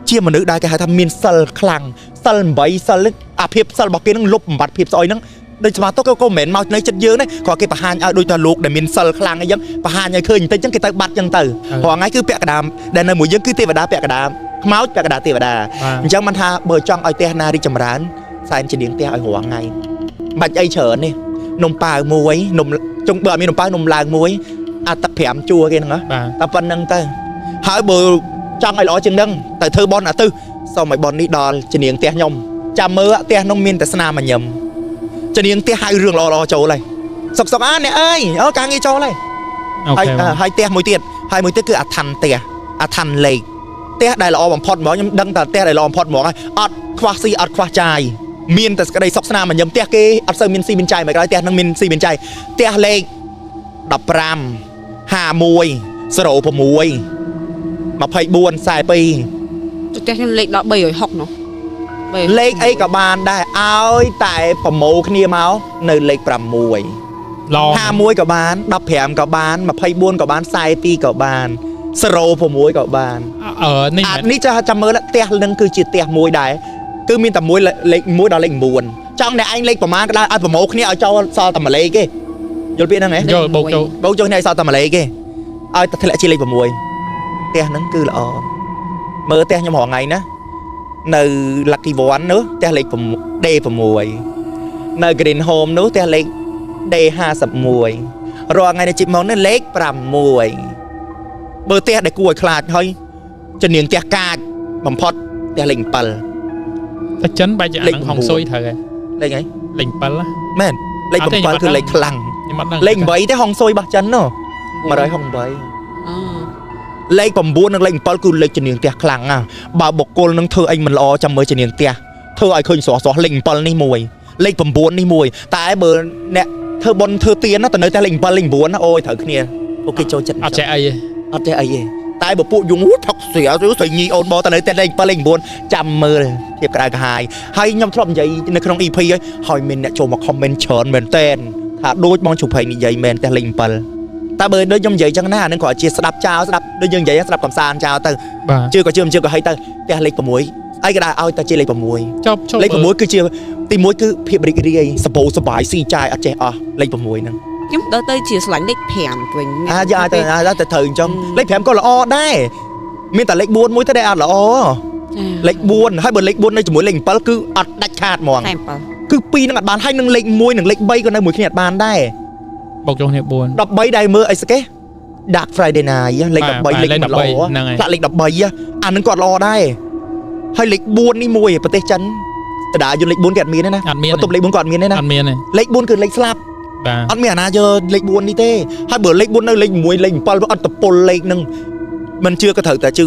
ជាមនុស្សដែលគេហៅថាមានសិលខ្លាំងសិល8សិលអាភាពសិលរបស់គេហ្នឹងលុបបំបត្តិភាពស្អុយហ្នឹង ដូចស្មាតុកក៏មិនមែនមកនៅចិត្តយើងដែរគ្រាន់គេបង្ហាញឲ្យដូចថាលោកដែលមានសិលខ្លាំងអីចឹងបង្ហាញឲ្យឃើញបន្តិចចឹងគេទៅបាត់ចឹងទៅរាល់ថ្ងៃគឺពាក់កណ្ដាលដែលនៅមួយយើងគឺទេវតាពាក់កណ្ដាលខ្មោចពាក់កណ្ដាលទេវតា បាទ អញ្ចឹងមិនថាបើចង់ឲ្យផ្ទះណារីកចម្រើនសែនជានាងផ្ទះឲ្យរាល់ថ្ងៃមិនបាច់អីច្រើនទេនំប៉ាវមួយនំចុងបើអត់មាននំប៉ាវនំឡើងមួយអាទឹក5ជួរគេហ្នឹងហ៎ បាទ តែប៉ុណ្្នឹងទៅហើយបើចង់ឲ្យល្អជាងហ្នឹងទៅធ្វើបន់អាទិសសូមឲ្យបន់នេះដល់ជំនាងផ្ទះខ្ញុំចាំមើលផ្ទះនោះមានតែស្នាមញញឹមជំនាងផ្ទះហៅរឿងល្អៗចូលហើយសុកសុកអាអ្នកអើយអូការងារចូលហើយ អូ ហើយ ខេបង ហើយផ្ទះមួយទៀតហើយមួយទៀតគឺអាឋានផ្ទះអាឋានលេខផ្ទះដែលល្អបំផុតហ្មងខ្ញុំដឹងតែផ្ទះដែលល្អបំផុតហ្មងហើយអត់ខ្វះស៊ីអត់ខ្វះចាយមានតែសេចក្តីសុខស្នាមញញឹមផ្ទះគេអត់សូវមានស៊ីមានចាយមិនក្រោយផ្ទះហ្នឹងមានស៊ីមានចាយផ្ទះលេខ15 51 06 24 42 ផ្ទះខ្ញុំលេខដល់360នោះ លេខអីក៏បានដែរឲ្យតែប្រមូលគ្នាមកនៅលេខ6 ឡ 51ក៏បាន15ក៏បាន24ក៏បាន42ក៏បាន06ក៏បាន អឺនេះ អានេះចាចាំមើលផ្ទះនឹងគឺជាផ្ទះមួយដែរគឺមានតែមួយលេខ1ដល់លេខ9ចង់អ្នកឯងលេខប្រមាណក៏ដោយឲ្យប្រមូលគ្នាឲ្យចូលសល់តែមួយលេខទេយល់ពាក្យហ្នឹងហ៎ យល់បូកចូល បូកចូលគ្នាឲ្យសល់តែមួយលេខទេឲ្យតែធ្លាក់ជាលេខ6ផ្ទះហ្នឹងគឺល្អមើលផ្ទះខ្ញុំរាល់ថ្ងៃណានៅ Lucky One នោះផ្ទះលេខ6 D6 នៅ Green Home នោះផ្ទះលេខ D51 រាល់ថ្ងៃនៅជីបមកនេះលេខ6បើផ្ទះដែលគួរឲ្យខ្លាចហើយជំនាញផ្ទះកាចបំផុតផ្ទះលេខ7 តែចិនបែរជាអា លេខ ហ្នឹងហុងស៊ុយត្រូវហើយ លេខអី លេខ7ណា មែនលេខ អត់ទេ 7គឺលេខខ្លាំង ខ្ញុំអត់ដឹង លេខ8ទេហុងស៊ុយរបស់ចិននោះ168 អូ លេខ9និងលេខ7គឺលេខជំនាញផ្ទះខ្លាំងណាស់បើបុគ្គលនឹងធ្វើអីមិនល្អចាំមើលជំនាញផ្ទះធ្វើឲ្យឃើញស្រស់ស្រស់លេខ7នេះមួយលេខ9នេះមួយតែបើអ្នកធ្វើបុណ្យធ្វើទានណាទៅនៅតែលេខ7លេខ9ណាអូយត្រូវគ្នាពួកគេចូលចិត្ត អត់ចេះអីទេ អត់ចេះអីទេតែបើពួកយងថឹកស្រាស្រីញីអូនបងទៅនៅតែលេខ7លេខ9ចាំមើលភាពក្តៅក្រហាយហើយខ្ញុំធ្លាប់និយាយនៅក្នុង EP ហើយហើយមានអ្នកចូលមក comment ច្រើនមែនតែនថាដូចបងជុភ័យនិយាយមែនតែលេខ7តែបើដូចខ្ញុំនិយាយចឹងណាអានឹងគ្រាន់ជាស្ដាប់ចោលស្ដាប់ដូចយើងនិយាយស្ដាប់កំសាន្តចោលទៅ បាទ ជឿក៏ជឿមិនជឿក៏ហីទៅផ្ទះលេខ6អីក៏ដែរឲ្យតែជាលេខ6 ចប់ជប់ លេខ6គឺជាទី1គឺភាពរីករាយសបោសបាយស៊ីចាយអត់ចេះអស់លេខ6ហ្នឹង ខ្ញុំដល់ទៅជាស្រឡាញ់លេខ5វិញ អាយកឲ្យទៅអាចទៅត្រូវអញ្ចឹងលេខ5ក៏ល្អដែរមានតែលេខ4មួយទៅដែលអត់ល្អលេខ4ហើយបើលេខ4នៅជាមួយលេខ7គឺអត់ដាច់ខាតហ្មង 47 គឺ2នឹងអត់បានហើយនឹងលេខ1និងលេខ3ក៏នៅមួយគ្នាអត់បានដែរ បូកចូលគ្នា4 13ដែលមើលអីស្កេ Dark Friday Night លេខ13លេខ បាទ មិនល្អ ហ្នឹងហើយ ផ្លាកលេខ13អានឹងក៏អត់ល្អដែរហើយលេខ4នេះមួយប្រទេសចិនតដាយន្តលេខ4គេអត់មានទេណា អត់មាន បន្ទប់លេខ4ក៏អត់មានទេណា អត់មានទេ លេខ4គឺលេខស្លាប់ បាទ អត់មានអាណាយកលេខ4នេះទេហើយបើលេខ4នៅលេខ6លេខ7អត់តពលលេខហ្នឹងមិនជឿក៏ត្រូវតែជឿ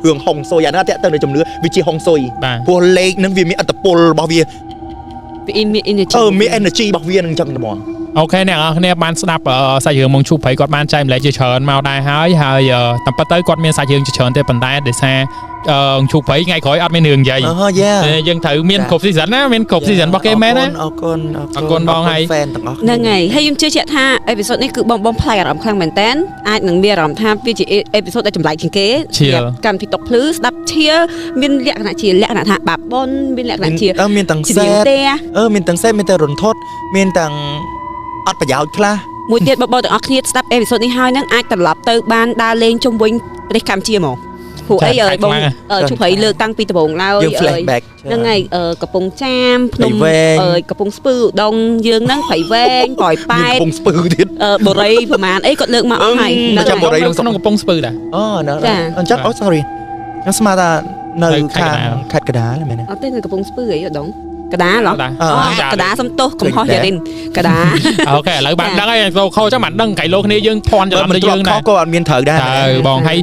រឿងហុងស៊ុយអាហ្នឹងអត់តាក់ទងនឹងជំនឿវាជាហុងស៊ុយ បាទ ព្រោះលេខហ្នឹងវាមានអត្តពលរបស់វា វាមាន energy អឺមាន energy របស់វាហ្នឹងអញ្ចឹងតែហ្មង អូខេអ្នកនរគ្នាបានស្ដាប់សាច់រឿងម៉ងឈូព្រៃគាត់បានចែកម្លែកជាច្រើនមកដែរហើយហើយតាមពិតទៅគាត់មានសាច់រឿងជាច្រើនទេប៉ុន្តែដោយសារឈូព្រៃថ្ងៃក្រោយអត់មានរឿងនិយាយ អូយ៉ា យើងត្រូវមានគ្រប់ season ណាមានគ្រប់ season របស់គេមែនណា អរគុណ អរគុណបងហើយ ហ្វេនទាំងអស់ ហ្នឹងហើយហើយខ្ញុំជឿជាក់ថា episode នេះគឺបងបងប្លែកអារម្មណ៍ខ្លាំងមែនតើអាចនឹងមានអារម្មណ៍ថាវាជា episode ដែលចម្លែកជាងគេ ឈៀល កម្មវិធីតុកភ្លឺស្ដាប់ឈៀលមានលក្ខណៈជាលក្ខណៈថាបាបបុនមានលក្ខណៈជា អឺមានទាំង ជា សេត នាងផ្ទះ អឺមានទាំងសេតមានទាំងរន្ធត់មានទាំងអត់ប្រយោជន៍ខ្លះ មួយទៀតបងបងទាំងអស់គ្នាស្ដាប់ episode នេះហើយនឹងអាចត្រឡប់ទៅបានដើរលេងជុំវិញប្រទេសកម្ពុជាហ្មងព្រោះអី ចា អើយបង ខ្លាំង អឺជប់ព្រៃលើកតាំងពីដំបូងឡើយ យើង អើយ flashback ហ្នឹងហើយអឺកំពង់ចាមភ្នំ ព្រៃវែង អើយកំពង់ស្ពឺឧដុង្គយើងហ្នឹងព្រៃវែង ប៉ោយប៉ែត មានកំពង់ស្ពឺទៀត អឺបូរីប្រហែលអីគាត់លើកមកអស់ហើយ អឺ ហ្នឹង ចាំបូរី ហើយ ក្នុងកំពង់ស្ពឺដែរ អូនៅ ចា អញ្ចឹងអូ sorry ខ្ញុំស្មានថានៅ នៅខេ ខាង ត្តកណ្ដាល ខេត្តកណ្ដាលមែនទេ អត់ទេនៅកំពង់ស្ពឺអីឧដុង្គកដាលហ៎ ដែរ អឺ អូកដាសំទោសកំហុសយ៉ារិនកដា អូខេឥឡូវបានដឹងហើយចូលខោចឹងបានដឹងកៃលោគ្នាយើងភ័ន្តច្រ បើ ឡំ មិនធ្លាប់ខុ ទៅយើងដែរ សក៏អត់មានត្រូវដែរ តើបងហើយ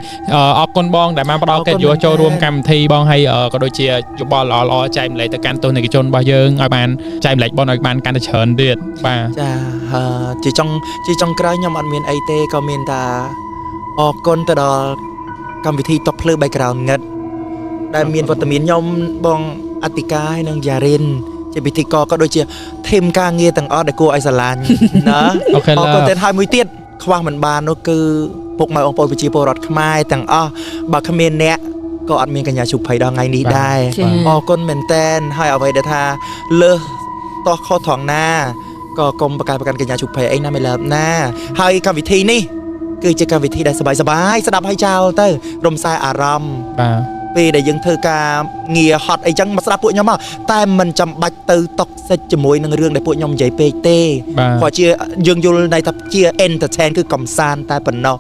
អរគុណបងដែលបានផ្ដល់កិត្តិយសចូលរួមកម្មវិធីបងហើយក៏ដូចជាយោបល់ល្អៗចែកម្លែកទៅកាន់ទស្សនិកជនរបស់យើងឲ្យបានចែកម្លែកបងឲ្យបានកាន់តែច្រើនទៀតបាទ ចាអឺជាចុងជាចុងក្រោយខ្ញុំអត់មានអីទេក៏មានតែអរគុណទៅដល់កម្មវិធីតុកភ្លឺ background ងឹតដែលមានវត្តមានខ្ញុំបងអតិកាហើយនិងយ៉ារិនជាពិធីករក៏ដូចជាធីមការងារទាំងអស់ដែលគួរឲ្យស្រឡាញ់ណា អូខេ អរគុណទៀតហើយមួយទៀតខ្វះមិនបាននោះគឺពុកម៉ែបងប្អូនប្រជាពលរដ្ឋខ្មែរទាំងអស់បើគ្មានអ្នកក៏អត់មានកញ្ញាជុភ័យដល់ថ្ងៃនេះដែរ ចា អរគុណមែនតែនហើយអ្វីដែលថាលើសតោះខុសត្រង់ណា ក៏កុំប្រកែកប្រកាន់កញ្ញាជុភ័យអីណាមិនលើបណាហើយកម្មវិធីនេះគឺជាកម្មវិធីដែលសប្បាយសប្បាយស្ដាប់ឲ្យចោលទៅរំសាយអារម្មណ៍ បាទ ពេលដែលយើងធ្វើការងារហត់អីចឹងមកស្ដាប់ពួកខ្ញុំមកតែមិនចាំបាច់ទៅtoxic ជាមួយនឹងរឿងដែលពួកខ្ញុំនិយាយពេកទេ បាទ ព្រោះជាយើងយល់ន័យថាជា entertain គឺកំសាន្តតែប៉ុណ្ណោះ។